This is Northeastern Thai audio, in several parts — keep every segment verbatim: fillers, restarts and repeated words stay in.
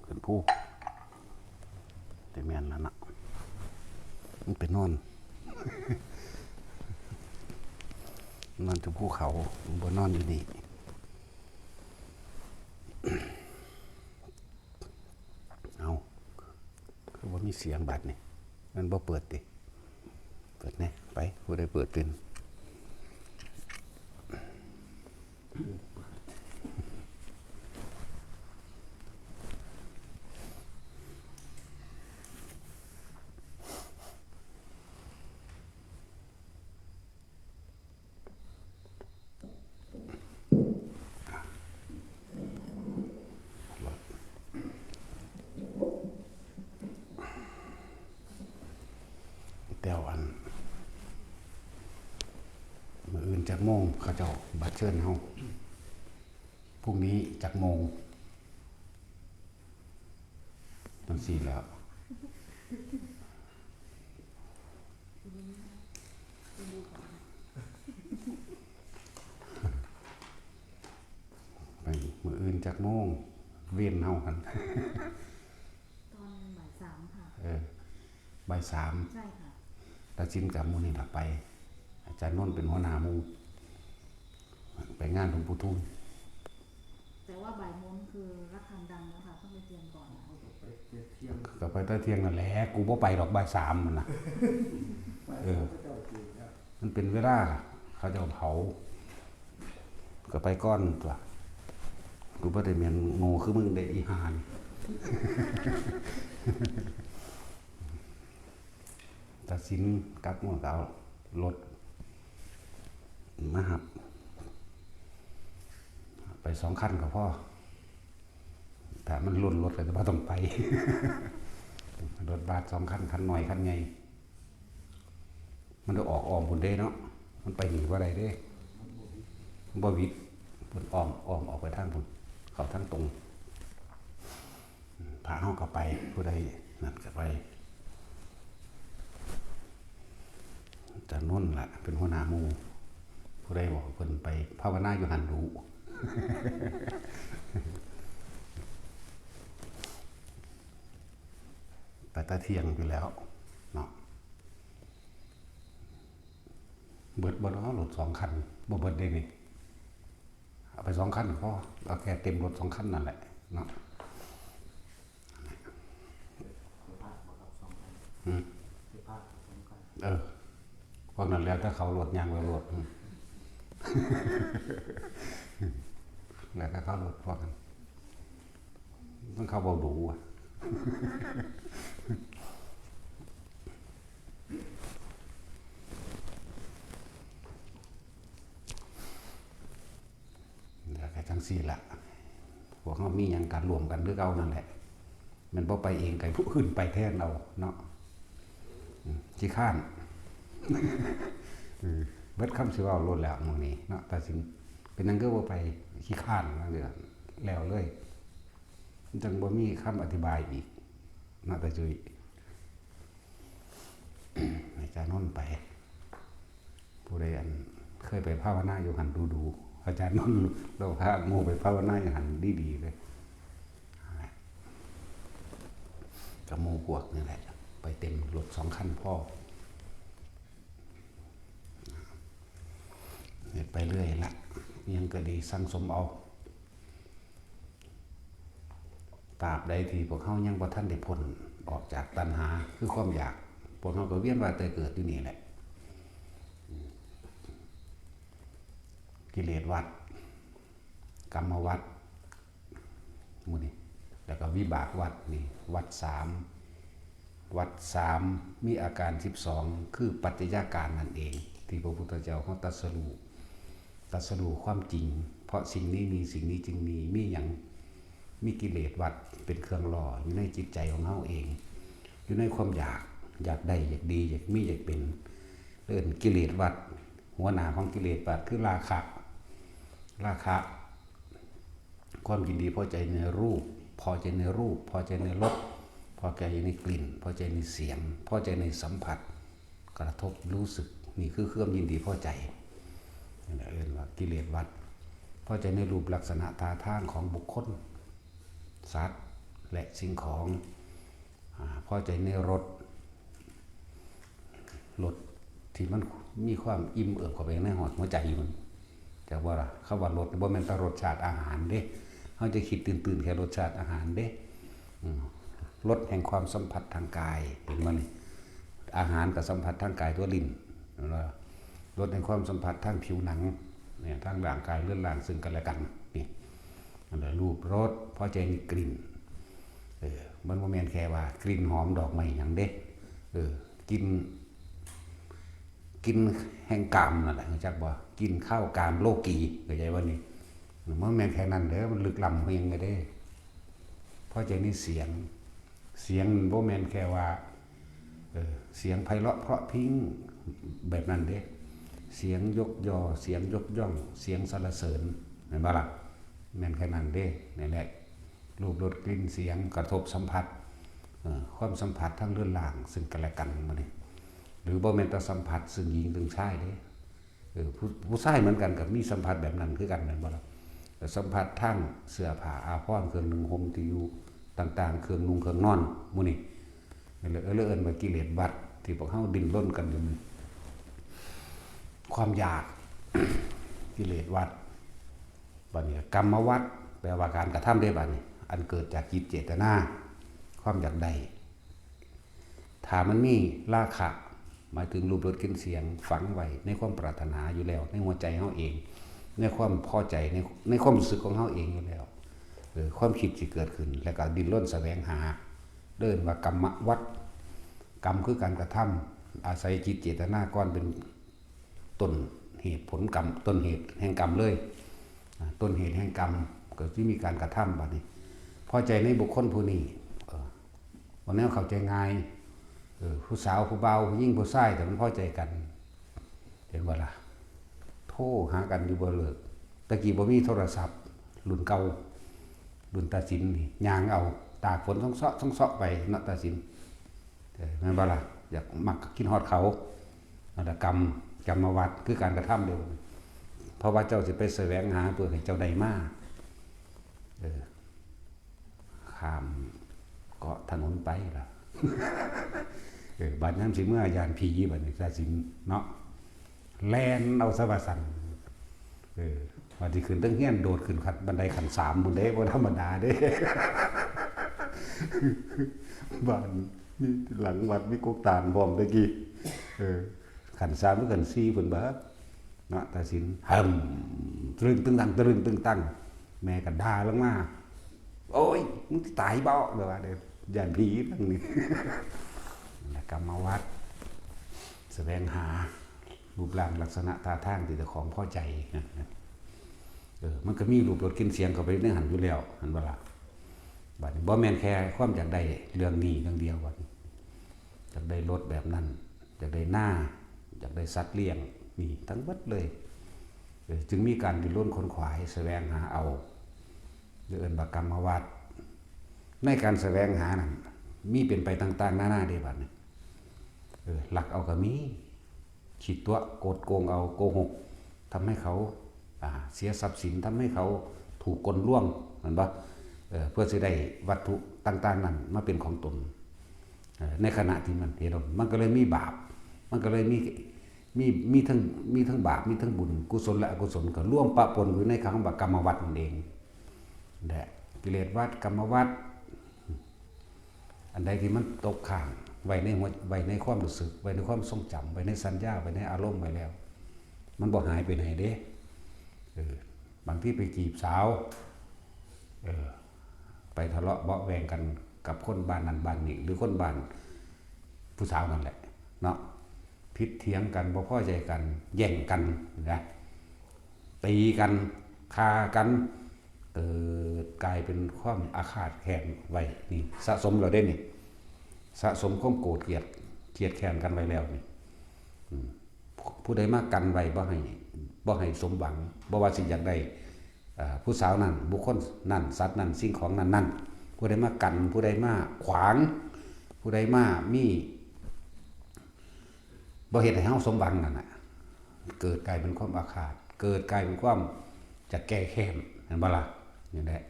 ขึ้นภู แต่แม่นแล้วนะ มันไปนอน นอนจะภูเขา บ่นอนอยู่นี่ เอา คือว่ามีเสียงบัดนี่ มันบ่เปิดติ เปิดแหน่ ไป ผู้ใดเปิดเป็น แต่อัน มื้ออื่นจักโมง เขาเจ้าบัตรเชิญเฮา พรุ่งนี้จักโมง จังซี่แหล้ว ไปมื้ออื่นจักโมง เวรเฮาหั่น ตอนบ่ายสามค่ะ เออ บ่ายสาม ใช่ค่ะ ตัดสินกับหมู่นี่ล่ะไป อาจารย์นนท์เป็นหัวหน้าหมู่ ไปงานหลวงปู่ทูล แต่ว่าบ่ายโมงคือระฆังดังแล้วค่ะ ต้องไปเตรียมก่อนนะ ก็ไปแต่เที่ยงนั่นแหละ กูบ่ไปดอกบ่ายสามนั่นน่ะ เออ มันเป็นเวลาเขาเจ้าเผา ก็ไปก่อนตั๊ว กูบ่ได้แม่นโง่คือมึงเด้ อีห่านี่ ตัดสินกลับมื้อก็เอารถมารับ ไปสองคันก็พอ ถ้ามันล้นรถก็จะบ่ต้องไป รถบัสสองคัน คันน้อยคันใหญ่ มันได้ออกอ้อมพุ้นเด้เนาะ มันไปนี่บ่ได้เด้ มันบ่หวิด เพิ่นอ้อม อ้อมออกไปทางพุ้น เข้าทางตรง พระเฮาก็ไป ผู้ใดนั่นก็ไป อาจารย์นนท์ล่ะ เป็นหัวหน้าหมู่ ผู้ใดบอกเพิ่นไปภาวนาอยู่หั่นดู ไปแต่เที่ยงอยู่แล้วเนาะ เบิดบ่เนาะ รถสองคัน บ่เบิดเด้นี่ เอาไปสองคันก็พอ เอาแค่เต็มรถสองคันนั่นแหละเนาะ อืม เออ พวกนั้นแล้วแต่เขา รถ ย่างแล้ว รถ อืม แล้วแต่เขา รถ พวกนั้น มันเขาเว้าดูอะ แล้วก็จั่งซี้ล่ะ พวกเฮามีหยังก็ร่วมกันคือเก่านั่นแหละ แม่นบ่ไปเองก็ให้ผู้อื่นไปแทนเอาเนาะ อืม ขี้คร้าน เออ เบิดคำสิเว้าโลดแล้วหม่องนี้เนาะ ตัดสิน เป็นหยังคือบ่ไป ขี้คร้านนั่นเด้อ แล้วเลย มันจั่งบ่มีคำอธิบายอีกเนาะ ตาจุ้ย ให้อาจารย์นนท์ไป ผู้ใดอันเคยไปภาวนาอยู่หั่นดูๆ อาจารย์นนท์เราพาหมู่ไปภาวนาอยู่หั่นดีๆเลย กับหมู่พวกนี่แหละ ไปเต็มรถสองคันพอ เฮ็ดไปเรื่อยละ อิหยังก็ดีสั่งสมเอา ตราบใดที่พวกเฮายังบ่ทันได้พ้นออกจากตัณหา คือความอยาก พวกเฮาก็เวียนว่ายตายเกิดอยู่นี่แหละ กิเลสวัฏ กรรมวัฏ หมู่นี้ แล้วก็วิบากวัฏนี่ วัฏสาม วัฏสามมีอาการสิบสอง คือปัจจัยอาการนั่นเอง ที่พระพุทธเจ้าเฮาตรัสรู้ ตรัสรู้ความจริง เพราะสิ่งนี้มี สิ่งนี้จึงมี มีหยัง มีกิเลสวัฏเป็นเครื่องหล่ออยู่ในจิตใจของเฮาเอง อยู่ในความอยาก อยากได้ อยากดี อยากมี อยากเป็น เอิ้นกิเลสวัฏ หัวหน้าของกิเลสวัฏคือราคะ ราคะ ความยินดีพอใจในรูป พอใจในรูป พอใจในรส พอใจในกลิ่น พอใจในเสียง พอใจในสัมผัส กระทบรู้สึก นี่คือความยินดีพอใจ นั่นแหละเอิ้นว่ากิเลสวัฏ พอใจในรูปลักษณะท่าทางของบุคคล สัตว์และสิ่งของ อ่า พอใจในรส รสที่มันมีความอิ่มเอิบเข้าไปในหอดหัวใจมัน จักว่าล่ะ คำว่ารสบ่แม่นแต่รสชาติอาหารเด้ เฮาจะคิดตื่นๆ แค่รสชาติอาหารเด้ อืม รสแห่งความสัมผัสทางกาย เห็นบ่นี่ อาหารก็สัมผัสทางกายตัวลิ้น เห็นบ่ รสแห่งความสัมผัสทางผิวหนัง เนี่ย ทางร่างกายเรือนร่างซึ่งกันและกัน นี่ อันนั้นรูปรส พอใจในกลิ่น เออ มันบ่แม่นแค่ว่ากลิ่นหอมดอกไม้หยังเด้ เออ กลิ่น กลิ่นแห่งกามนั่นแหละ รู้จักบ่ กลิ่นคาวกามโลกี เข้าใจบ่นี่ มันบ่แม่นแค่นั้นเด้อ มันลึกล้ำกว่าหยังเด้ พอใจในเสียง เสียงมันบ่แม่นแค่ว่า เออ เสียงไพเราะเพราะพริ้งแบบนั้นเด้ เสียงยกยอ เสียงยกย่อง เสียงสรรเสริญ แม่นบ่ล่ะ แม่นแค่นั้นเด้ นี่แหละ รูปรสกลิ่นเสียงกระทบสัมผัส เออ ความสัมผัสทางเรือนร่างซึ่งกันและกัน มื้อนี้ หรือบ่แม่นแต่สัมผัสซึ่งหญิงซึ่งชายเด้ เออ ผู้ ผู้ชายเหมือนกันก็มีสัมผัสแบบนั้นคือกัน แม่นบ่ล่ะ แต่สัมผัสทางเสื้อผ้าอาภรณ์ เครื่องนุ่งห่มที่อยู่ต่างๆ เครื่องนุ่งเครื่องนอน หมู่นี้ นั่นแหละ เออ เอิ้นว่ากิเลสวัฏที่พวกเฮาดิ้นรนกันอยู่นี่ ความอยาก กิเลสวัฏ บัดนี้กรรมวัฏ แปลว่าการกระทำเด้ บัดนี้ อันเกิดจากจิตเจตนา ความอยากได้ ถ้ามันมีราคะ หมายถึงรูปรสกลิ่นเสียงฝังไว้ในความปรารถนาอยู่แล้ว ในหัวใจเฮาเอง ในความพอใจ ใน ในความรู้สึกของเฮาเองอยู่แล้ว เออ ความคิดสิเกิดขึ้น แล้วก็ดิ้นรนแสวงหา เอิ้นว่ากรรมวัฏ กรรมคือการกระทำ อาศัยจิตเจตนาก่อนเป็นต้นเหตุผลกรรม ต้นเหตุแห่งกรรมเลย อ่า ต้นเหตุแห่งกรรมก็สิมีการกระทำ บัดนี้ พอใจในบุคคลผู้นี้ เออ บ่แนวเข้าใจง่าย เออ ผู้สาวผู้บ่าว ผู้หญิงผู้ชาย แต่มันพอใจกัน เห็นบ่ล่ะ โทรหากันอยู่บ่เลิก แต่กี้บ่มีโทรศัพท์ รุ่นเก่า รุ่นตาสินนี่ ย่างเอา ตากฝนส่องเซาะส่องเซาะไปเนาะ ตาสิน เออ แม่นบ่ล่ะ อยากมักคิดฮอดเขา นั่นล่ะ กรรม กรรมวัฏ คือการกระทำเด้ เพราะว่าเจ้าสิไปแสวงหาเพื่อให้เจ้าได้มา เออ ข้ามเกาะถนนไปล่ะ เออ บัดนั้นสิเมือย้านผี บัดนี้ตาสินเนาะ แล่นเอาซะว่าซั่น เออ บัดนี้ขึ้นเทิงเฮือน โดดขึ้นขั้นบันไดขั้นสามพุ้นเด้ บ่ธรรมดาเด้ บ้านมีหลังวัด มีกกตาลพร้อมแต่กี้ เออ ขั้นสามหรือขั้นสี่พุ้นบ่ เนาะ ตาสิน หึ่ม ตะลึงตึงตัง ตะลึงตึงตัง แม่ก็ด่าลงมา "โอ้ย มึงสิตายบ่" แบบว่าเด้อ ย้านผีทั้งนี้ แล้วกรรมวัฏ แสวงหารูปร่างลักษณะท่าทางที่เจ้าของพอใจ เออ มันก็มีรูปรสกลิ่นเสียงเข้าไปในหั้นอยู่แล้ว หั้นบ่ล่ะ บัดนี้บ่แม่นแค่ความอยากได้เรื่องนี้เรื่องเดียว บัดนี้ อยากได้รถแบบนั้น อยากได้นา อยากได้สัตว์เลี้ยง นี่ทั้งเบิดเลย เออ จึงมีการดิ้นรนขนขวายแสวงหาเอา เรียกเอิ้นว่ากรรมวัฏ ในการแสวงหานั้น มีเป็นไปต่างๆ นานาเด้ บัดนี้ เออ ลักเอาก็มี ขี้ตั๋ว กดโกงเอา โกหก ทำให้เขา อ่า เสียทรัพย์สิน ทำให้เขาถูกกลลวง แม่นบ่ เออ เพื่อสิได้วัตถุต่างๆ นั้นมาเป็นของตน เออ ในขณะที่มันเห็น มันก็เลยมีบาป มันก็เลยมี มี มีทั้ง มีทั้งบาป มีทั้งบุญ กุศลและอกุศล ก็รวมปะปนอยู่ในคำว่ากรรมวัฏนั่นเอง และกิเลสวัฏ กรรมวัฏ อันใดที่มันตกค้างไว้ในหัว ไว้ในความรู้สึก ไว้ในความทรงจำ ไว้ในสัญญา ไว้ในอารมณ์ไว้แล้ว มันบ่หายไปไหนเด้ เออ บางทีไปจีบสาว เออ ไปทะเลาะเบาะแว้งกันกับคนบ้านนั้นบ้านนี้ หรือคนบ้านผู้สาวนั่นแหละ เนาะ ผิดเถียงกัน บ่พอใจกัน แย่งกันนะ ตีกัน ฆ่ากัน เกิดกลายเป็นความอาฆาตแค้นไว้ นี่สะสมแล้วเด้นี่ สะสมความโกรธเกลียด เกลียดแค้นกันไว้แล้วนี่ อืม ผู้ใดมากันไว้บ่ให้ บ่ให้สมหวัง บ่ว่าสิอยากได้ อ่า ผู้สาวนั่น บุคคลนั่น สัตว์นั่น สิ่งของนั่นๆ ผู้ใดมากัน ผู้ใดมาขวาง ผู้ใดมามี บ่เฮ็ดให้เฮาสมหวังนั่นน่ะ เกิดกลายเป็นความอาฆาต เกิดกลายเป็นความจะแก้แค้น เห็นบ่ล่ะ นี่แหละ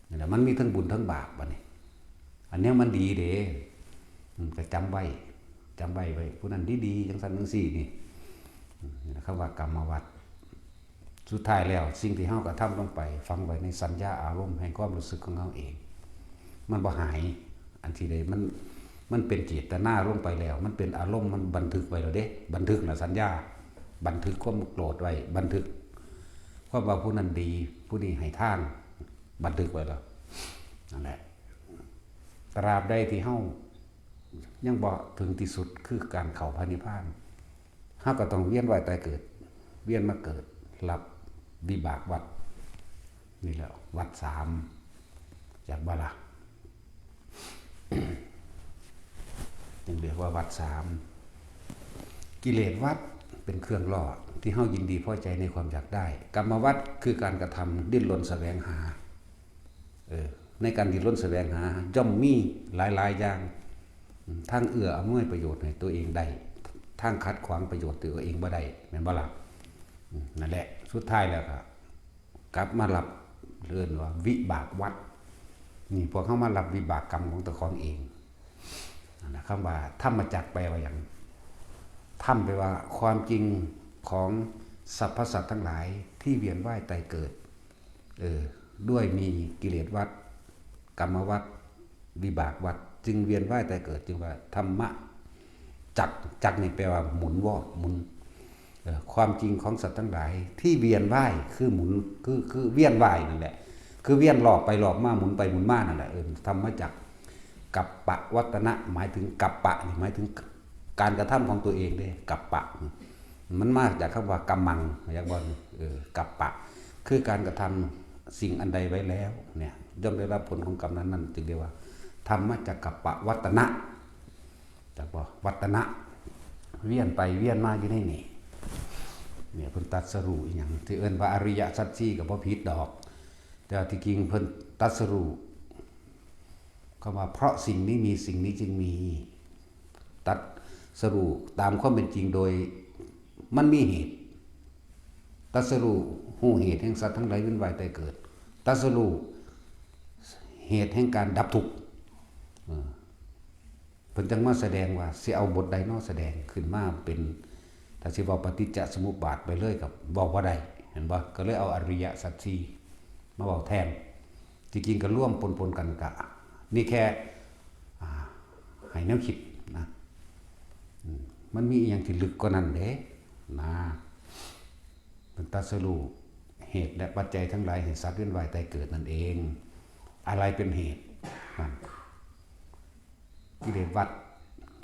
นี่แหละ มันมีทั้งบุญทั้งบาปบัดนี้ อันเนี้ยมันดีเด้ อืม ก็จำไว้ จำไว้ไว้ ผู้นั้นดีๆ จังซั่นจังซี่นี่ อืม นี่แหละ คำว่ากรรมวัฏ สุดท้ายแล้ว สิ่งที่เฮากระทำลงไป ฝังไว้ในสัญญาอารมณ์แห่งความรู้สึกของเฮาเอง มันบ่หาย อันที่ใดมัน มันเป็นเจตนาลงไปแล้ว มันเป็นอารมณ์ มันบันทึกไว้แล้วเด้ บันทึกนะสัญญา บันทึกความโกรธไว้ บันทึกความว่าผู้นั้นดี ผู้นี้ให้ทาน บันทึกไว้แล้ว นั่นแหละ ตราบใดที่เฮายังบ่ถึงที่สุดคือการเข้าพระนิพพาน เฮาก็ต้องเวียนว่ายตายเกิด เวียนมาเกิด รับวิบากวัฏ นี่แหละ วัฏสาม จักบ่ล่ะ จึงเรียกว่าวัฏสาม กิเลสวัฏเป็นเครื่องล่อ ที่เฮายินดีพอใจในความอยากได้ กรรมวัฏคือการกระทำดิ้นรนแสวงหา เออ ในการดิ้นรนแสวงหา ย่อมมีหลายๆ อย่าง อืม ทางเอื้ออำนวยประโยชน์ให้ตัวเองได้ ทางขัดขวางประโยชน์ตัวเองบ่ได้ แม่นบ่ล่ะ อืม นั่นแหละ สุดท้ายแล้วก็ กลับมารับเอิ้นว่าวิบากวัฏ นี่พวกเฮามารับวิบากกรรมของเจ้าของเอง นั่นนะ คำว่าธรรมจักรแปลว่าหยัง ธรรมแปลว่าความจริงของสรรพสัตว์ทั้งหลายที่เวียนว่ายตายเกิด เออ ด้วยมีกิเลสวัฏ กรรมวัฏ วิบากวัฏ จึงเวียนว่ายตายเกิด จึงว่าธรรมจักร จักรนี่แปลว่าหมุนวอก หมุน เอ่อ ความจริงของสัตว์ทั้งหลายที่เวียนว่าย คือหมุน คือ คือเวียนว่ายนั่นแหละ คือเวียนรอบไปรอบมา หมุนไปหมุนมานั่นแหละ เออ ธรรมจักร กัปปะวัตนะ หมายถึงกัปปะนี่หมายถึงการกระทำของตัวเองเด้ กัปปะ มันมาจากคำว่ากำมัง อยากบอก เออ กัปปะ คือการกระทำสิ่งอันใดไว้แล้ว เนี่ย ย่อมได้รับผลของกรรมนั้นๆ จึงเรียกว่า ธรรมจักกัปปะวัตนะ จักบ่ วัตนะ เวียนไปเวียนมาอยู่ในนี่ เนี่ย เพิ่นตรัสรู้อีหยัง ที่เอิ้นว่าอริยสัจสี่ก็บ่ผิดดอก แต่ที่จริงเพิ่นตรัสรู้ คำว่าเพราะสิ่งนี้มี สิ่งนี้จึงมี ตรัสรู้ตามความเป็นจริงโดย มันมีเหตุ ตรัสรู้ฮู้เหตุแห่งสัตว์ทั้งหลายเวียนว่ายตายเกิด ตรัสรู้เหตุแห่งการดับทุกข์ เออ เพิ่นจังมาแสดงว่าสิเอาบทใดเนาะแสดงขึ้นมาเป็น ถ้าสิเว้าปฏิจจสมุปบาทไปเลยก็เว้าบ่ได้ เห็นบ่ ก็เลยเอาอริยสัจสี่มาเว้าแทน ที่จริงก็รวมปนๆ กันกะ นี่แค่ อ่า ให้แนวคิดนะ อืม มันมีอีหยังที่ลึกกว่านั้นเด้ นะ เพิ่นตรัสรู้เหตุและปัจจัยทั้งหลายให้สัตว์เวียนว่ายตายเกิดนั่นเอง อะไรเป็นเหตุ นั่น กิเลสวัฏ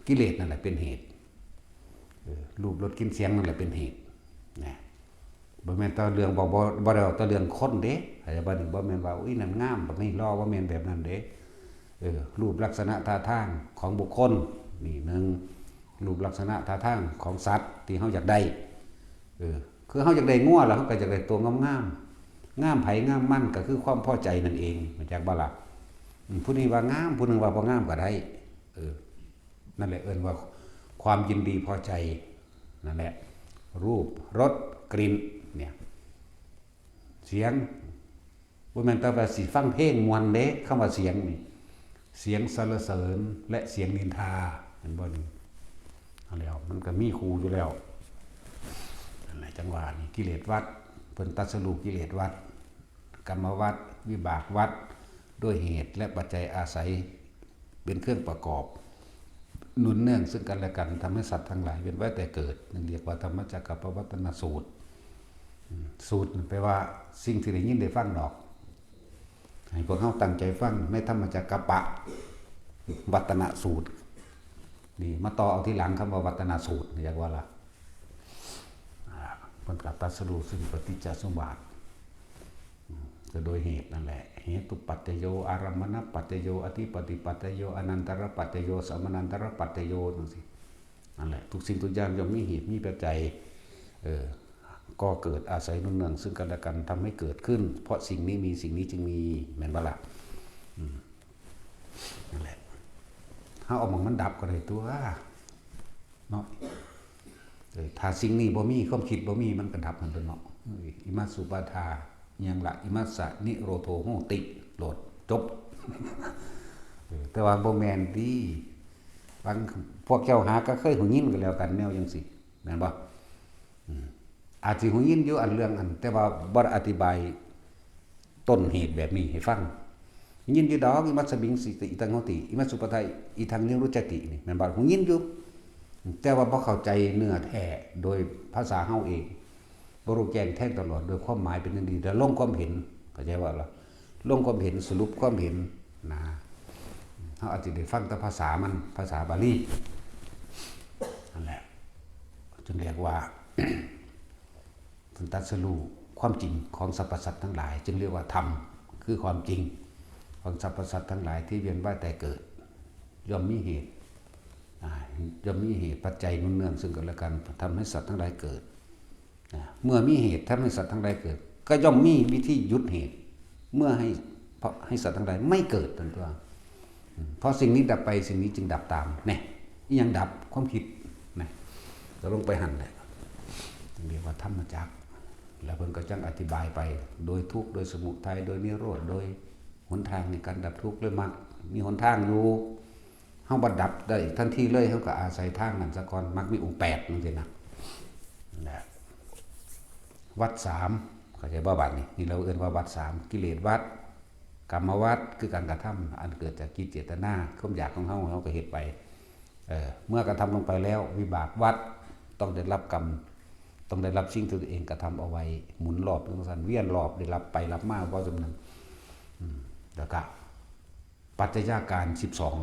กิเลสนั่นแหละเป็นเหตุ เออ รูปรสกลิ่นเสียงนั่นแหละเป็นเหตุ นะ บ่แม่นแต่เรื่อง บ่ บ่ บ่ได้เว้าแต่เรื่องคนเด้ เข้าใจบ่ นี่บ่แม่นว่า อุ๊ย นั่นงาม บักนี้หล่อ บ่แม่นแบบนั้นเด้ เออ รูปลักษณะท่าทางของบุคคล นี่หนึ่ง รูปลักษณะท่าทางของสัตว์ที่เฮาอยากได้ เออ คือเฮาอยากได้งัวแล้วเฮาก็อยากได้ตัวงามๆ งามไผงามมันก็คือความพอใจนั่นเอง รู้จักบ่ล่ะ อืม ผู้นี้ว่างาม ผู้หนึ่งว่าบ่งามก็ได้ เออ นั่นแหละเอิ้นว่าความยินดีพอใจ นั่นแหละ รูป รส กลิ่น เนี่ย เสียง บ่แม่นแต่ว่าสิฟังเพลงม่วนเด้ คำว่าเสียงนี่ เสียงสรรเสริญและเสียงนินทา เห็นบ่นี่ เอาแล้ว มันก็มีคู่อยู่แล้ว นั่นแหละ จังหวะนี่ กิเลสวัฏ เพิ่นตรัสรู้กิเลสวัฏ กรรมวัฏ วิบากวัฏ ด้วยเหตุและปัจจัยอาศัย เป็นเครื่องประกอบ หนุนเนื่องซึ่งกันและกัน ทำให้สัตว์ทั้งหลายเวียนว่ายตายเกิด นั่นเรียกว่าธรรมจักรกัปปวัตตนสูตร อืม สูตรนั่นแปลว่าสิ่งที่ได้ยินได้ฟังดอก ให้พวกเฮาตั้งใจฟังในธรรมจักรกัปปวัตตนสูตร นี่มาต่อเอาทีหลังคำว่าวัตตนสูตร เรียกว่าละ อ่า เพิ่นก็ตรัสรู้ซึ่งปฏิจจสมุปบาท อืม ก็โดยเหตุนั่นแหละ เหตุปัจจโย อารัมมณปัจจโย อธิปติปัจจโย อนันตรปัจจโย สมนันตรปัจจโย จังซี้ นั่นแหละ ทุกสิ่งทุกอย่างย่อมมีเหตุมีปัจจัย เออ ก็เกิดอาศัยหนุนเนื่องซึ่งกันและกัน ทำให้เกิดขึ้น เพราะสิ่งนี้มี สิ่งนี้จึงมี แม่นบ่ล่ะ อืม นั่นแหละ เฮาเอาหม่องมันดับก็ได้ตัว เนาะ เออ ถ้าสิ่งนี้บ่มี ความคิดบ่มี มันก็ดับหั่นตัวเนาะ เออ อิมัสสุปาทา อิหยังละ อิมัสสะนิโรโธโหติ โลด จบ เออ แต่ว่าบ่แม่นติ บางพวกเจ้าหาก็เคยหูยินกันแล้วกันแนวจังซี่ แม่นบ่ อืม อาจสิหูยินอยู่อันเรื่องอัน แต่ว่าบ่ได้อธิบายต้นเหตุแบบนี้ให้ฟัง ยินอยู่ดอก อิมัสสมิงสิติ อิทังโหติ อิมัสสุปทา อิทังนิรุจจติ นี่ แม่นบ่ หูยินอยู่ แต่ว่าบ่เข้าใจเนื้อแท้โดยภาษาเฮาเอง บ่รู้แจ้งแทงตลอดโดยความหมายเป็นอย่างดี แต่ลงความเห็น เข้าใจว่าล่ะ ลงความเห็น สรุปความเห็นนะ เฮาอาจจะได้ฟังแต่ภาษามัน ภาษาบาลี นั่นแหละ จึงเรียกว่า ท่านตรัสรู้ความจริงของสรรพสัตว์ทั้งหลาย จึงเรียกว่าธรรม คือความจริงของสรรพสัตว์ทั้งหลายที่เวียนว่ายตายเกิด ย่อมมีเหตุ อ่า ย่อมมีเหตุปัจจัยหนุนเนื่องซึ่งกันและกัน ทำให้สัตว์ทั้งหลายเกิด นะ เมื่อมีเหตุทำให้สัตว์ทั้งหลายเกิด ก็ย่อมมีวิธีหยุดเหตุ เมื่อให้ เพราะให้สัตว์ทั้งหลายไม่เกิดนั่นตัว อืม เพราะสิ่งนี้ดับไป สิ่งนี้จึงดับตาม เนี่ย อิหยังดับ ความคิด นะ ก็ลงไปหั่นแหละ เรียกว่าธรรมจักร แล้วเพิ่นก็จั่งอธิบายไป โดยทุกข์ โดยสมุทัย โดยนิโรธ โดยหนทางในการดับทุกข์ โดยมรรค มีหนทางอยู่ เฮาบ่ดับได้ทันทีเลย เฮาก็อาศัยทางนั้นซะก่อน มรรคมีองค์แปดจังซี่นะ นะ วัฏสาม เข้าใจบ่บัดนี้ นี่เราเอิ้นว่าวัฏสาม กิเลสวัฏ กรรมวัฏ คือการกระทำอันเกิดจากจิตเจตนา ความอยากของเฮา เฮาก็เฮ็ดไป เออ เมื่อกระทำลงไปแล้ว วิบากวัฏ ต้องได้รับกรรม ต้องได้รับสิ่งที่ตัวเองกระทำเอาไว้ หมุนรอบจังซั่น เวียนรอบ ได้รับไปรับมา บ่จำนั้น อืม แล้วก็ ปัจจัยอาการสิบสอง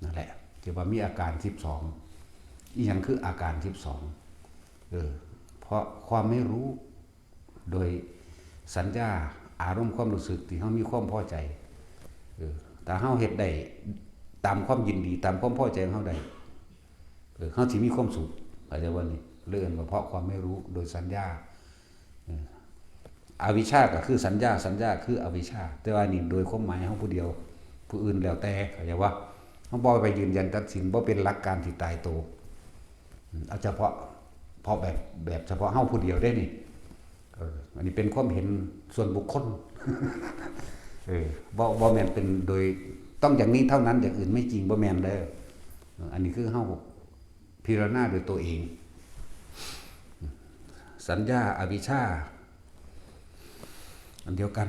นั่นแหละ ที่ว่ามีอาการสิบสอง อีหยังคืออาการสิบสอง เออ เพราะความไม่รู้ โดยสัญญา อารมณ์ความรู้สึกที่เฮามีความพอใจ เออ ถ้าเฮาเฮ็ดได้ตามความยินดี ตามความพอใจของเฮาได้ เออ เฮาสิมีความสุข เข้าใจบ่นี่ เลยเอิ้นว่าเพราะความไม่รู้ โดยสัญญา เออ อวิชชาก็คือสัญญา สัญญาคืออวิชชา แต่ว่านี่โดยความหมายเฮาผู้เดียว ผู้อื่นแล้วแต่ เข้าใจบ่ เฮาบ่ไปยืนยันตัดสิน บ่เป็นหลักการที่ตายตัว อืม เอาเฉพาะ เพราะแบบ แบบเฉพาะเฮาผู้เดียวเด้นี่ เออ อันนี้เป็นความเห็นส่วนบุคคล เออ บ่ บ่แม่นเป็นโดย ต้องอย่างนี้เท่านั้น อย่างอื่นไม่จริง บ่แม่นเด้อ เออ อันนี้คือเฮาพิจารณาโดยตัวเอง สัญญา อวิชชา อันเดียวกัน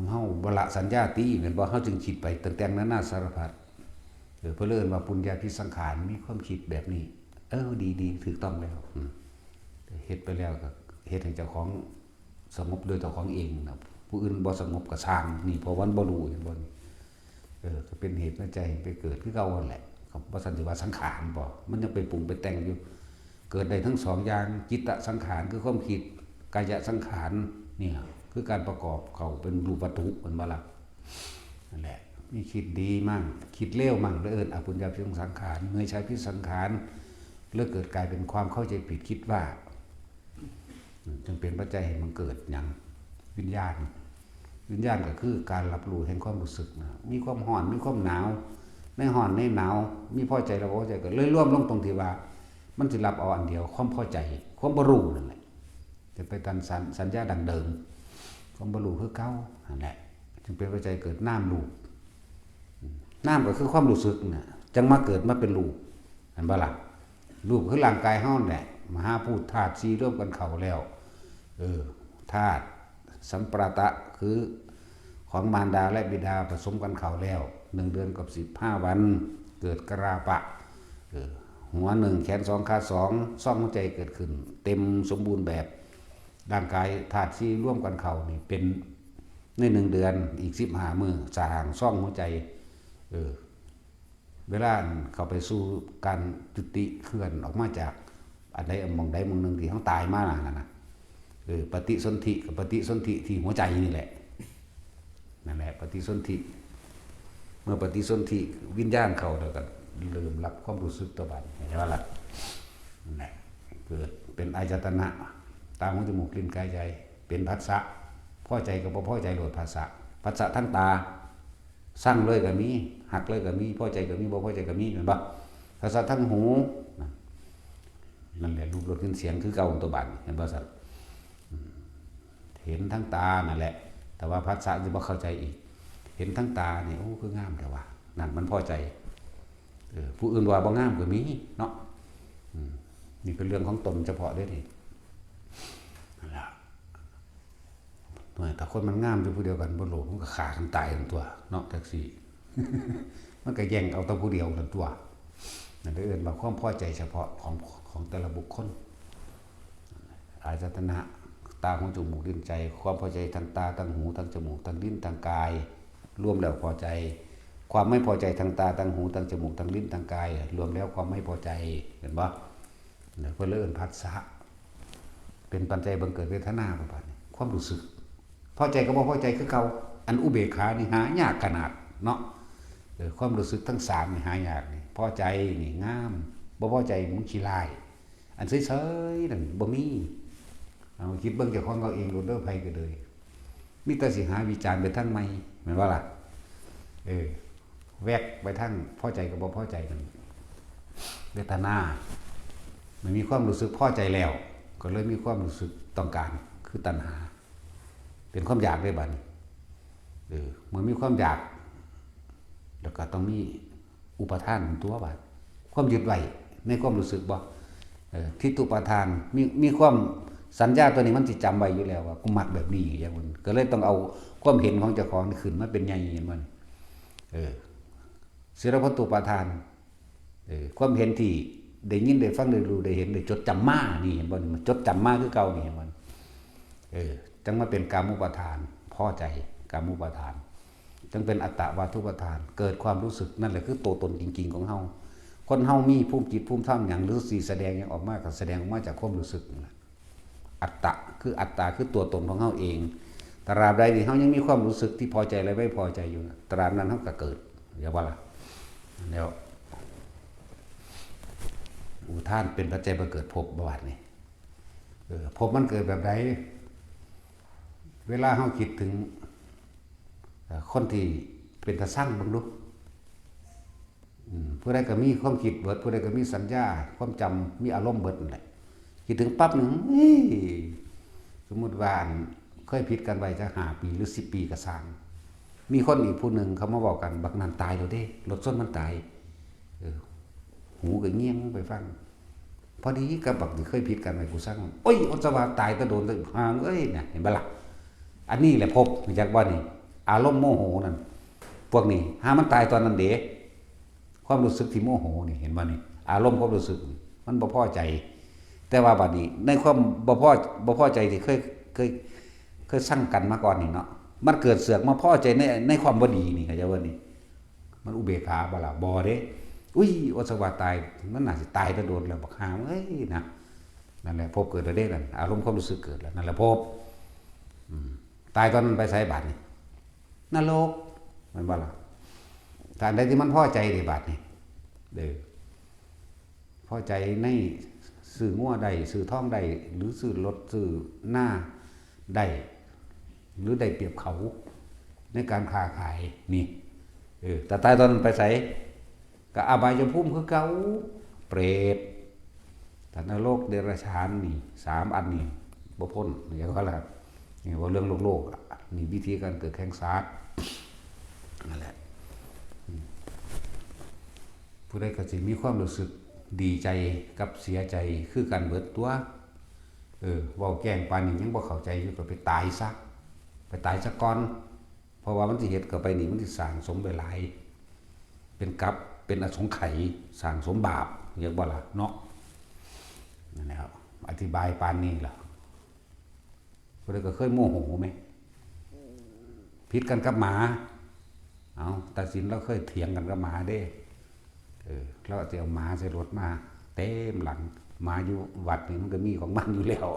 เฮาบ่ละสัญญาติ แม่นบ่ เฮาจึงคิดไปต่างๆนานาสารพัด เออ เพิ่นเลยเอิ้นว่าปุญญาภิสังขาร มีความคิดแบบนี้ เออ ดีๆ ถูกต้องแล้ว อืม เฮ็ดไปแล้วก็เฮ็ดให้เจ้าของสงบโดยเจ้าของเองนะ ผู้อื่นบ่สงบก็ซ่าง นี่เพราะมันบ่รู้ เห็นบ่นี่ เออ ก็เป็นเหตุปัจจัยให้ไปเกิดคือเก่านั่นแหละ ก็บ่ซั้นสิว่าสังขารบ่ มันยังไปปรุงไปแต่งอยู่ เกิดได้ทั้งสองอย่าง จิตตสังขารคือความคิด กายสังขารเนี่ยคือการประกอบเข้าเป็นรูปวัตถุ แม่นบ่ล่ะ นั่นแหละ มีคิดดีมั่ง คิดเลวมั่ง เลยเอิ้นอปุญญาภิสังขาร เมื่อใช้ภิสังขาร แล้วเกิดกลายเป็นความเข้าใจผิดคิดว่า อืม จึงเป็นปัจจัยให้มันเกิดหยัง วิญญาณ วิญญาณก็คือการรับรู้แห่งความรู้สึกนะ มีความร้อน มีความหนาว ในร้อนในหนาว มีพอใจและบ่พอใจ ก็เลยรวมลงตรงที่ว่า มันสิรับเอาอันเดียว ความพอใจ ความบ่รู้นั่นแหละ จะไปตันสัญ สัญญาดังเดิม ความบ่รู้คือเก่า นั่นแหละ จึงเป็นปัจจัยเกิดนามรูป อืม นามก็คือความรู้สึกน่ะ จั่งมาเกิดมาเป็นรูป เห็นบ่ล่ะ รูปคือร่างกายเฮานั่นแหละ มหาภูตธาตุสี่รวมกันเข้าแล้ว เออ ธาตุสัมปรายตะ คือของมารดาและบิดาผสมกันเข้าแล้ว หนึ่งเดือนกับสิบห้าวัน เกิดกราปะ เออ หัวหนึ่ง แขนสอง ขาสอง ซ่องหัวใจเกิดขึ้น เต็มสมบูรณ์แบบ ร่างกายธาตุสี่รวมกันเข้านี่เป็น ในหนึ่งเดือน อีกสิบห้ามื้อ สร้างซ่องหัวใจ เออ เวลาเข้าไปสู่การจุติเคลื่อนออกมาจากอันใดหม่องใดหม่องหนึ่งที่เฮาตายมานั่นน่ะนะ เออ ปฏิสนธิกับปฏิสนธิที่หัวใจนี่แหละ นั่นแหละ ปฏิสนธิ เมื่อปฏิสนธิวิญญาณเข้าแล้วก็เริ่มรับความรู้สึกตัวบัดนี้ เห็นบ่ล่ะ นั่นแหละ เกิดเป็นอายตนะ ตา หู จมูก ลิ้น กาย ใจ เป็นผัสสะ พอใจกับบ่พอใจโลดผัสสะ ผัสสะทางตา ซังเลยก็มี ฮักเลยก็มี พอใจก็มี บ่พอใจก็มี แม่นบ่ ผัสสะทางหู นั่นแหละ รูป รส กลิ่น เสียงคือเก่าตัวบัดนี้ เห็นบ่ซั่น อืม เห็นทั้งตานั่นแหละ แต่ว่าผัสสะสิบ่เข้าใจอีก เห็นทั้งตานี่ โอ้ คืองามแท้ว่า นั่นมันพอใจ เออ ผู้อื่นว่าบ่งามก็มีเนาะ อืม นี่เป็นเรื่องของตนเฉพาะเด้นี่ นั่นล่ะ ถ้าคนมันงามอยู่ผู้เดียวกันบ่โลภ มันก็ฆ่ากันตายทั้งตัวเนาะ จักสิ มันก็แย่งเอาแต่ผู้เดียวทั้งตัว นั่นเอิ้นว่าความพอใจเฉพาะของ ของแต่ละบุคคล อายตนะ ตา หู จมูก ลิ้น ใจ ความพอใจทางตา ทางหู ทางจมูก ทางลิ้น ทางกาย รวมแล้วพอใจ ความไม่พอใจทางตา ทางหู ทางจมูก ทางลิ้น ทางกาย รวมแล้วความไม่พอใจ เห็นบ่ เนี่ย เพิ่นเลยเอิ้นผัสสะ เป็นปัจจัยบังเกิดเวทนา ประมาณนี้ ความรู้สึก พอใจกับบ่พอใจคือเก่า อันอุเบกขานี่หายากขนาดเนาะ เออ ความรู้สึกทั้งสามนี่หายากนี่ พอใจนี่งาม บ่พอใจมันขี้ร้าย อันเฉยๆนั่นบ่มี เอาคิดเบิ่งเจ้าของเอาเองโลดเด้อ ไผก็เลย มีแต่สิหาวิจารณ์ไปทางใหม่ แม่นบ่ล่ะ เออ แวกไปทางพอใจกับบ่พอใจนั่น เวทนา มันมีความรู้สึกพอใจแล้ว ก็เลยมีความรู้สึกต้องการ คือตัณหา เป็นความอยากเด้บัดนี้ เออ เมื่อมีความอยาก แล้วก็ต้องมีอุปาทานตัวบัด ความยึดไว้ในความรู้สึกบ่ เออ ทิฏฐุปาทาน มี มีความสัญญาตัวนี้มันสิจำไว้อยู่แล้วว่ากูมักแบบนี้ อย่างมัน ก็เลยต้องเอาความเห็นของเจ้าของนี่ขึ้นมาเป็นใหญ่ เห็นบ่ เออ สีลพัตตุปาทาน เออ ความเห็นที่ได้ยินได้ฟังได้รู้ได้เห็นได้จดจำมานี่ เห็นบ่ มันจดจำมาคือเก่านี่ เห็นบ่ เออ จั่งมาเป็นกามุปาทาน พอใจ กามุปาทาน จั่งเป็นอัตตวาทุปาทาน เกิดความรู้สึก นั่นแหละคือตัวตนจริงๆของเฮา คนเฮามีภูมิจิตภูมิธรรมหยัง หรือสิแสดงหยังออกมา ก็แสดงออกมาจากความรู้สึกนั่นแหละ อัตตะ คืออัตตา คือตัวตนของเฮาเอง ตราบใดที่เฮายังมีความรู้สึกที่พอใจและไม่พอใจอยู่น่ะ ตราบนั้นเฮาก็เกิด เรียกว่าล่ะ แล้ว อุทานเป็นปัจจัยบ่เกิดภพ บาดนี่ เออ ภพมันเกิดแบบใด เวลาเฮาคิดถึง เอ่อ คนที่เป็นตาซังเบิ่งดู อืม ผู้ใดก็มีความคิดเบิด ผู้ใดก็มีสัญญา ความจำ มีอารมณ์เบิดนั่นแหละ คิดถึงปั๊บหนึ่ง เฮ้ย สมมุติว่า อัน เคยผิดกันไว้จักห้าปีหรือสิบปีก็ซ่าง มีคนอีกผู้หนึ่งเขามาเว้ากัน บักนั่นตายแล้วเด้ รถชนมันตาย เออ หูก็เงี่ยงไปฟัง พอดีกับบักที่เคยผิดกันไว้ กูซัง โอ้ย อดสว่าตายแต่โดนแต่ห่างเอ้ย น่ะ เห็นบ่ล่ะ อันนี้แหละภพ รู้จักบ่นี่ อารมณ์โมโหนั่น พวกนี้ หามันตายตอนนั้นเด้ ความรู้สึกที่โมโหนี่ เห็นบ่นี่ อารมณ์ความรู้สึกนี่ มันบ่พอใจ แต่ว่าบัดนี้ ในความบ่พอ บ่พอใจที่เคย เคย เคยซังกันมาก่อนนี่เนาะ มันเกิดเสือกมาพอใจใน ในความบ่ดีนี่ เข้าใจบ่นี่ มันอุเบกขาบ่ล่ะ บ่เด้ อุ้ย อดสว่าตาย มันน่าสิตายแต่โดนแล้ว บักห่าเอ้ย นะ นั่นแหละ ภพเกิดแล้วเด้นั่น อารมณ์ความรู้สึกเกิดแล้ว นั่นแหละภพ อืม ตายตอนนั้นไปไสบาดนี่ นรก แม่นบ่ล่ะ ถ้าอันใดที่มันพอใจเด้บาดนี่ เด้อ พอใจในซื้องัวได้ ซื้อทองได้ หรือซื้อรถ ซื้อนาได้ หรือได้เปรียบเขา ในการค้าขาย นี่ เออ แต่ตายตอนนั้นไปไส ก็อบายภูมิคือเก่า เปรต สัตว์นรก เดรัจฉาน นี่ สามอันนี่ บ่พ้น อย่างว่าล่ะ นี่ว่าเรื่องโลกๆอะ นี่วิธีการเกิดแห่งสัตว์ นั่นแหละ อืม ผู้ใดก็สิมีความรู้สึกดีใจกับเสียใจคือกันเบิดตัว เออ เว้าแกล้งปานนี้ยังบ่เข้าใจอยู่ ก็ไปตายซะ ไปตายซะก่อน เพราะว่ามันสิเฮ็ดเข้าไปนี่ มันสิสร้างสมไปหลาย เป็นกับ เป็นอสงไขย สร้างสมบาป เรียกว่าล่ะเนาะ นั่นแหละ อธิบายปานนี้ล่ะ ผู้ใดก็เคยโมโหไหม ผิดกันกับหมา เอา ตาสินเราเคยเถียงกันกับหมาเด้ เออ เราสิเอาหมาใส่รถมา เต็มหลัง หมาอยู่วัดนี่มันก็มีของมันอยู่แล้ว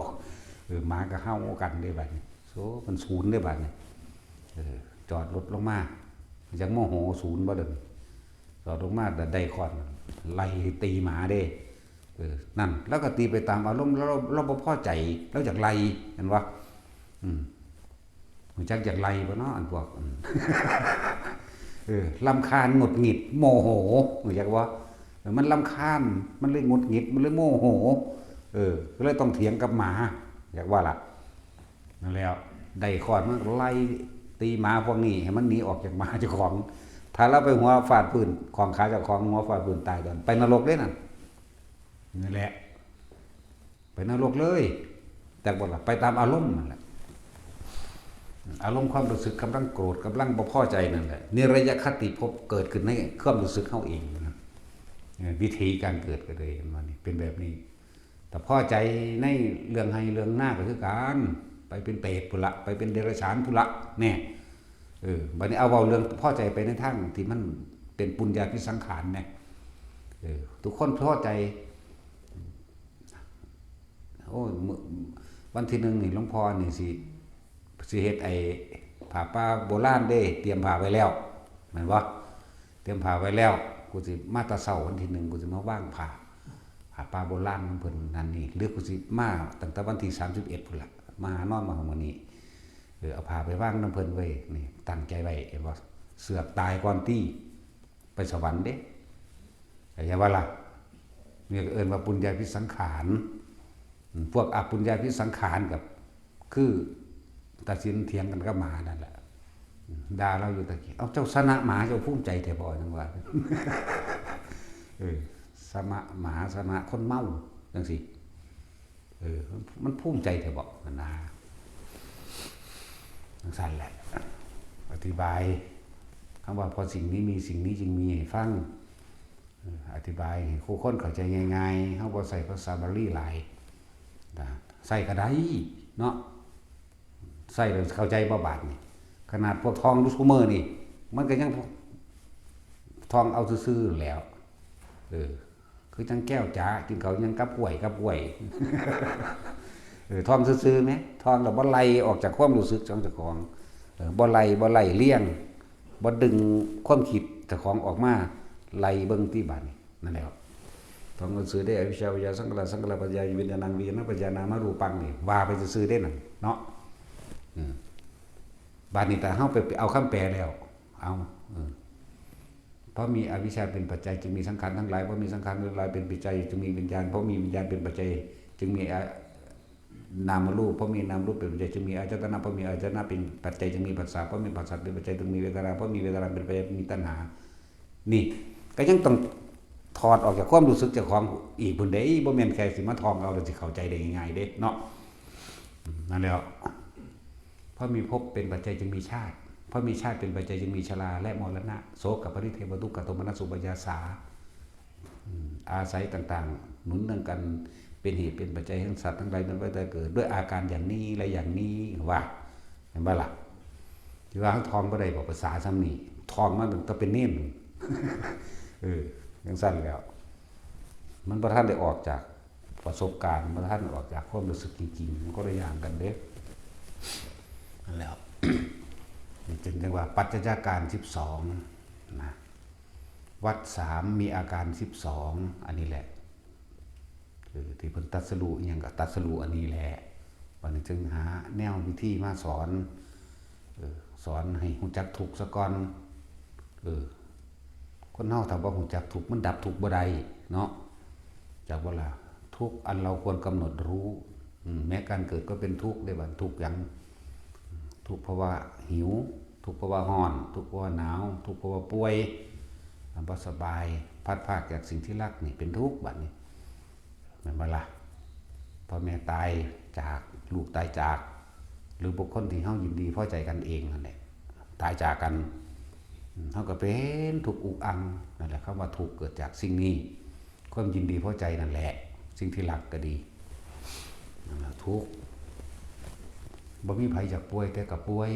เออ หมาก็เห่ากันเด้บัดนี้ โซ มันสูนเด้บัดนี้ เออ จอดรถลงมา ยังโมโหสูนบ่เดิน จอดลงมาแต่ได้ค้อน ไล่ตีหมาเด้ เออ นั่น แล้วก็ตีไปตามอารมณ์ แล้วเรา เราบ่พอใจ เราอยากไล่ เห็นบ่ อืม รู้จักอยากไล่บ่เนาะ อันพวก อืม เออ รำคาญ หงุดหงิด โมโห รู้จักบ่ เออ มันรำคาญ มันเลยหงุดหงิด มันเลยโมโห เออ ก็เลยต้องเถียงกับหมา อยากว่าล่ะ นั่นแหละ ได้ค้อนมันก็ไล่ตีหมาพวกนี้ให้มันหนีออกจากหมาเจ้าของ ถ้าเราไปหัวฟาดพื้น ของขาเจ้าของ หัวฟาดพื้นตายก่อน ไปนรกเด้นั่น นั่นแหละ ไปนรกเลย แต่บ่ล่ะ ไปตามอารมณ์นั่นแหละ อารมณ์ความรู้สึกกำลังโกรธ กำลังบ่พอใจนั่นแหละ นิรยคติภพเกิดขึ้นในความรู้สึกเฮาเองนะ เออ วิธีการเกิดก็เลยเห็นว่านี่เป็นแบบนี้ แต่พอใจในเรื่องไฮ่เรื่องนาก็คือกัน ไปเป็นเปรตพุ้นละ ไปเป็นเดรัจฉานพุ้นละ แน่ เออ บัดนี้เอาเว้าเรื่องพอใจไปในทางที่มันเป็นปุญญาภิสังขารแน่ เออ ทุกคนพอใจ โอ้ย มื้อ วันที่หนึ่งนี่หลวงพ่อนี่สิ สิเฮ็ดไอ้ผ้าป่าโบราณเด้ เตรียมผ้าไว้แล้ว แม่นบ่ เตรียมผ้าไว้แล้ว กูสิมาแต่เช้าวันที่หนึ่ง กูสิมาวางผ้า ผ้าป่าโบราณของเพิ่นนั่นนี่ หรือกูสิมาตั้งแต่วันที่สามสิบเอ็ดพุ้นละ มาหานอนมามื้อนี้ เออ เอาผ้าไปวางนำเพิ่นไว้ นี่ ตั้งใจไว้ เห็นบ่ เสือกตายก่อนตี้ ไปสวรรค์เด้ เข้าใจบ่ล่ะ นี่ก็เอิ้นว่าปุญญาภิสังขาร อืม พวกอปุญญาภิสังขารกับ คือตัดสินเถียงกันกับหมานั่นแหละ ด่าลาวอยู่ตะกี้ เอา เจ้าชนะหมา เจ้าภูมิใจแท้บ่ จั่งว่า เออ ชนะหมา ชนะคนเมา จั่งซี้ เออ มัน มันภูมิใจแท้บ่ หั่นนะ จั่งซั้นแหละ อธิบาย คำว่า เพราะสิ่งนี้มี สิ่งนี้จึงมีให้ฟัง เออ อธิบายให้คู่คนเข้าใจง่ายๆ เฮาบ่ใช้ภาษาบาลีหลาย นะ ใช้ก็ได้เนาะ ใช้แล้วเข้าใจบ่บาดนี่ ขนาดพวกท่องอยู่ซุมื้อนี่ มันก็ยังท่องเอาซื่อๆแหล้ว เออ คือจั่งแก้วจ๋า กินข้าวยังกับกล้วย กับกล้วย เออ ท่องซื่อๆแหม ท่องแล้วบ่ไล่ออกจากความรู้สึกของเจ้าของ เออ บ่ไล่ บ่ไล่เลียง บ่ดึงความคิดเจ้าของออกมาไล่เบิ่งติบาดนี่ นั่นแหละ ท่องซื่อๆเด้ อวิชชา ปัจจา สังขารา สังขารปัจจา วิญญาณัง วิญญาณปัจจา นามรูปัง นี่ ว่าไปซื่อๆเด้นั่นเนาะ อืม บาดนี้ถ้าเฮาไปเอาคำแปลแล้ว เอา เออ เพราะมีอวิชชาเป็นปัจจัย จึงมีสังขารทั้งหลาย เพราะมีสังขารทั้งหลายเป็นปัจจัย จึงมีวิญญาณ เพราะมีวิญญาณเป็นปัจจัย จึงมีอา- นามรูป เพราะมีนามรูปเป็นปัจจัย จึงมีอายตนะ เพราะมีอายตนะเป็นปัจจัย จึงมีผัสสะ เพราะมีผัสสะเป็นปัจจัย จึงมีเวทนา เพราะมีเวทนาเป็นปัจจัย จึงมีตัณหา นี่ ก็ยังต้องถอดออกจากความรู้สึกเจ้าของอีกพุ้นเด้ บ่แม่นแค่สิมาท่องเอาแล้วสิเข้าใจได้ง่ายๆเด้เนาะ อืม นั่นแหละ เพราะมีภพเป็นปัจจัยจึงมีชาติ เพราะมีชาติเป็นปัจจัยจึงมีชราและมรณะ โสกปริเทวทุกขโทมนัสอุปายาสา อืม อาศัยต่างๆ หนุนเนื่องกัน เป็นเหตุเป็นปัจจัยให้สัตว์ทั้งหลายเวียนว่ายตายเกิด ด้วยอาการอย่างนี้และอย่างนี้ ว่า เห็นบ่ล่ะ ที่ว่าท่องบ่ได้บ่ ภาษาส่ำนี้ ท่องมาตั้งแต่เป็นเณร เออ จั่งซั้นแล้ว มันบ่ทันได้ออกจากประสบการณ์ บ่ทันออกจากความรู้สึกจริงๆ มันคนละอย่างกันเด้ นั่นแหละ นี่จึงเรียกว่าปัจจัยการสิบสอง นะ วัฏสามมีอาการสิบสอง อันนี้แหละ เออ ที่เพิ่นตรัสรู้อิหยังก็ตรัสรู้อันนี้แหละ บัดนี้จึงหาแนววิธีมาสอน เออ สอนให้รู้จักทุกข์ซะก่อน เออ คนเฮาถ้าบ่รู้จักทุกข์ มันดับทุกข์บ่ได้เนาะ จักบ่ล่ะ ทุกข์อันเราควรกำหนดรู้ อืม แม้การเกิดก็เป็นทุกข์เด้ บัดทุกข์หยัง ทุกข์เพราะว่าหิว ทุกข์เพราะว่าร้อน ทุกข์เพราะว่าหนาว ทุกข์เพราะว่าป่วย บ่สบาย พลัดพรากจากสิ่งที่รักนี่เป็นทุกข์บัดนี้ แม่นบ่ล่ะ พ่อแม่ตายจาก ลูกตายจาก หรือบุคคลที่เฮายินดีพอใจกันเองนั่นแหละ ตายจากกัน อืม เฮาก็เป็นทุกข์อุกอัง นั่นแหละ คำว่าทุกข์เกิดจากสิ่งนี้ ความยินดีพอใจนั่นแหละ สิ่งที่รักก็ดี นั่นแหละทุกข์ บ่มีไผอยากป่วยแต่ก็ป่วย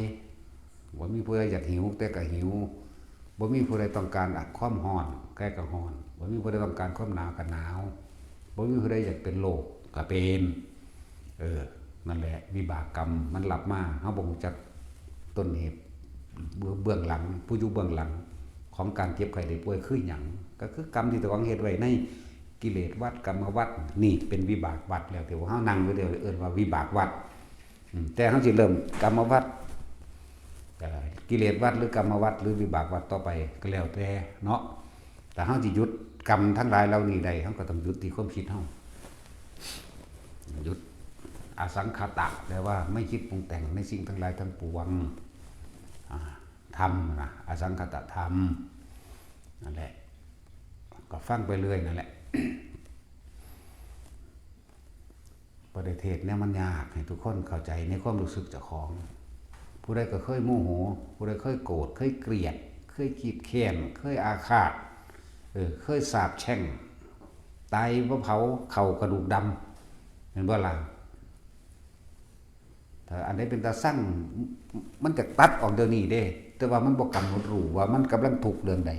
บ่มีผู้ใดอยากหิวแต่ก็หิว บ่มีผู้ใดต้องการความร้อนแต่ก็ร้อน บ่มีผู้ใดต้องการความหนาวก็หนาว บ่มีผู้ใดอยากเป็นโรคก็เป็น เออ นั่นแหละ วิบากกรรมมันรับมา เฮาบ่รู้จักต้นเหตุ เบื้อง เบื้องหลัง ผู้อยู่เบื้องหลังของการเจ็บไข้ได้ป่วยคือหยัง ก็คือกรรมที่เจ้าของเฮ็ดไว้ในกิเลสวัฏ กรรมวัฏ นี่เป็นวิบากวัฏแล้ว ที่ว่าเฮานั่งอยู่เดี๋ยวเอิ้นว่าวิบากวัฏ อืม แต่เฮาสิเริ่มกรรมวัฏ เอ่อ กิเลสวัฏ หรือกรรมวัฏ หรือวิบากวัฏต่อไปก็แล้วแต่เนาะ แต่เฮาสิหยุดกรรมทั้งหลายเหล่านี้ได้ เฮาก็ต้องหยุดที่ความคิดเฮา หยุด อสังขตะ แปลว่าไม่คิดปรุงแต่งในสิ่งทั้งหลายทั้งปวง อ่า ธรรมนะ อสังขตธรรม นั่นแหละ ก็ฟังไปเรื่อยนั่นแหละ บ่ได้เทศน์แนวมันยาก ให้ทุกคนเข้าใจในความรู้สึกเจ้าของ ผู้ใดก็เคยโมโห ผู้ใดเคยโกรธ เคยเกลียด เคยขีดแค้น เคยอาฆาต เออ เคยสาปแช่ง ตายบ่เผา เข้ากระดูกดำ เห็นบ่ล่ะ ถ้าอันใดเป็นตาซัง มันจะตัดออกเดี๋ยวนี้เด้ แต่ว่ามันบ่กำหนดรู้ว่ามันกำลังทุกข์เรื่องใด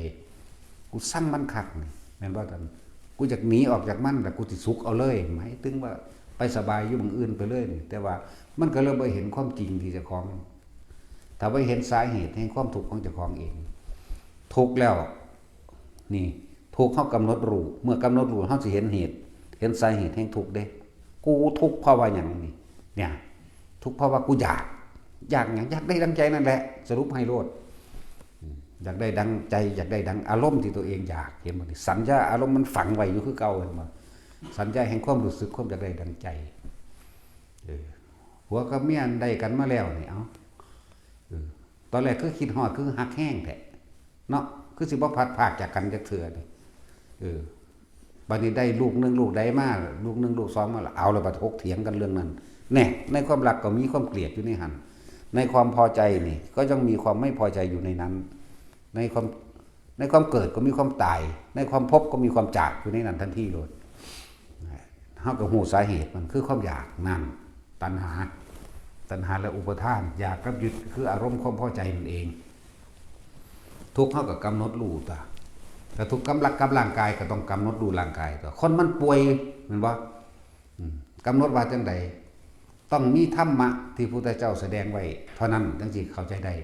กูซังมันคักนี่ แม่นบ่ท่าน กูอยากหนีออกจากมัน แต่กูสิสุขเอาเลย หมายถึงว่าไปสบายอยู่หม่องอื่นไปเลยนี่ แต่ว่ามันก็เลยบ่เห็นความจริงที่เจ้าของ ถ้าบ่เห็นสาเหตุแห่งความทุกข์ของเจ้าของเอง ทุกข์แล้ว นี่ ทุกข์เฮากำหนดรู้ เมื่อกำหนดรู้ เฮาสิเห็นเหตุ เห็นสาเหตุแห่งทุกข์เด้ กูทุกข์เพราะว่าหยังนี่ เนี่ย ทุกข์เพราะว่ากูอยาก อยากหยัง อยากได้ดังใจนั่นแหละ สรุปให้โลด อืม อยากได้ดังใจ อยากได้ดังอารมณ์ที่ตัวเองอยาก เห็นบ่นี่ สัญญาอารมณ์มันฝังไว้อยู่คือเก่า เห็นบ่ สัญญาแห่งความรู้สึก ความอยากได้ดังใจ เออ ผัวกับเมียได้กันมาแล้วนี่ เอ้า เออ ตอนแรกคือคิดฮอด คือฮักแฮงแท้เนาะ คือสิบ่พลัดพรากจากกันจักเทื่อนี่ เออ บัดนี้ได้ลูกหนึ่งลูกใดมา ลูกหนึ่งลูกสองมาแล้ว เอาแล้วบัดถกเถียงกันเรื่องนั้น แน่ ในความรักก็มีความเกลียดอยู่ในหั่น ในความพอใจนี่ ก็ยังมีความไม่พอใจอยู่ในนั้น ในความ ในความเกิดก็มีความตาย ในความพบก็มีความจากอยู่ในนั้นทันทีโลด เฮาก็ฮู้สาเหตุมันคือความอยากนั่น ตัณหา ตัณหาและอุปาทาน อยากกับยึดคืออารมณ์ความพอใจนั่นเอง ทุกข์เฮาก็กำหนดรู้ตั๊ว ถ้าทุกข์กับร่างกายก็ต้องกำหนดรู้ร่างกายตั๊ว คนมันป่วย แม่นบ่ อืม กำหนดว่าจั่งใด ต้องมีธรรมะที่พุทธเจ้าแสดงไว้เท่านั้นจั่งสิเข้าใจได้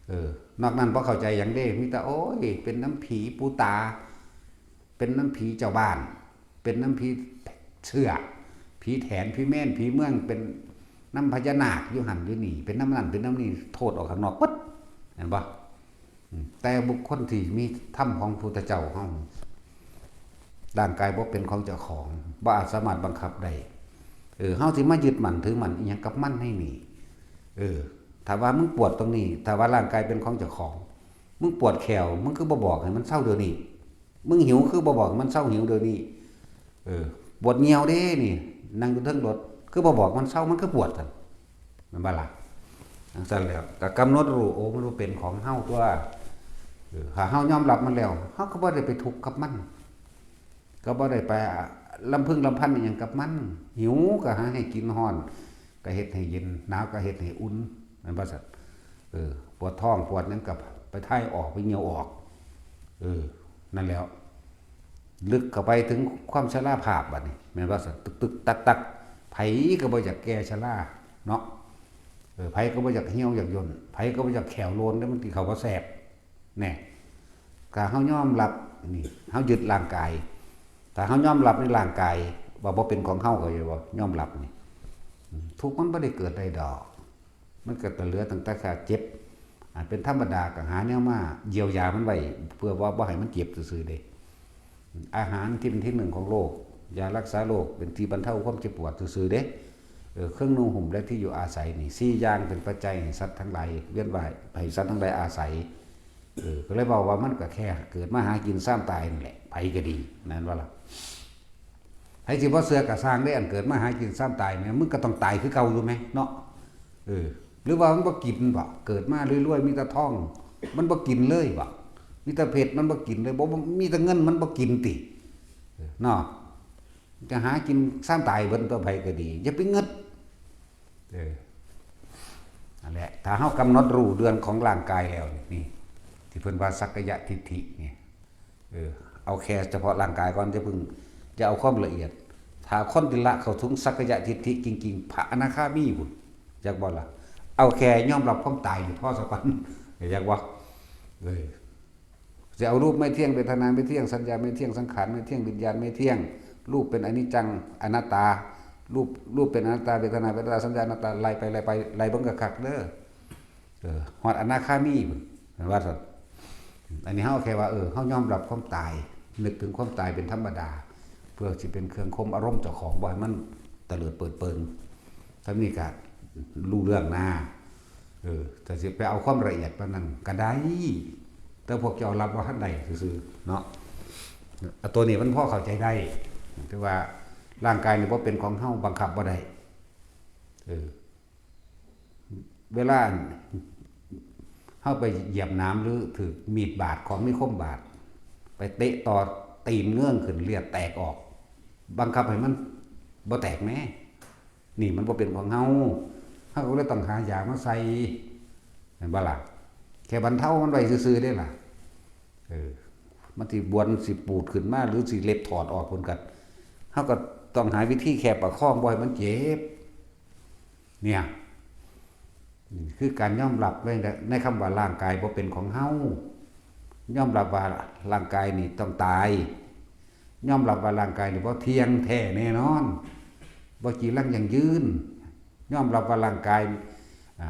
เออ นอกนั้นบ่เข้าใจหยังเด้ มีแต่ โอ้ย เป็นนำผีปูตา เป็นนำผีเจ้าบ้าน เป็นนำผีเสื้อ ผีแถน ผีแม่น ผีเมือง เป็นนำพญานาคอยู่หั่นอยู่นี่ เป็นนำนั่น เป็นนำนี่ โทษออกข้างนอกเบิด เห็นบ่ อืม แต่บุคคลที่มีธรรมของพุทธเจ้าเฮา ร่างกายบ่เป็นของเจ้าของ บ่อาจสามารถบังคับได้ เออ เฮาสิมายึดมั่นถือมั่นอิหยังกับมันให้นี่ เออ ถ้าว่ามึงปวดตรงนี้ ถ้าว่าร่างกายเป็นของเจ้าของ มึงปวดแข้ว มึงคือบ่บอกให้มันเซาเดี๋ยวนี้ มึงหิวคือบ่บอกให้มันเซาหิวเดี๋ยวนี้ เออ ปวดเยี่ยวเด้นี่ นั่งอยู่เทิงรถ คือบ่บอกมันเซา มันคือปวดซั่น แม่นบ่ล่ะ จั่งซั่นแล้ว ก็กำหนดรู้ โอ้ มันบ่เป็นของเฮาตั๊ว เออ ถ้าเฮายอมรับมันแล้ว เฮาก็บ่ได้ไปทุกข์กับมัน ก็บ่ได้ไปลำพึงลำพันอิหยังกับมัน หิวก็หาให้กิน ร้อนก็เฮ็ดให้เย็น หนาวก็เฮ็ดให้อุ่น แม่นบ่ซั่น เออ ปวดท้องปวดหยังก็ไปถ่ายออก ไปเยี่ยวออก เออ นั่นแหล้ว ลึกเข้าไปถึงความชราภาพบัดนี้ แม่นบ่ซั่น ตึกๆ ตักๆ ไผก็บ่อยากแก่ชราเนาะ เออ ไผก็บ่อยากเหี่ยวอยากย่น ไผก็บ่อยากแข้วโลน แล้วมันกินข้าวบ่แซ่บ แน่ ถ้าเฮายอมรับนี่ เฮายึดร่างกาย ถ้าเฮายอมรับในร่างกาย ว่าบ่เป็นของเฮา เข้าใจบ่ ยอมรับนี่ อืม ทุกข์มันบ่ได้เกิดได้ดอก มันก็เหลือตั้งแต่ค่าเจ็บ อ่า เป็นธรรมดา ก็หาแนวมาเยียวยามันไว้ เพื่อว่าบ่ให้มันเจ็บซื่อๆเด้ อาหารที่เป็นที่หนึ่งของโลก ยารักษาโรค เป็นที่บรรเทาความเจ็บปวดซื่อๆเด้ เออ เครื่องนุ่งห่มและที่อยู่อาศัยนี่ สี่อย่างเป็นปัจจัยให้สัตว์ทั้งหลายเวียนว่าย ให้สัตว์ทั้งหลายอาศัย เออ ก็เลยเว้าว่ามันก็แค่เกิดมาหากินซ้ำตายนั่นแหละ ไผก็ดี แม่นบ่ล่ะ ไผสิบ่เชื่อก็ซ่างเด้ อันเกิดมาหากินซ้ำตายเนี่ย มึงก็ต้องตายคือเก่าอยู่แหมเนาะ เออ หรือว่ามันบ่กินบ่ เกิดมารวยๆ มีแต่ทอง มันบ่กินเลยบ่ มีแต่เพชร มันบ่กินเลย บ่ บ่ มีแต่เงิน มันบ่กินติ เออ เนาะ จะหากินซ้ำตายเบิดตั๊ว ไผก็ดี อย่าไปงึด เออ นั่นแหละ ถ้าเฮากำหนดรู้เรื่องของร่างกายแล้วนี่ ที่เพิ่นว่าสักกายทิฏฐินี่ เออ เอาแค่เฉพาะร่างกายก่อน อย่าเพิ่ง อย่าเอาความละเอียด ถ้าคนที่ละเข้าถึงสักกายทิฏฐิจริงๆ พระอนาคามีพุ้น จักบ่ล่ะ เอาแค่ยอมรับความตายนี่พอซะก่อน จักบ่ เออ สิเอารูปไม่เที่ยง เวทนาไม่เที่ยง สัญญาไม่เที่ยง สังขารไม่เที่ยง วิญญาณไม่เที่ยง รูปเป็นอนิจจัง อนัตตา รูป รูปเป็นอนัตตา เวทนาเป็นอนัตตา สัญญาอนัตตา ไล่ไป ไล่ไป ไล่เบิ่งคักๆเด้อ เออ ฮอดอนาคามีพุ้น แม่นว่าซั่น อันนี้เฮาแค่ว่า เออ เฮายอมรับความตาย นึกถึงความตายเป็นธรรมดา เพื่อสิเป็นเครื่องข่มอารมณ์เจ้าของ บ่ให้มันเตลิดเปิดเปิง ถ้ามีก็รู้เรื่องนะ เออ แต่สิไปเอาความละเอียดปานนั้นก็ได้ แต่พวกเจ้ารับบ่ทันได้ซื่อๆ เนาะ อ่ะ ตัวนี้มันพอเข้าใจได้ แต่ว่าร่างกายนี่บ่เป็นของเฮา บังคับบ่ได้ เออ เวลาเฮาไปเหยียบหนามหรือถืกมีดบาด ของมีคมบาด ไปเตะต่อตีนเงื้องขึ้น เลือดแตกออก บังคับให้มันบ่แตกแหม นี่มันบ่เป็นของเฮา เฮาก็เลยต้องหายามาใส่ แม่นบ่ล่ะ แค่บรรเทามันไว้ซื่อๆ เด้ล่ะ เออ มันสิบวมสิปูดขึ้นมา หรือสิเล็บถอดออกพุ้นก็ เฮาก็ต้องหาวิธีแค่ประคองบ่ให้มันเจ็บ เนี่ย นี่คือการยอมรับใน ในคำว่าร่างกายบ่เป็นของเฮา ยอมรับว่าร่างกายนี่ต้องตาย ยอมรับว่าร่างกายนี่บ่เที่ยงแท้แน่นอน บ่จีรังยั่งยืน ยอมรับว่าร่างกาย อ่า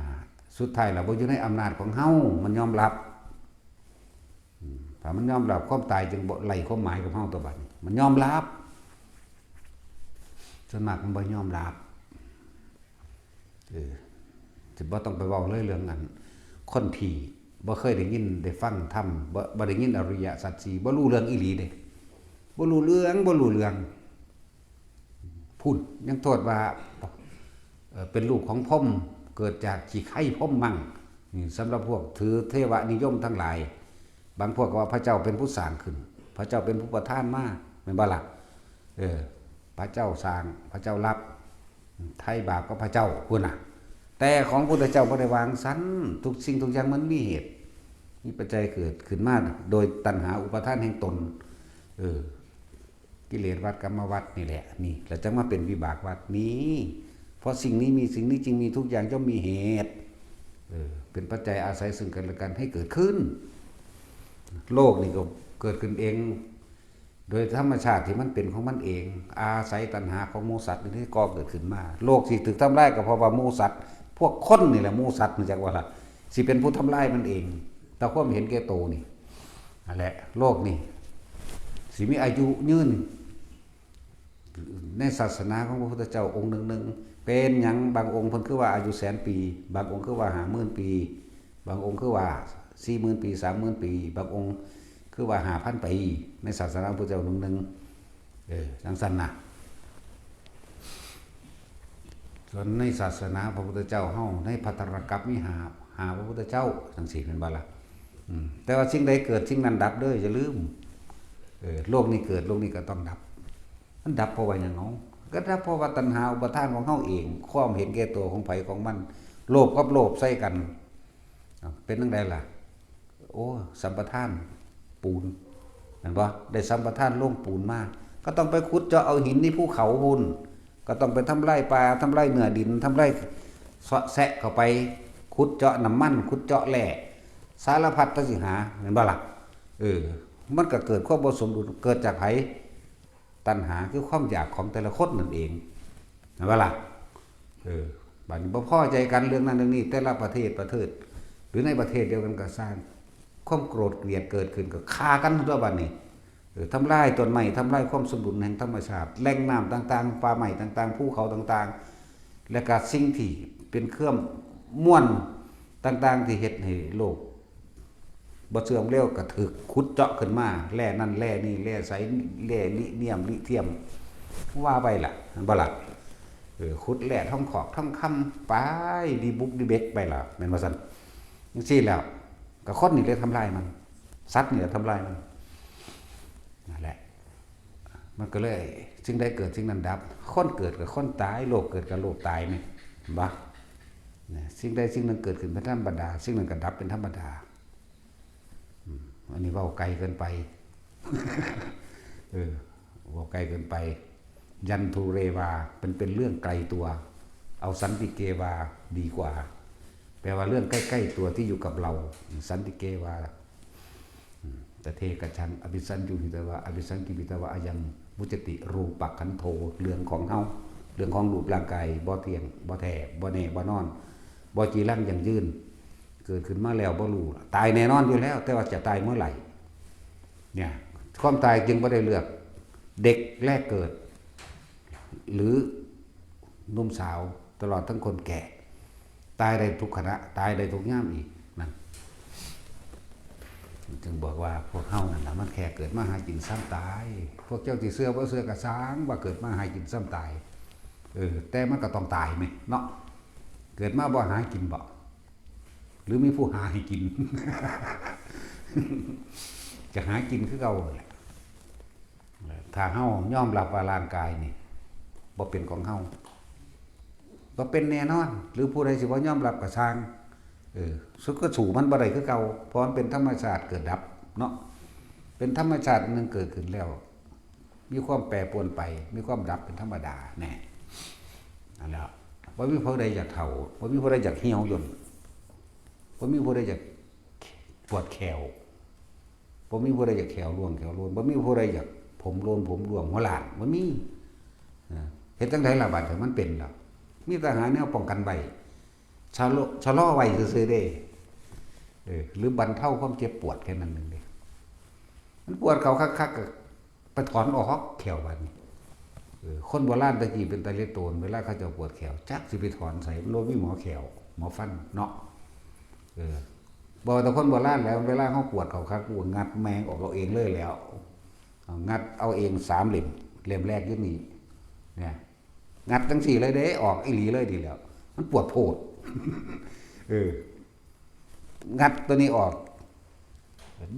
สุดท้ายแล้วบ่อยู่ในอำนาจของเฮา มันยอมรับ อืม ถ้ามันยอมรับความตายจึงบ่ไร้ความหมายกับเฮาตัวบัดนี้ มันยอมรับ ส่วนมากมันบ่ยอมรับ เออ สิบ่ต้องไปเว้าเลยเรื่องอัน คนที่บ่เคยได้ยินได้ฟังธรรม บ่ บ่ได้ยินอริยสัจสี่ บ่รู้เรื่องอีหลีเด้ บ่รู้เรื่อง บ่รู้เรื่อง พุ้น ยังโทษว่า เอ่อ เป็นลูกของพรหม เกิดจากขี้ไคพรหมมัง นี่สำหรับพวกถือเทวนิยมทั้งหลาย บางพวกก็ว่าพระเจ้าเป็นผู้สร้างขึ้น พระเจ้าเป็นผู้ประทานมา แม่นบ่ล่ะ เออ พระเจ้าสร้าง พระเจ้ารับ ไถ่บาปก็พระเจ้าพุ้นน่ะ แต่ของพุทธเจ้าบ่ได้วางซั่น ทุกสิ่งทุกอย่างมันมีเหตุ มีปัจจัยเกิดขึ้นมาโดยตัณหาอุปาทานแห่งตน เออ กิเลสวัฏกรรมวัฏนี่แหละ นี่ แล้วจังมาเป็นวิบากวัฏ นี่ เพราะสิ่งนี้มี สิ่งนี้จึงมี ทุกอย่างย่อมมีเหตุ เออ เป็นปัจจัยอาศัยซึ่งกันและกันให้เกิดขึ้น โลกนี่ก็เกิดขึ้นเอง โดยธรรมชาติที่มันเป็นของมันเอง อาศัยตัณหาของหมู่สัตว์นี่ก่อเกิดขึ้นมา โลกสิถูกทำลายก็เพราะว่าหมู่สัตว์ พวกคนนี่แหละหมู่สัตว์ รู้จักบ่ล่ะ สิเป็นผู้ทำลายมันเอง แต่ความเห็นแก่โตนี่ นั่นแหละ โลกนี่ สิมีอายุยืน ในศาสนาของพระพุทธเจ้าองค์หนึ่งหนึ่ง เป็นหยังบางองค์เพิ่นคือว่าอายุแสนปี บางองค์คือว่าห้าหมื่นปี บางองค์คือว่าสี่หมื่นปี สามหมื่นปี บางองค์คือว่าห้าพันปี ในศาสนาพระพุทธเจ้าหนึ่งหนึ่ง เออ จังซั่นนะ ส่วนในศาสนาพระพุทธเจ้าเฮา ในภัททรกัปปะมีห้า ห้าพระพุทธเจ้า จังซี่แม่นบ่ล่ะ อืม แต่ว่าสิ่งใดเกิดสิ่งนั้นดับเด้อ อย่าลืม เออ โลกนี้เกิด โลกนี้ก็ต้องดับ มันดับเพราะว่าหยังเนาะ ก็ดับเพราะว่าตัณหาอุปาทานของเฮาเอง ความเห็นแก่ตัวของไผของมัน โลภกับโลภใส่กัน อ่ะ เป็นจั่งใดล่ะ โอ้ สัมปทานปูน แม่นบ่ ได้สัมปทานโรงปูนมา ก็ต้องไปขุดเจาะเอาหินในภูเขาพุ้น ก็ต้องไปทำลายป่า ทำลายเนื้อดิน ทำลายเซาะแซะเข้าไป ขุดเจาะน้ำมัน ขุดเจาะแร่ สารพัดตะสิหา แม่นบ่ล่ะ เออ มันก็เกิดความบ่สมดุล เกิดจากไผ ตัณหาคือความอยากของแต่ละคนนั่นเอง แม่นบ่ล่ะ เออ บัดนี้บ่พอใจกันเรื่องนั้นเรื่องนี้ แต่ละประเทศประเทศ หรือในประเทศเดียวกันก็ซ่าง ความโกรธเกลียดเกิดขึ้นก็ฆ่ากันตัวบัดนี้ เออ ทำลายต้นไม้ ทำลายความสมดุลแห่งธรรมชาติ แหล่งน้ำต่างๆ ป่าไม้ต่างๆ ภูเขาต่างๆ และก็สิ่งที่เป็นเครื่องมวลต่างๆ ที่เฮ็ดให้โลก บ่เสื่อมเร็วก็ถูกขุดเจาะขึ้นมา แร่นั่นแร่นี่ แร่ใส แร่ลิเนียม ลิเทียม ว่าไปล่ะ แม่นบ่ล่ะ เออ ขุดแร่ทองขอกทองคำไป ดีบุกดีเบกไปล่ะ แม่นบ่ซั่น จังซี่แล้ว ก็คนนี่แหละทำลายมัน สัตว์นี่แหละทำลายมัน นั่นแหละ มันก็เลย สิ่งใดเกิดสิ่งนั้นดับ คนเกิดก็คนตาย โลกเกิดก็โลกตายแม่นบ่ นะ สิ่งใดสิ่งหนึ่งเกิดขึ้นเป็นธรรมดา สิ่งนั้นก็ดับเป็นธรรมดา อืม อันนี้เว้าไกลเกินไป เออ เว้าไกลเกินไป ยันทูเรวา เป็น เป็นเรื่องไกลตัว เอาสันติเกวาดีกว่า แปลว่าเรื่องใกล้ๆตัวที่อยู่กับเรา สันติเกวา อืม ตะเทกะชัง อภิสัญญูหิตวา อภิสังกิปิตวา อายัง มุจจติ รูปะขันโธ เรื่องของเฮา เรื่องของรูปร่างกาย บ่เที่ยง บ่แท้ บ่แน่ บ่นอน บ่จีรังยั่งยืน เกิดขึ้นมาแล้วบ่รู้ ตายแน่นอนอยู่แล้ว แต่ว่าจะตายเมื่อไหร่ เนี่ย ความตายจึงบ่ได้เลือก เด็กแรกเกิด หรือหนุ่มสาว ตลอดทั้งคนแก่ ตายได้ทุกขณะ ตายได้ทุกยามอีกนั่น จึงบอกว่าพวกเฮานั่นล่ะมันแค่เกิดมาหากินซ้ำตาย พวกเจ้าสิเชื่อบ่เชื่อก็ซ่าง ว่าเกิดมาหากินซ้ำตาย เออ แต่มันก็ต้องตายแหมเนาะ เกิดมาบ่หากินบ่ หรือมีผู้หาให้กิน ก็หากินคือเก่าแหละ ถ้าเฮายอมรับว่าร่างกายนี่บ่เป็นของเฮา บ่เป็นแน่นอน หรือผู้ใดสิบ่ยอมรับก็ซ่าง เออ สุดก็สู้มันบ่ได้คือเก่า เพราะมันเป็นธรรมชาติเกิดดับเนาะ เป็นธรรมชาติอันหนึ่งเกิดขึ้นแล้ว มีความแปรปรวนไป มีความดับเป็นธรรมดาแน่ นั่นแหละ บ่มีผู้ใดอยากเฒ่า บ่มีผู้ใดอยากเหี่ยวย่น บ่มีผู้ใดอยากปวดแข้ว บ่มีผู้ใดอยากแข้วร่วงแข้วโล้น บ่มีผู้ใดอยากผมโล้นผมร่วงหัวล้าน บ่มี นะ เฮ็ดจั่งใดล่ะบัดนี้มันเป็นแล้ว มีแต่หาแนวป้องกันไว้ ชะลอ ชะลอไว้ซื่อๆเด้ เออ หรือบรรเทาความเจ็บปวดแค่นั้นหนึ่งเด้ มันปวดเขาคักๆก็ไปถอนออกแข้วบัดนี้ เออ คนโบราณตะกี้เป็นตาเลียโตน เวลาเขาเจ้าปวดแข้ว จักสิไปถอนไส มันบ่มีหมอแข้ว หมอฟันเนาะ เออ บ่แต่คนโบราณแล้ว เวลาเขาปวดเขาคัก กูงัดแมงออกเอาเองเลยแล้ว เอางัดเอาเองสามเหล่ยม เหล่ยมแรกอยู่นี่ เนี่ย งัดจั่งซี้เลยเด้ ออกอีหลีเลยนี่แหล้ว มันปวดโพด เออ งัดตัวนี้ออก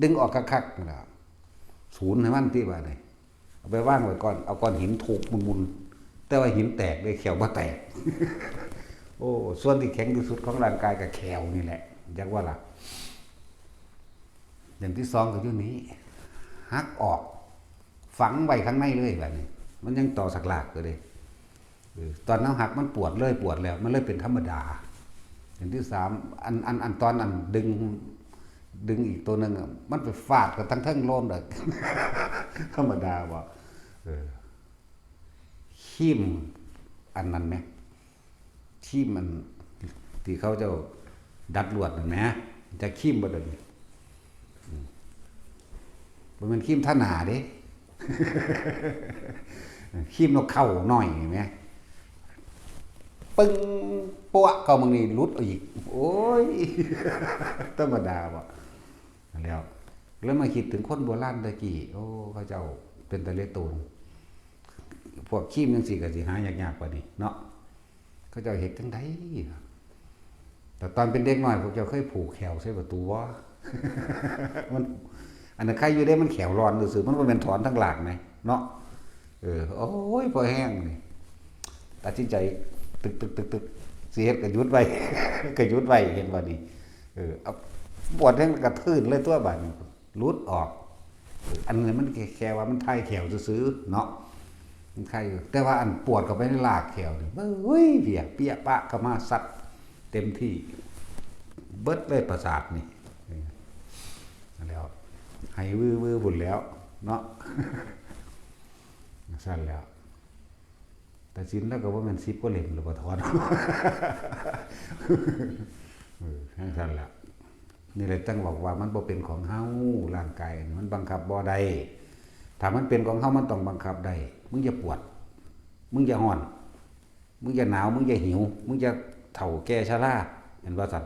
ดึงออกคักๆนั่นล่ะ ศูนย์ให้มันติบัดนี้ เอาไปวางไว้ก่อน เอาก้อนหินทุบมุนๆ แต่ว่าหินแตกเด้ แข้วบ่แตก โอ้ ส่วนที่แข็งที่สุดของร่างกายก็แข้วนี่แหละ จักว่าล่ะ อย่างที่สองก็อยู่นี้ หักออก ฝังไว้ข้างในเลยบัดนี้ มันยังต่อสักหลากอยู่เด้ เออ ตอนเฮาหักมันปวดเลยปวดแล้ว มันเลยเป็นธรรมดา อย่างที่สาม อัน อัน อันตอนอันดึง ดึงอีกตัวหนึ่งอะ มันไปฟาดกับทั้งเทิงโลนเลย ธรรมดาบ่ เออ ครีมอันนั้นไหม ครีมอันที่เขาเจ้าดัดลวดนั่นไหม จะครีมบ่เดี๋ยวนี้ อืม บ่แม่นครีมทาหน้าเด้ ครีมนกเขาหน่อยเห็นไหม ปึ้ง ปะเข้ามึงนี่หลุดเอาอีก โอ้ย ธรรมดาบ่ แล้ว แล้วมาคิดถึงคนโบราณตะกี้ โอ้ เขาเจ้าเป็นตาเลียโตน พวกครีมจั่งซี้ก็สิหายากๆกว่านี้เนาะ เขาเจ้าเฮ็ดจั่งใด แต่ตอนเป็นเด็กน้อยพวกเจ้าเคยผูกแข้วใส่ประตูบ่ มัน อันนั้นใครอยู่ได้มันแข้วร้อนซื่อๆ มันบ่แม่นถอนทั้งหลากไหมเนาะ เออ โอ้ย พอแห้งนี่ ตัดสินใจ ตึกตึกตึกตึก สิเฮ็ดก็หยุดไว้ ก็หยุดไว้ เห็นบ่นี่ เออ เอา ปวดแห้งกระทืนเลยตัวบัดนี้ หลุดออก เออ อันนี้มันแค่ แค่ว่ามันถ่ายแข้วซื่อๆเนาะ มันไข้อยู่ แต่ว่าอันปวดเข้าไปในรากแข้วนี่ เฮ้ย เปีย เปียปะเข้ามาสัตว์เต็มที่ เบิดเลยประสาทนี่ เออ แล้ว ให้วื้อๆพุ่นแล้ว เนาะ ซั่นแล้ว แต่ศีลแล้วก็บ่แม่นสิบกว่าเล่มหรือบ่ถอน เออ จั่งซั่นล่ะ นี่แหละจั่งบอกว่ามันบ่เป็นของเฮา ร่างกายมันบังคับบ่ได้ ถ้ามันเป็นของเฮามันต้องบังคับได้ มึงอย่าปวด มึงอย่าฮ้อน มึงอย่าหนาว มึงอย่าหิว มึงอย่าเฒ่าแก่ชรา เห็นว่าซั่น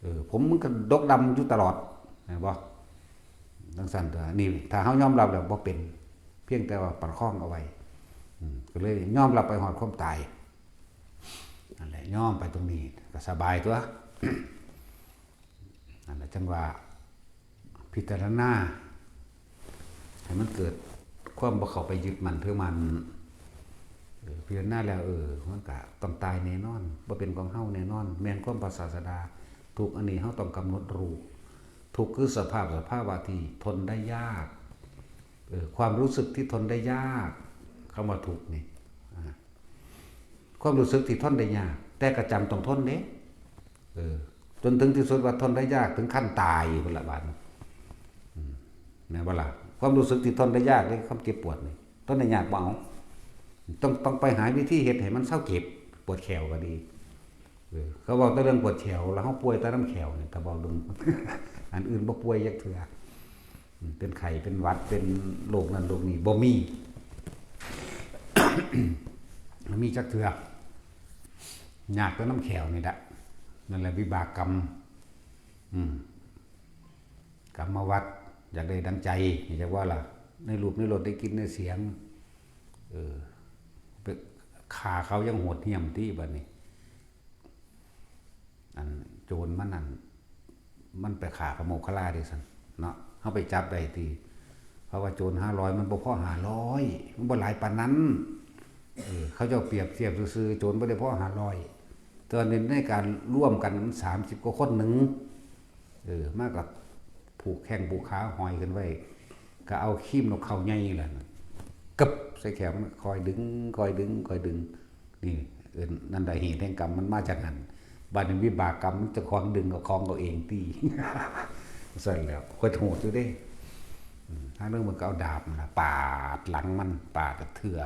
เออ ผมมึงก็ดกดำอยู่ตลอด เห็นบ่ จั่งซั่นตัว นี่ถ้าเฮายอมรับแล้วบ่เป็น เพียงแต่ว่าประคองเอาไว้ อืม ก็เลยยอมรับไปฮอดความตาย นั่นแหละ ยอมไปตรงนี้ ก็สบายตัว นั่นแหละ จั่งว่า พิจารณา ให้มันเกิดความบ่เข้าไปยึดมั่นถือมั่น เออ พิจารณาแล้ว เออ มันก็ต้องตายแน่นอน บ่เป็นของเฮาแน่นอน แม่นความพระศาสดา ทุกข์อันนี้เฮาต้องกำหนดรู้ ทุกข์คือสภาพ สภาวะที่ทนได้ยาก เออ ความรู้สึกที่ทนได้ยาก คำว่าทุกข์นี่ อ่า ความรู้สึกที่ทนได้ยาก แต่ก็จำต้องทนเด้ เออ จนถึงที่สุดว่าทนได้ยากถึงขั้นตายพุ้นละบาดนี้ อืม แม่นบ่ล่ะ ความรู้สึกที่ทนได้ยากในความเจ็บปวดนี่ ทนได้ยากบ่เอา ต้อง ต้องไปหาวิธีเฮ็ดให้มันเซาเจ็บ ปวดแข้วก็ดี เออ เขาเว้าแต่เรื่องปวดแข้ว แล้วเฮาป่วยแต่นำแข้วนี่ ถ้าเว้าเรื่อง อันอื่นบ่ป่วยจักเทื่อ อืม เป็นไข้ เป็นหวัด เป็นโรคนั้นโรคนี้ บ่มี บ่มีจักเทื่อ ยากแต่นำแข้วนี่ละ นั่นแหละวิบากกรรม อืม กรรมวัฏ อยากได้ดังใจ อยากว่าล่ะ ในรูปในรส ได้กลิ่นได้เสียง เออ ไปฆ่าเขายังโหดเหี้ยมติบัดนี้ อันโจรมันนั่น มันไปฆ่าพระโมคคัลลาเด้ซั่นเนาะ เฮาไปจับได้ติ เพราะว่าโจรห้าร้อยมันบ่พอห้าร้อย มันบ่หลายปานนั้น เออ เขาเจ้าเปรียบเทียบซื่อๆ โจรบ่ได้พอห้าร้อย แต่ว่าใน ในการร่วมกันมันสามสิบกว่าคนหนึ่ง เออ มากับผูกแข้งผูกขาห้อยขึ้นไว้ ก็เอาครีมนกเขาใหญ่นั่นล่ะ กึบ ใส่แข้วมัน คอยดึง คอยดึง คอยดึง นี่ เอิ้น นั่นแหละเหตุแห่งกรรมมันมาจากหั่น บัดนี้วิบากกรรมมันเจ้าของดึงเอาของเอาเองติ ซั่นแหล้ว ข้อยโหดอยู่เด้ อืม หาลางมื้อก็เอาดาบนั่นล่ะ ปาดหลังมัน ปาดเถื่อ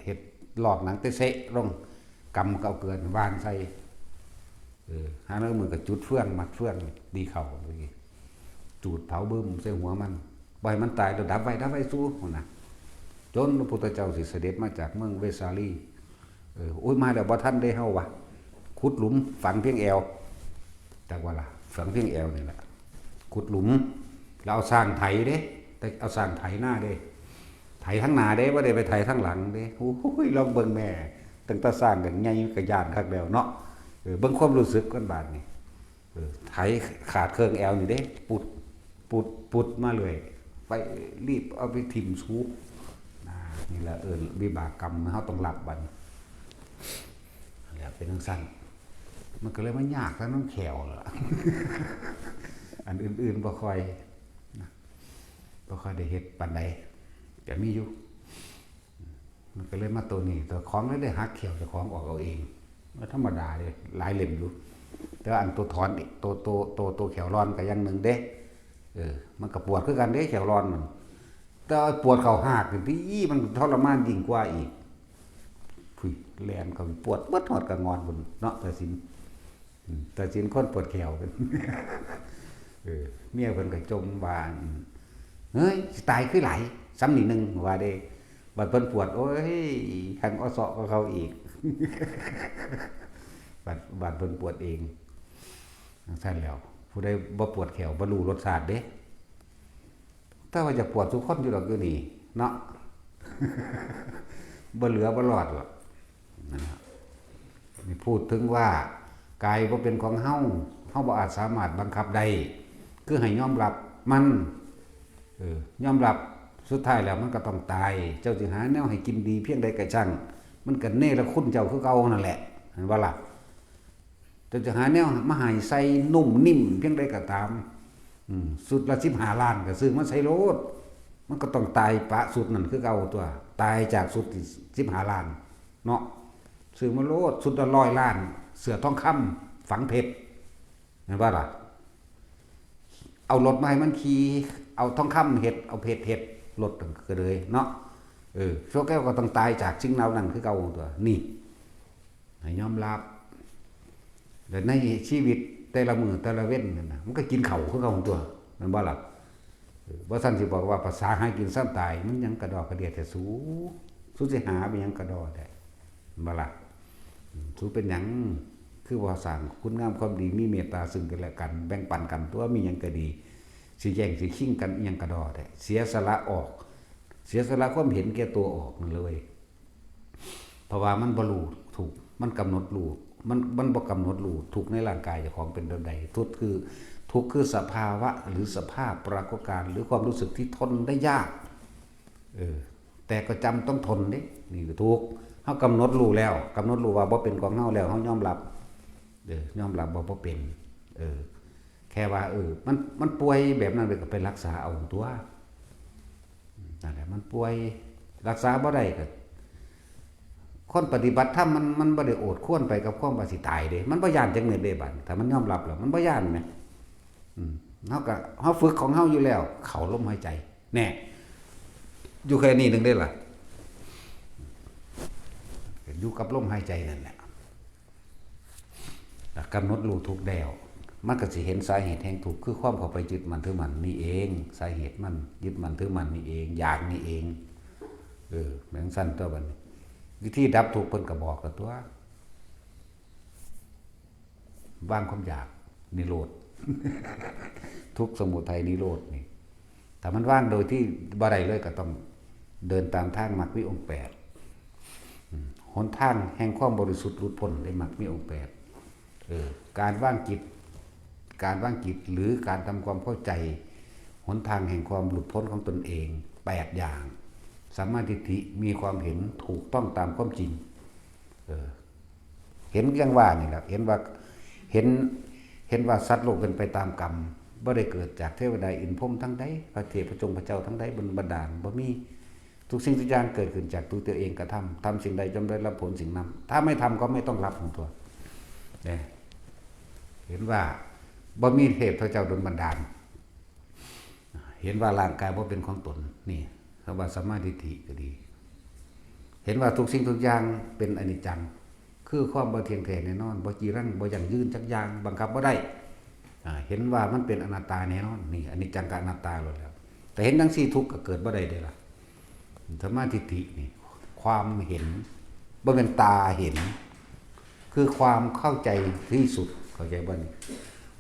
เฮ็ดลอกหนังเตะเซะลง กำก็เอาเกลือหว่านใส่ เออ หาลางมื้อก็จุดเฟือง มัดเฟือง ตีเข่า จูดเผาบึ้มใส่หัวมัน บ่ให้มันตาย แล้วดับไว้ ดับไว้สู่ หั่นน่ะ จนพระพุทธเจ้าสิเสด็จมาจากเมืองเวสาลี เออ โอ้ย มาแล้วบ่ทันได้เฮาวะ ขุดหลุมฝังเพียงแอว จักว่าล่ะ ฝังเพียงแอวนี่แหละ ขุดหลุม แล้วเอาช้างไถเด้ แต่เอาช้างไถนาเด้ ไถทางหน้าเด้ บ่ได้ไปไถทางหลังเด้ โอ้ย ลองเบิ่งแม่ ตั้งแต่ช้างก็ใหญ่ก็ย้านคักแล้วเนาะ เออ เบิ่งความรู้สึกกันบาดนี้ เออ ไถขาดเครื่องแอวนี่เด้ ปุด ปุด ปุดมาเลย ไปรีบเอาไปถิ่มสูบ อ่า นี่แหละ เออ วิบากกรรมเฮาต้องรับบัดนี้ แล้วเป็นจั่งซั้น มันก็เลยมายากแต่นำแข้วล่ะ อันอื่นๆบ่ค่อยนะ บ่ค่อยได้เฮ็ดปานใด ก็มีอยู่ มันก็เลยมาตัวนี้ ตัวของเลยได้หักแข้วเจ้าของออกเอาเอง มันธรรมดาเด้ หลายเล่มอยู่ แต่ว่าอันตัวถอน ตัว ตัว ตัว ตัวแข้วร่อนก็อย่างหนึ่งเด้ เออ มันก็ปวดคือกันเด้ แข้วร่อนมัน แต่ว่าปวดเข้าหากนี่ติ มันทรมานยิ่งกว่าอีก พุ้ย แล่นเข้าไปปวดเบิดฮอดกะงอนพุ้นเนาะ ตาสิน อืม ตาสินคนปวดแข้ว เออ เมียเพิ่นก็จ่มว่า อืม เฮ้ย สิตายคือหลาย ส่ำนี้หนึ่ง ว่าเด้ บัดเพิ่นปวด โอ้ย แฮ่งออเซาะกว่าเขาอีก บัด บัดเพิ่นปวดเอง จั่งซั้นแหล้ว ผู้ใดบ่ปวดแข้ว บ่รู้รสชาติเด้ แต่ว่าอยากปวดซุคนอยู่ดอกอยู่นี่ เนาะ บ่เหลือบ่รอดหรอก นั่นล่ะ นี่พูดถึงว่า กายบ่เป็นของเฮา เฮาบ่อาจสามารถบังคับได้ คือให้ยอมรับมัน เออ ยอมรับ สุดท้ายแล้วมันก็ต้องตาย เจ้าสิหาแนวให้กินดีเพียงใดก็ช่าง มันก็เนรคุณเจ้าคือเก่านั่นแหละ เห็นบ่ล่ะ เจ้าจะหาแนวมาให้ใส่นุ่มนิ่มเพียงใดก็ตาม อืม ชุดละสิบห้าล้านก็ซื้อมาใส่โลด มันก็ต้องตายปะชุดนั่นคือเก่าตัว ตายจากชุดที่สิบห้าล้าน เนาะ ซื้อมาโลด ชุดละร้อยล้าน เสื้อทองคำฝังเพชร เห็นบ่ล่ะ เอารถมาให้มันขี่ เอาทองคำเฮ็ด เอาเพชรเฮ็ด รถก็เลยเนาะ เออ โชแก้วก็ต้องตายจากสิ่งเหล่านั้นคือเก่าตัว นี่ ให้ยอมรับ แต่ในชีวิตแต่ละมื้อแต่ละเว็นนั่นน่ะ มันก็กินข้าวคือเก่าตัว แม่นบ่ล่ะ เออ บ่ซั้นสิบอกว่าภาษาหากินซ้ำตาย มันหยังกะด้อกะเดียแท้สู สูสิหาไปหยังกะด้อได้ แม่นบ่ล่ะ อืม สูเป็นหยัง คือบ่สร้างคุณงามความดี มีเมตตาซึ่งกันและกัน แบ่งปันกันตัว มีหยังก็ดี สิแย่งสิชิงกันอิหยังกะด้อได้ เสียสละออก เสียสละความเห็นแก่ตัวออกนั่นเลย เพราะว่ามันบ่รู้ทุกข์ มันกำหนดรู้ มัน มันบ่กำหนดรู้ทุกข์ในร่างกายเจ้าของเป็นแบบใด ทุกข์คือ ทุกข์คือสภาวะหรือสภาพปรากฏการณ์ หรือความรู้สึกที่ทนได้ยาก เออ แต่ก็จำต้องทนเด้ นี่ก็ทุกข์ เฮากำหนดรู้แล้ว กำหนดรู้ว่าบ่เป็นของเฮาแล้ว เฮายอมรับ เออ ยอมรับว่าบ่เป็น เออ แค่ว่า เออ มัน มันป่วยแบบนั้นเลยก็ไปรักษาเอาตัว นั่นแหละ มันป่วย รักษาบ่ได้ก็ คนปฏิบัติธรรมมัน มันบ่ได้โอดครวญไปกับความว่าสิตายเด้ มันบ่ย้านจักเม็ดเด้บัด ถ้ามันยอมรับแล้ว มันบ่ย้านแหม อืม เฮาก็ เฮาฝึกของเฮาอยู่แล้ว เข้าลมหายใจ แน่ อยู่แค่นี้หนึ่งเด้ล่ะ อยู่กับลมหายใจนั่นแหละ กำหนดรู้ทุกข์แล้ว มันก็สิเห็นสาเหตุแห่งทุกข์ คือความเข้าไปยึดมั่นถือมั่นนี่เอง สาเหตุมันยึดมั่นถือมั่นนี่เอง อยากนี่เอง เออ แม่นจั่งซั้นตัวบัดนี้ วิธีดับทุกข์เพิ่นก็บอกแล้วตัว วางความอยาก นิโรธ ทุกข์สมุทัยนิโรธนี่ ถ้ามันวางโดยที่บ่ได้เลยก็ต้องเดินตามทางมรรคมีองค์แปด อืม หนทางแห่งความบริสุทธิ์หลุดพ้นได้มรรคมีองค์แปด เออ การวางจิต การวางจิตหรือการทำความเข้าใจ หนทางแห่งความหลุดพ้นของตนเอง แปด อย่าง สัมมาทิฏฐิ มีความเห็นถูกต้องตามความจริง เออ เห็นอย่างว่านี่แหละ เห็นว่า เห็น เห็นว่าสัตว์โลกเป็นไปตามกรรม บ่ได้เกิดจากเทวดาอินทร์พรหมทั้งใด พระเทพพระจงพระเจ้าทั้งใดบนบันดาล บ่มี ทุกสิ่งทุกอย่างเกิดขึ้นจากตัวตัวเองกระทำ ทำสิ่งใดย่อมได้รับผลสิ่งนั้น ถ้าไม่ทำก็ไม่ต้องรับของตัว เนี่ย เห็นว่าบ่มีเทพเจ้าดลบันดาล เห็นว่าร่างกายบ่เป็นของตน นี่ คำว่าสัมมาทิฏฐิก็ดี เห็นว่าทุกสิ่งทุกอย่างเป็นอนิจจัง คือความบ่เที่ยงแท้แน่นอน บ่จีรัง บ่ยั่งยืนจักอย่าง บังคับบ่ได้ อ่า เห็นว่ามันเป็นอนัตตาแน่นอน นี่ อนิจจังกับอนัตตาโลดแล้ว แต่เห็นจั่งซี้ทุกข์ก็เกิดบ่ได้เด้ล่ะ สัมมาทิฏฐินี่ ความเห็น บ่แม่นตาเห็น คือความเข้าใจที่สุด เข้าใจบ่นี่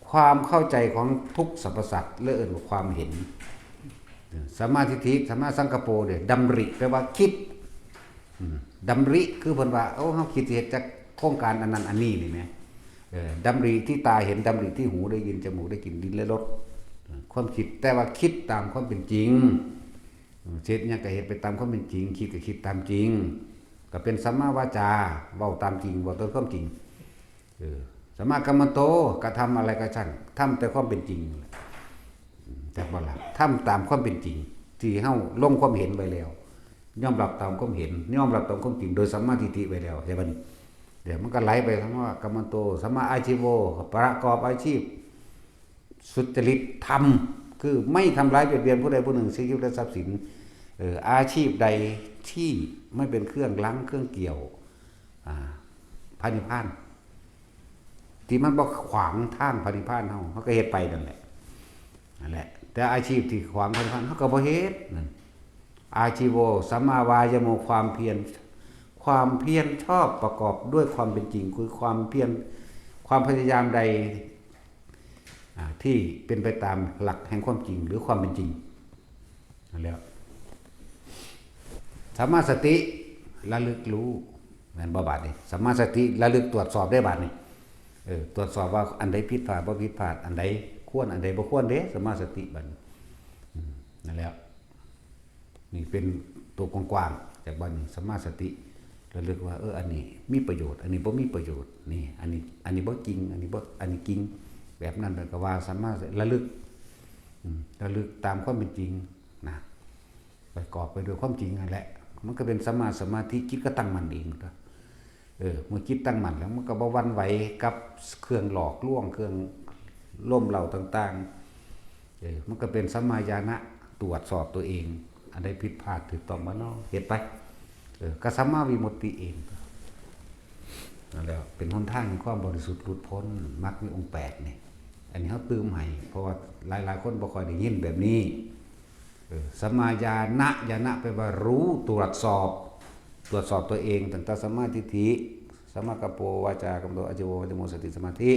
ความเข้าใจของทุกสรรพสัตว์ เรียกว่าความเห็น สัมมาทิฏฐิ สัมมาสังกัปโปเนี่ย ดำริ แปลว่าคิด อืม ดำริ คือเพิ่นว่า โอ้ เฮาคิดสิเฮ็ดจักโครงการอันนั้นอันนี้นี่แหม เออ ดำริที่ตาเห็น ดำริที่หูได้ยิน จมูกได้กลิ่น ลิ้นได้รส ความคิด แต่ว่าคิดตามความเป็นจริง อืม เฮ็ดหยังก็เฮ็ดไปตามความเป็นจริง คิดก็คิดตามจริง ก็เป็นสัมมาวาจา เว้าตามจริง เว้าตามความจริง เออ สัมมากัมมันโต กระทำอะไรก็ช่าง ทำแต่ความเป็นจริงนั่นแหละ อืม จักบ่ล่ะ ทำตามความเป็นจริง ที่เฮาลงความเห็นไว้แล้ว ยอมรับตามความเห็น ยอมรับตามความจริง โดยสัมมาทิฏฐิไว้แล้ว เห็นบ่นี่ เดี๋ยวมันก็ไหลไปคำว่ากัมมันโต สัมมาอาชีโว ประกอบอาชีพ สุจริตธรรม คือไม่ทำร้ายเบียดเบียนผู้ใดผู้หนึ่ง ซึ่งชีวิตและทรัพย์สิน เอ่อ อาชีพใดที่ไม่เป็นเครื่องรั้งเครื่องเกี่ยว อ่า พระนิพพาน ที่มันบ่ขวางทางพระนิพพานเฮา เฮาก็เฮ็ดไปนั่นแหละ นั่นแหละ แต่อาชีพที่ขวางพระนิพพานเฮาก็บ่เฮ็ดนั่น อาชีโว สัมมาวายโม ความเพียร ความเพียรชอบประกอบด้วยความเป็นจริง คือความเพียร ความพยายามใด อ่า ที่เป็นไปตามหลักแห่งความจริง หรือความเป็นจริง นั่นแหละ สัมมาสติ ระลึกรู้ แม่นบ่บาดนี้ สัมมาสติ ระลึกตรวจสอบได้บาดนี้ เออ ตรวจสอบว่าอันใดผิดพลาด บ่ผิดพลาด อันใดควร อันใดบ่ควรเด้ สัมมาสติบัดนี้ อืม นั่นแหละ นี่เป็นตัวกว้างๆ จากบัดนี้ สัมมาสติ ระลึกว่า เออ อันนี้มีประโยชน์ อันนี้บ่มีประโยชน์ นี่ อันนี้ อันนี้บ่จริง อันนี้บ่ อันนี้จริง แบบนั้นเพิ่นก็ว่าสัมมาสติ ระลึก อืม ระลึกตามความเป็นจริงนะ ประกอบไปด้วยความจริงนั่นแหละ มันก็เป็นสัมมาสมาธิ จิตก็ตั้งมั่นเองนะ เออ เมื่อจิตตั้งมั่นแล้ว มันก็บ่หวั่นไหวกับเครื่องหลอกลวง เครื่องโน้มเร้าต่างๆ เออ มันก็เป็นสัมมาญาณะ ตรวจสอบตัวเอง อันใดผิดพลาดถูกต้องบ่เนาะ เฮ็ดไป เออ ก็สัมมาวิมุตติเอง นั่นแหละ เป็นหนทางแห่งความบริสุทธิ์หลุดพ้น มรรคมีองค์แปดนี่ อันนี้เฮาตื่มให้ เพราะว่าหลายๆ คนบ่ค่อยได้ยินแบบนี้ เออ สัมมาญาณะ ญาณะแปลว่ารู้ ตรวจสอบ ตรวจสอบตัวเอง ตั้งแต่สัมมาทิฏฐิ สัมมากัมโป วาจากัมโต อาชีโว วายโม สติ สมาธิ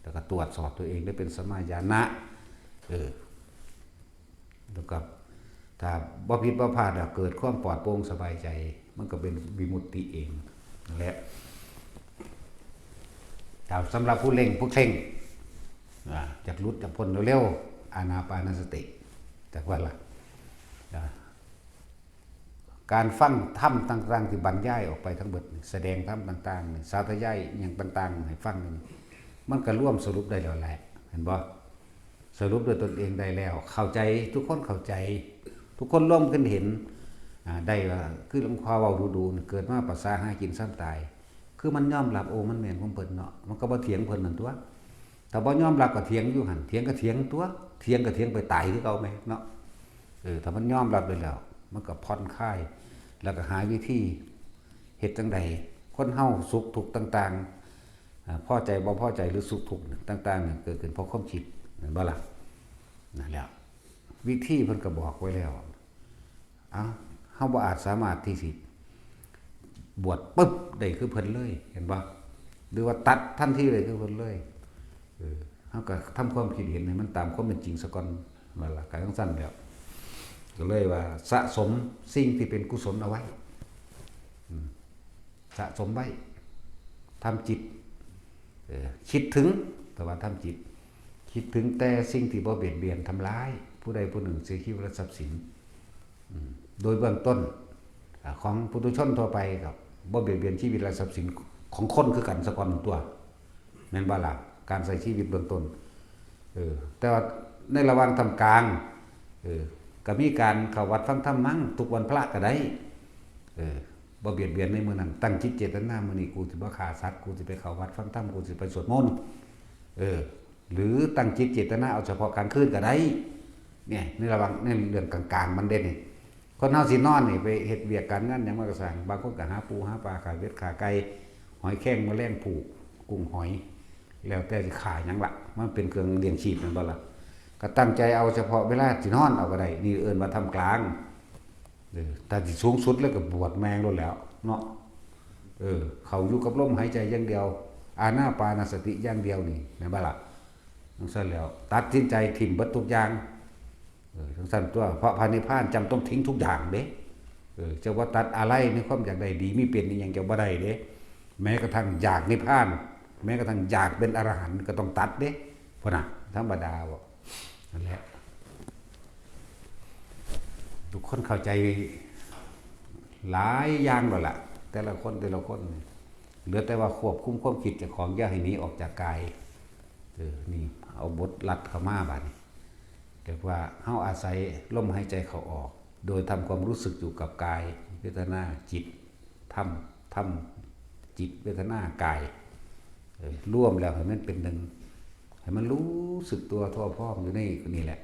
แล้วก็ตรวจสอบตัวเองได้เป็นสัมมาญาณะ เออ แล้วก็ถ้าบ่ผิดบ่พลาดอะ เกิดความปลอดโปร่งสบายใจ มันก็เป็นวิมุตติเองนั่นแหละ แต่สำหรับผู้เร่ง ผู้เคร่ง อ่า อยากหลุดอยากพ้นเร็วๆ อานาปานสติ จักว่าล่ะ อ่า การฟังธรรมต่างๆ ที่บรรยายออกไปทั้งเบิดนี่ แสดงธรรมต่างๆ นี่ สาธยายอิหยังต่างๆ ให้ฟังนี่ มันก็รวมสรุปได้แล้วแหละ เห็นบ่ สรุปด้วยตนเองได้แล้ว เข้าใจ ทุกคนเข้าใจ ทุกคนร่วมกันเห็น อ่า ได้ว่า คือหลวงพ่อเว้าดูๆ นี่ เกิดมาประสาหากินซ้ำตาย คือมันยอมรับ โอ้ มันแม่นของเพิ่นเนาะ มันก็บ่เถียงเพิ่นนั่นตั๊ว ถ้าบ่ยอมรับก็เถียงอยู่หั่น เถียงก็เถียงตั๊ว เถียงก็เถียงไปตายคือเก่าแหมเนาะ เออ ถ้ามันยอมรับได้แล้ว มันก็ผ่อนคลาย แล้วก็หาวิธีเฮ็ดจั่งใด คนเฮาสุขทุกข์ต่างๆ อ่า พอใจบ่พอใจหรือสุขทุกข์ต่างๆ นี่เกิดขึ้นเพราะความคิด แม่นบ่ล่ะ นั่นแหละ วิธีเพิ่นก็บอกไว้แล้ว เอ้า เฮาบ่อาจสามารถที่สิบวชปึ๊บได้คือเพิ่นเลย เห็นบ่ หรือว่าตัดทันทีเลยคือเพิ่นเลย เออ เฮาก็ทำความคิดเห็นให้มันตามความเป็นจริงซะก่อน ว่าล่ะ ก็จั่งซั้นแหล้ว ก็เลยว่าสะสมสิ่งที่เป็นกุศลเอาไว้ อืม สะสมไว้ ทำจิต เออ คิดถึง แต่ว่าทำจิต คิดถึงแต่สิ่งที่บ่เบียดเบียนทำร้าย ผู้ใดผู้หนึ่ง เสียชีวิตและทรัพย์สิน อืม โดยเบื้องต้น อ่า ของปุถุชนทั่วไปก็บ่เบียดเบียนชีวิตและทรัพย์สินของคนคือกันซะก่อนตัว แม่นบ่ล่ะ การใช้ชีวิตเบื้องต้น เออ แต่ว่าในระหว่างท่ามกลาง เออ ก็มีการเข้าวัดฟังธรรมมั้ง ทุกวันพระก็ได้ เออ บ่เบียดเบียนในมื้อนั้น ตั้งจิตเจตนา มื้อนี้กูสิบ่ฆ่าสัตว์ กูสิไปเข้าวัดฟังธรรม กูสิไปสวดมนต์ เออ หรือตั้งจิตเจตนาเอาเฉพาะกลางคืนก็ได้ เนี่ย ในระหว่าง ในเรื่องกลางๆมันเด้นี่ คนเฮาสินอนนี่ ไปเฮ็ดเวียกการงานหยังมันก็ซ่าง บางคนก็หาปูหาปลา ฆ่าเป็ดฆ่าไก่ หอยแครงแมลงภู่ กุ้งหอย แล้วแต่สิฆ่าหยังล่ะ มันเป็นเครื่องเลี้ยงชีพแม่นบ่ล่ะ ก็ตั้งใจเอาเฉพาะเวลาสินอนเอาก็ได้ นี่เอิ้นว่าท่ามกลาง เออ แต่ที่สูงสุดแล้วก็บวชแม่งโลดแหล้วเนาะ เออ เข้าอยู่กับลมหายใจอย่างเดียว อานาปานสติอย่างเดียวนี่ แม่นบ่ล่ะ จั่งซั้นแหล้ว ตัดสินใจถิ่มเบิดทุกอย่าง เออ จั่งซั้นตัว เพราะพระนิพพานจำต้องทิ้งทุกอย่างเด้ เออ จะว่าตัดอะไรในความอยากได้ดีมีเป็นนี่ยังจะบ่ได้เด้ แม้กระทั่งอยากนิพพาน แม้กระทั่งอยากเป็นอรหันต์ก็ต้องตัดเด้ พุ้นน่ะ ธรรมดาบ่ นั่นแหละ ทุกคนเข้าใจหลายอย่างแล้วล่ะ แต่ละคน แต่ละคน เหลือแต่ว่าควบคุมความคิดเจ้าของอย่าให้หนีออกจากกาย เออ นี่ เอาบทลัดเข้ามาบาดนี้ เรียกว่าเฮาอาศัยลมหายใจเข้าออก โดยทำความรู้สึกอยู่กับกาย เวทนา จิต ธรรม ธรรม จิต เวทนา กาย เออ รวมแล้วให้มันเป็นหนึ่ง ให้มันรู้สึกตัวทั่วพร้อมอยู่ในนี่แหละ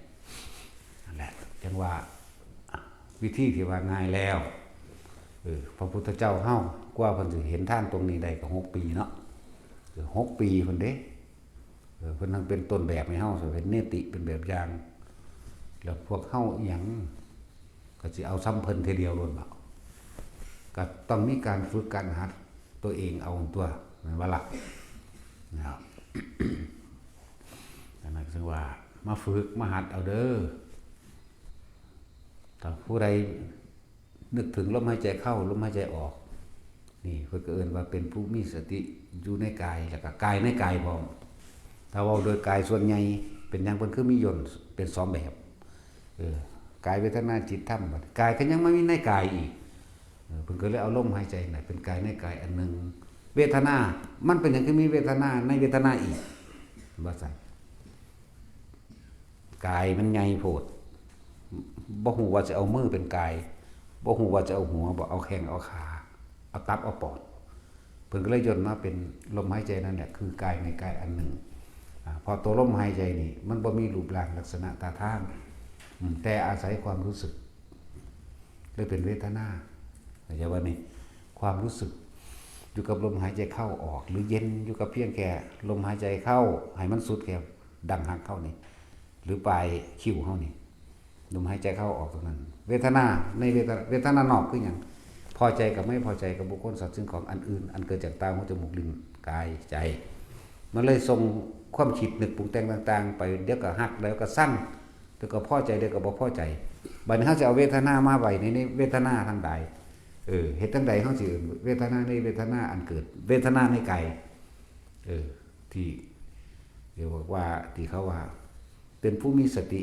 นั่นแหละ จั่งว่าวิธีที่ว่าง่ายแล้ว เออ พระพุทธเจ้าเฮากว่าเพิ่นสิเห็นทางตรงนี้ได้ก็หกปีเนาะ เออ หกปีพุ้นเด้ เออ เพิ่นทั้งเป็นต้นแบบให้เฮา เป็นเนติ เป็นแบบอย่าง แล้วพวกเฮาอิหยัง ก็สิเอาส่ำเพิ่นเทื่อเดียวโลดบ่ ก็ต้องมีการฝึกการหัดตัวเองเอาตัว แม่นบ่ล่ะ นะครับ อันนั้นคือว่ามาฝึกมาหัดเอาเด้อ ถ้าผู้ใดนึกถึงลมหายใจเข้า ลมหายใจออก นี่เพิ่นก็เอิ้นว่าเป็นผู้มีสติอยู่ในกาย แล้วก็กายในกายพร้อม ถ้าเว้าโดยกายส่วนใหญ่เป็นหยังเพิ่นคือมีย่นเป็นสองแบบ เออ กายเวทนาจิตธรรม บัดกายก็ยังมามีในกายอีก เออ เพิ่นก็เลยเอาลมหายใจน่ะเป็นกายในกายอันหนึ่ง เวทนา มันเป็นหยังคือมีเวทนาในเวทนาอีก ว่าซั่น กายมันใหญ่โพด บ่ฮู้ว่าสิเอามือเป็นกาย บ่ฮู้ว่าสิเอาหัว บ่เอาแข้งเอาขา เอาตับเอาปอด เพิ่นก็เลยย่นมาเป็นลมหายใจนั่นแหละ คือกายในกายอันหนึ่ง อ่า เพราะตัวลมหายใจนี่ มันบ่มีรูปร่างลักษณะท่าทาง อืม แต่อาศัยความรู้สึก เลยเป็นเวทนา เข้าใจบ่นี่ ความรู้สึก อยู่กับลมหายใจเข้าออก หรือเย็นอยู่กับเพียงแค่ลมหายใจเข้า ให้มันสุดแค่ดั้งฮักเฮานี่ หรือปลายคิ้วเฮานี่ ลมหายใจเข้าออกตรงนั้น เวทนา ในเวทนา เวทนานอกคือหยัง พอใจกับไม่พอใจกับบุคคล สัตว์ สิ่งของ อันอื่น อันเกิดจากตา หู จมูก ลิ้น กาย ใจ มันเลยส่งความคิดนึกปรุงแต่งต่างๆ ไป เดี๋ยวก็ฮัก เดี๋ยวก็ซัง เดี๋ยวก็พอใจ เดี๋ยวก็บ่พอใจ บัดนี้เฮาสิเอาเวทนามาไว้ใน ในเวทนาทั้งหลาย เออ เฮ็ดจั่งใดเฮาสิเอิ้นเวทนาในเวทนาอันเกิด เวทนาในกาย เออ ที่เรียกว่า ที่เขาว่า เป็นผู้มีสติ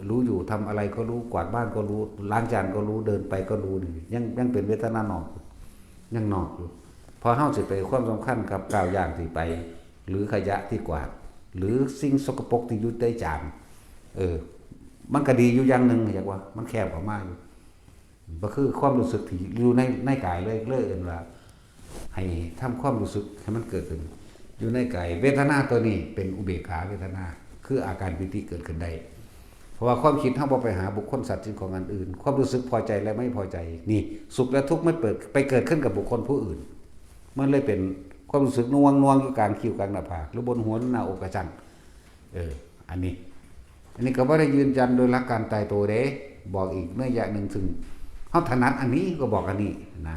รู้อยู่ ทำอะไรก็รู้ กวาดบ้านก็รู้ ล้างจานก็รู้ เดินไปก็รู้นี่ ยัง ยังเป็นเวทนานอก ยังนอกอยู่ พอเฮาสิไปความสำคัญกับก้าวย่างที่ไป หรือขยะที่กวาด หรือสิ่งสกปรกที่อยู่ในจาน เออ มันก็ดีอยู่อย่างหนึ่ง อยากว่า มันแคบออกมาอยู่ บ่คือความรู้สึกที่อยู่ใน ในกายเลย เลยเอิ้นว่า ให้ทำความรู้สึกให้มันเกิดขึ้น อยู่ในกาย เวทนาตัวนี้เป็นอุเบกขาเวทนา คืออาการปีติเกิดขึ้นได้ เพราะว่าความคิดเฮาบ่ไปหาบุคคล สัตว์ สิ่งของ อันอื่น ความรู้สึกพอใจและไม่พอใจ นี่ สุขและทุกข์มันเปิด ไปเกิดขึ้นกับบุคคลผู้อื่น มันเลยเป็นความรู้สึกนวงนวงอยู่กลางคิ้วกลางหน้าผาก หรือบนหัวหน้าอกกระจัง เออ อันนี้ อันนี้ก็บ่ได้ยืนยันโดยหลักการตายตัวเด้ บอกอีกนัยยะหนึ่ง ซึ่งเฮาถนัดอันนี้ก็บอกอันนี้นะ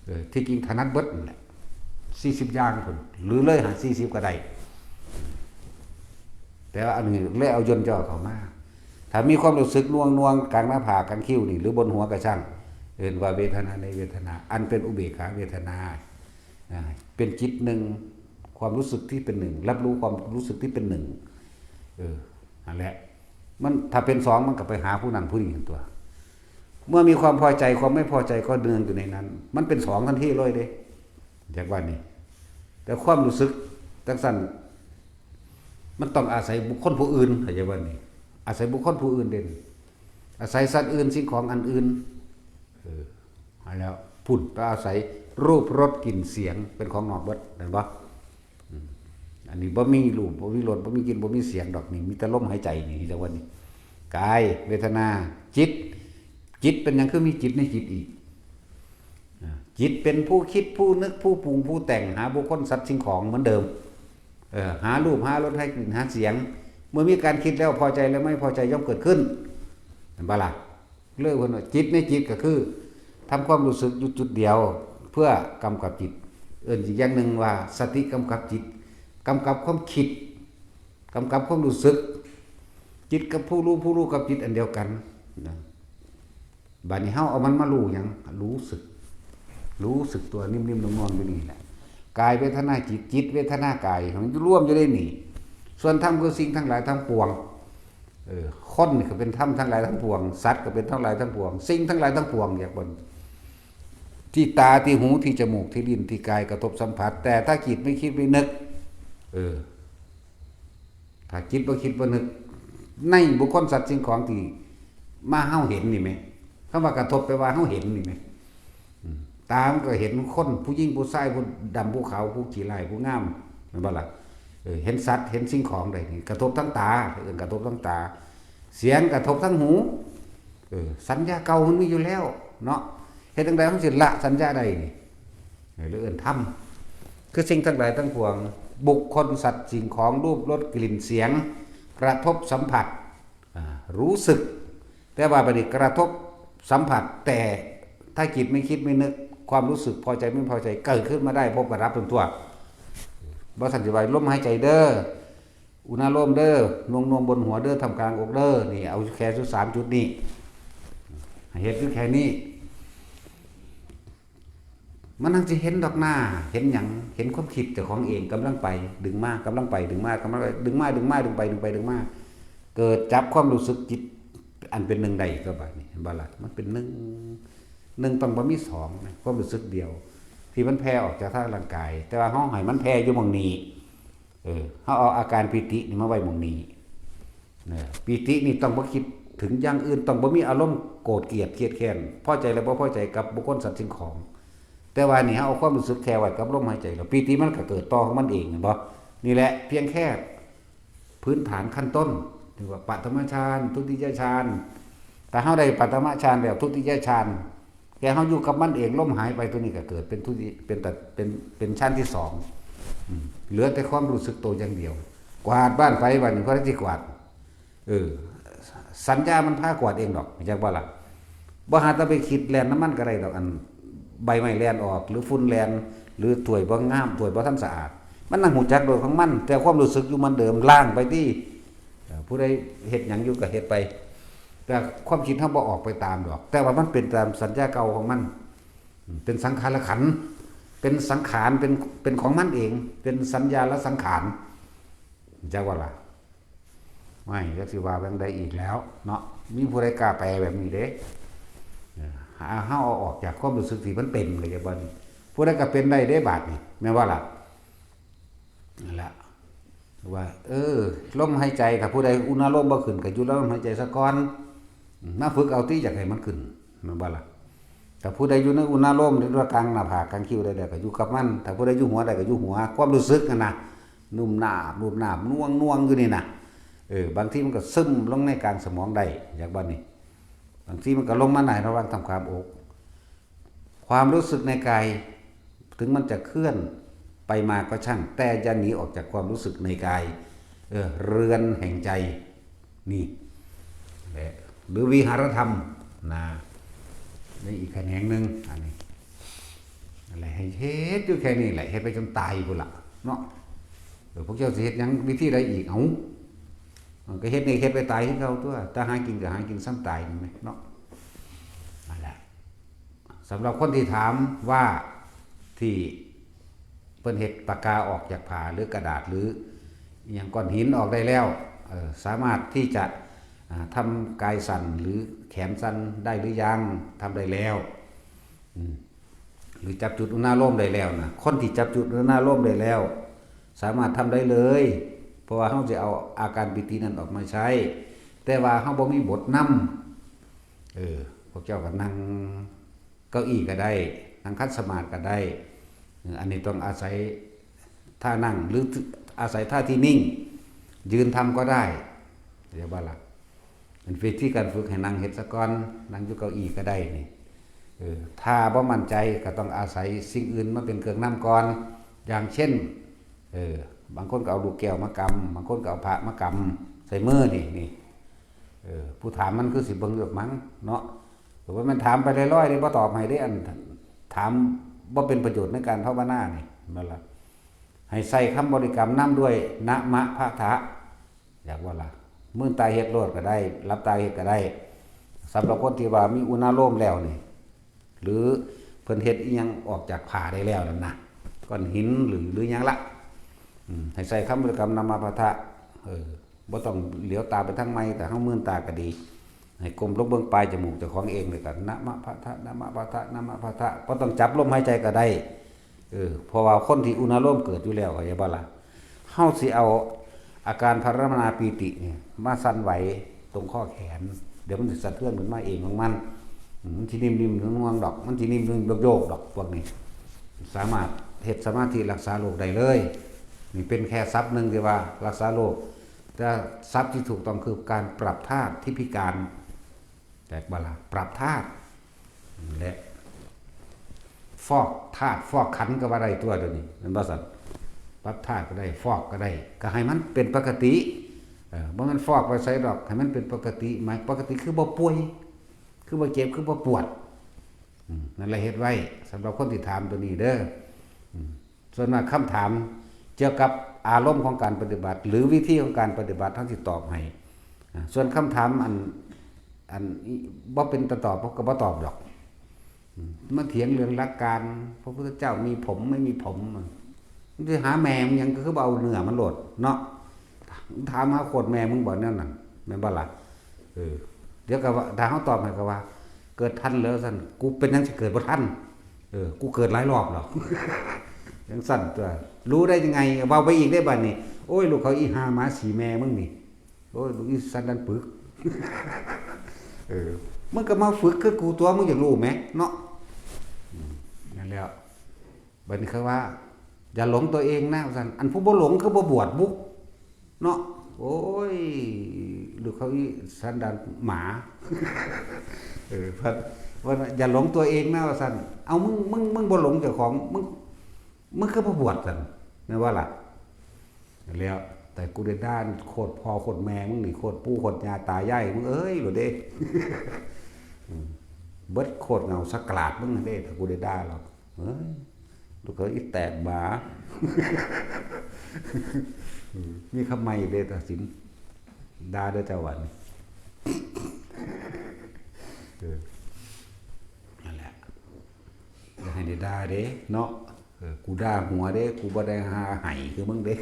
เออ ที่จริงถนัดเบิดนั่นแหละ สี่สิบอย่างพุ้น หรือเลยหาสี่สิบก็ได้ แต่ว่าอันนี้เลยเอาย่นย่อเข้ามา ถ้ามีความรู้สึกหน่วงหน่วงกลางหน้าผากกลางคิ้วนี่ หรือบนหัวกะช่าง เอิ้นว่าเวทนาในเวทนา อันเป็นอุเบกขาเวทนา อ่า เป็นจิตหนึ่ง ความรู้สึกที่เป็นหนึ่ง รับรู้ความรู้สึกที่เป็นหนึ่ง เออ นั่นแหละ มันถ้าเป็นสองมันก็ไปหาผู้นั้นผู้นี้ตัว เมื่อมีความพอใจความไม่พอใจก็เนืองอยู่ในนั้น มันเป็นสองทันทีเลยเด้ จากว่านี่ แต่ความรู้สึกจังซั่น มันต้องอาศัยบุคคลผู้อื่น เข้าใจบ่นี่ อาศัยบุคคลผู้อื่นเด่น อาศัยสัตว์อื่น สิ่งของอันอื่น เออ เอาแล้ว พุ้นไปอาศัยรูป รส กลิ่น เสียง เป็นของนอกเบิด เห็นบ่ อืม อันนี้บ่มีรูป บ่มีรส บ่มีกลิ่น บ่มีเสียงดอกนี่ มีแต่ลมหายใจนี่ จังว่านี่ กาย เวทนา จิต จิตเป็นหยังคือมีจิตในจิตอีก อ่า จิตเป็นผู้คิด ผู้นึก ผู้ปรุง ผู้แต่ง หาบุคคล สัตว์ สิ่งของเหมือนเดิม เออ หารูป หารส หากลิ่น หาเสียง เมื่อมีการคิดแล้ว พอใจแล้วไม่พอใจย่อมเกิดขึ้น เห็นปะล่ะ เลยเพิ่นว่าจิตในจิตก็คือ ทำความรู้สึกอยู่จุดเดียว เพื่อกำกับจิต เอิ้นอีกอย่างหนึ่งว่าสติกำกับจิต กำกับความคิด กำกับความรู้สึก จิตกับผู้รู้ ผู้รู้กับจิตอันเดียวกันนะ บัดนี้เฮาเอามันมารู้หยัง รู้สึก รู้สึกตัวนิ่มๆนวลๆอยู่นี่แหละ กายเวทนาจิต จิตเวทนากาย มันอยู่รวมอยู่ในนี่ ส่วนธรรมคือสิ่งทั้งหลายทั้งปวง เออ คนนี่ก็เป็นธรรมทั้งหลายทั้งปวง สัตว์ก็เป็นทั้งหลายทั้งปวง สิ่งทั้งหลายทั้งปวง อยากบ่น ที่ตา ที่หู ที่จมูก ที่ลิ้น ที่กายกระทบสัมผัส แต่ถ้าจิตไม่คิดไม่นึก เออ ถ้าจิตบ่คิดบ่นึก ในบุคคล สัตว์ สิ่งของที่มาเฮาเห็นนี่แหม คำว่ากระทบแปลว่าเฮาเห็นนี่แหม อืม ตามันก็เห็นคน ผู้หญิงผู้ชาย ผู้ดำผู้ขาว ผู้ขี้ร้ายผู้งาม แม่นบ่ล่ะ เออ เห็นสัตว์ เห็นสิ่งของใดนี่ กระทบทั้งตา เอิ้นกระทบทั้งตา เสียงกระทบทั้งหู เออ สัญญาเก่ามันมีอยู่แล้วเนาะ เฮ็ดจั่งใดมันสิละสัญญาได้นี่ เออ หรือเอิ้นธรรม คือสิ่งทั้งหลายทั้งปวง บุคคล สัตว์ สิ่งของ รูป รส กลิ่น เสียง กระทบสัมผัส อ่า รู้สึก แต่ว่าบัดนี้กระทบสัมผัส แต่ถ้าจิตไม่คิดไม่นึก ความรู้สึกพอใจไม่พอใจเกิดขึ้นมาได้ พบกับรับเป็นตัว บ่ซั่นสิว่าลมหายใจเด้อ อุณาโลมเด้อ นวงนวงบนหัวเด้อ ท่ามกลางอกเด้อ นี่เอาแค่สุดสามจุดนี้ ให้เฮ็ดอยู่แค่นี้ มันนั่งสิเห็นดอกหน้า เห็นหยัง เห็นความคิดเจ้าของเองกำลังไป ดึงมากำลังไป ดึงมากำลังไป ดึงมา ดึงมา ดึงไป ดึงไป ดึงมา เกิดจับความรู้สึกจิตอันเป็นหนึ่งได้ก็บัดนี้ เห็นบ่ล่ะ มันเป็นหนึ่ง หนึ่งต้องบ่มีสองนะ ความรู้สึกเดียว ที่มันแผ่ออกจากทางร่างกาย แต่ว่าเฮาให้มันแผ่อยู่หม่องนี้ เออ เฮาเอาอาการปีตินี่มาไว้หม่องนี้ นะ ปีตินี่ต้องบ่คิดถึงอย่างอื่น ต้องบ่มีอารมณ์โกรธเกลียดเคียดแค้น พอใจและบ่พอใจกับบุคคล สัตว์ สิ่งของ แต่ว่านี่เฮาเอาความรู้สึกแค่ไว้กับลมหายใจ แล้วปีติมันก็เกิดต่อของมันเอง เห็นบ่ นี่แหละเพียงแค่พื้นฐานขั้นต้น เรียกว่าปฐมฌาน ทุติยฌาน ถ้าเฮาได้ปฐมฌานแล้ว ทุติยฌาน แค่เฮาอยู่กับมันเอง ลมหายไป ตัวนี้ก็เกิดเป็นทุติ เป็นตัด เป็น เป็นฌานที่สอง อืม เหลือแต่ความรู้สึกตัวอย่างเดียว กวาดบ้านไป บัดนี้พอได้สิกวาด เออ สัญญามันพากวาดเองดอก จักบ่ล่ะ บ่หาแต่ไปคิดแล่นนำมันก็ได้ดอก อันใบไม้แล่นออก หรือฝุ่นแล่น หรือถ้วยบ่งาม ถ้วยบ่ทันสะอาด มันนั่งฮู้จักโดยของมัน แต่ความรู้สึกอยู่เหมือนเดิม ล้างไปติ เอ่อ ผู้ใดเฮ็ดหยังอยู่ก็เฮ็ดไป แต่ความคิดเฮาบ่ออกไปตามดอก แต่ว่ามันเป็นตามสัญญาเก่าของมัน เป็นสังขารขันธ์ เป็นสังขาร เป็น เป็นของมันเอง เป็นสัญญาและสังขาร จักว่าล่ะ ไม่ จักสิว่าแบบใดอีกแล้วเนาะ มีผู้ใดกล้าแปลแบบนี้เด้ เออ หาเฮาเอาออกจากความรู้สึกที่มันเป็นเลย จักว่านี่ ผู้ใดก็เป็นได้เด้บาดนี่ แม่นบ่ล่ะ นั่นล่ะ ว่า เออ ลมหายใจ ถ้าผู้ใดอุณาโลมบ่ขึ้น ก็หยุดลมหายใจซะก่อน มาฝึกเอาติ อยากให้มันขึ้น แม่นบ่ล่ะ ถ้าผู้ใดอยู่ในอุณาโลม หรือว่ากลางหน้าผาก กลางคิ้วได้ ก็อยู่กับมัน ถ้าผู้ใดอยู่หัวได้ ก็อยู่หัว ความรู้สึกนั่นนะ นุ่มนาบ นุ่มนาบ น่วงน่วงอยู่นี่นะ เออ บางทีมันก็ซึมลงในกลางสมองได้ จักว่านี่ บางทีมันก็ลงมาในระหว่างท่ามกลางอก ความรู้สึกในกาย ถึงมันจะเคลื่อนไปมาก็ช่าง แต่อย่าหนีออกจากความรู้สึกในกาย เออ เรือนแห่งใจ นี่แหละ หรือวิหารธรรมนะ นี่อีกแขนงหนึ่ง อันนี้ อะไร ให้เฮ็ดอยู่แค่นี้แหละ เฮ็ดไปจนตายพุ้นละเนาะ เออ พวกเจ้าสิเฮ็ดหยังวิธีใดอีก เอ้า มันก็เฮ็ดนี่เฮ็ดไปตายคือเก่าตัว ถ้าหากินก็หากินซ้ำตายนั่นแหละเนาะ นั่นแหละ สำหรับคนที่ถามว่าที่เพิ่นเฮ็ดปากกาออกจากผ้าหรือกระดาษหรืออหย่างก้อนหินออกได้แล้ว เอ่อ สามารถที่จะ อ่า ทำกายสั่นหรือแขนสั่นได้หรือยัง ทำได้แล้ว อืม หรือจับจุดอุณาโลมได้แล้วนะ คนที่จับจุดอุณาโลมได้แล้ว สามารถทำได้เลย เพราะว่าเฮาสิเอาอาการปีตินั้นออกมาใช้ แต่ว่าเฮาบ่มีบทนำ เออ พวกเจ้าก็นั่งเก้าอี้ก็ได้ นั่งขัดสมาธิก็ได้ เออ อันนี้ต้องอาศัยท่านั่ง หรืออาศัยท่าที่นิ่ง ยืนทำก็ได้ เรียกว่าละ เป็นวิธีการฝึกให้นั่งเฮ็ดซะก่อน นั่งอยู่เก้าอี้ก็ได้นี่ เออ ถ้าบ่มั่นใจก็ต้องอาศัยสิ่งอื่นมาเป็นเครื่องนำก่อน อย่างเช่น เออ บางคนก็เอาลูกแก้วมากำ บางคนก็เอาพระมากำใส่มือนี่ นี่ เออ ผู้ถามมันคือสิเบิ่งอยู่มั้งเนาะ แต่ว่ามันถามไปลอยๆ เด้ บ่ตอบให้เด้ อันถามบ่เป็นประโยชน์ในการภาวนานี่ นั่นล่ะ ให้ใส่คำบริกรรมนำด้วย นะมะพะทะ อยากว่าล่ะ มืนตาเฮ็ดโลดก็ได้ หลับตาเฮ็ดก็ได้ สำหรับคนที่ว่ามีอุณาโลมแล้วนี่ หรือเพิ่นเฮ็ดอิหยังออกจากผ้าได้แล้วนั่นนะ ก้อนหินหรือ หรือหยังละ อืม ให้ใส่คำบริกรรมนะมะพะทะ เออ บ่ต้องเหลียวตาไปทางไม้ แต่เฮามืนตาก็ดี ให้ก้มลงเบิ่งปลายจมูกเจ้าของเองเลยก็ นะมะพะทะ นะมะพะทะ นะมะพะทะ บ่ต้องจับลมหายใจก็ได้ เออ เพราะว่าคนที่อุณาโลมเกิดอยู่แล้ว เข้าใจบ่ล่ะ เฮาสิเอาอาการภาวนาปีตินี่มาสั่นไหวตรงข้อแขน เดี๋ยวมันสิสะเทือนขึ้นมาเองของมัน อืม มันสินิ่มๆ นวลๆ ดอก มันสินิ่มๆ โยกๆ ดอก พวกนี้ สามารถเฮ็ดสมาธิรักษาโรคได้เลย นี่เป็นแค่ศัพท์หนึ่งที่ว่ารักษาโรค แต่ศัพท์ที่ถูกต้องคือการปรับธาตุที่พิการ แตกบ่ล่ะ ปรับธาตุ และฟอกธาตุฟอกขันธ์ก็ว่าได้ตัวเดี๋ยวนี้ แม่นบ่ซั่น ปรับธาตุก็ได้ ฟอกก็ได้ ก็ให้มันเป็นปกติ เออ บ่แม่นฟอกไปไสดอก ให้มันเป็นปกติ หมายปกติคือบ่ป่วย คือบ่เจ็บ คือบ่ปวด อืม นั่นแหละเฮ็ดไว้ สำหรับคนที่ถามตัวนี้เด้อ อืม ส่วนมากคำถามเกี่ยวกับอารมณ์ของการปฏิบัติ หรือวิธีของการปฏิบัติ เฮาสิตอบให้ อ่า ส่วนคำถามอัน อันบ่เป็นตาตอบ ก็บ่ตอบดอก อืม มาเถียงเรื่องหลักการ พระพุทธเจ้ามีผมไม่มีผม มันสิหาแม่มันหยัง ก็คือบ่เอาเนื้อมันโลดเนาะ ถามหาโคตรแม่มึงบ่แนวนั้น แม่นบ่ล่ะ เออ เดี๋ยวก็ว่า ถ้าเฮาตอบให้ก็ว่า เกิดทันแล้วซั่น กูเป็นหยังสิเกิดบ่ทัน เออ กูเกิดหลายรอบแล้ว จังซั่นตัว รู้ได้ยังไง เว้าไปอีกได้บัดนี้ โอ้ย ลูกเขาอีห่าหมาสีแม่มึงนี่ โอ้ย ลูกอีสันดานปึก เออ มึงก็มาฝึกคือกูตัว มึงอยากรู้แหมเนาะ อืม นั่นแหละ บัดนี้เขาว่า อย่าหลงตัวเองนะ ว่าซั่น อันผู้บ่หลงคือบ่บวชบุ เนาะ โอ้ย ลูกเขาอีสันดานหมา เออ เพิ่น ว่าอย่าหลงตัวเองนะ ว่าซั่น เอา มึง มึง มึงบ่หลงเจ้าของ มึง มึงคือบ่บวชซั่น แม่นบ่ล่ะ แล้ว แต่กูได้ด่าโคตรพ่อโคตรแม่มึงนี่ โคตรปู่โคตรย่าตายายมึงเอ้ย โลดเด้ อืม เบิดโคตรเหง้าสักกลาดมึงนั่นเด้ แต่กูได้ด่าหรอก เฮ้ย ลูกเขยอีแตกหมา อืม มีคำใหม่อีกเด้ ตัดสิน ด่าเด้อเจ้าวัน เออ นั่นแหละ อย่าให้ได้ด่าเด้ เนาะ เออ กูด่าหัวเด้ กูบ่ได้หาไห้คือมึงเด้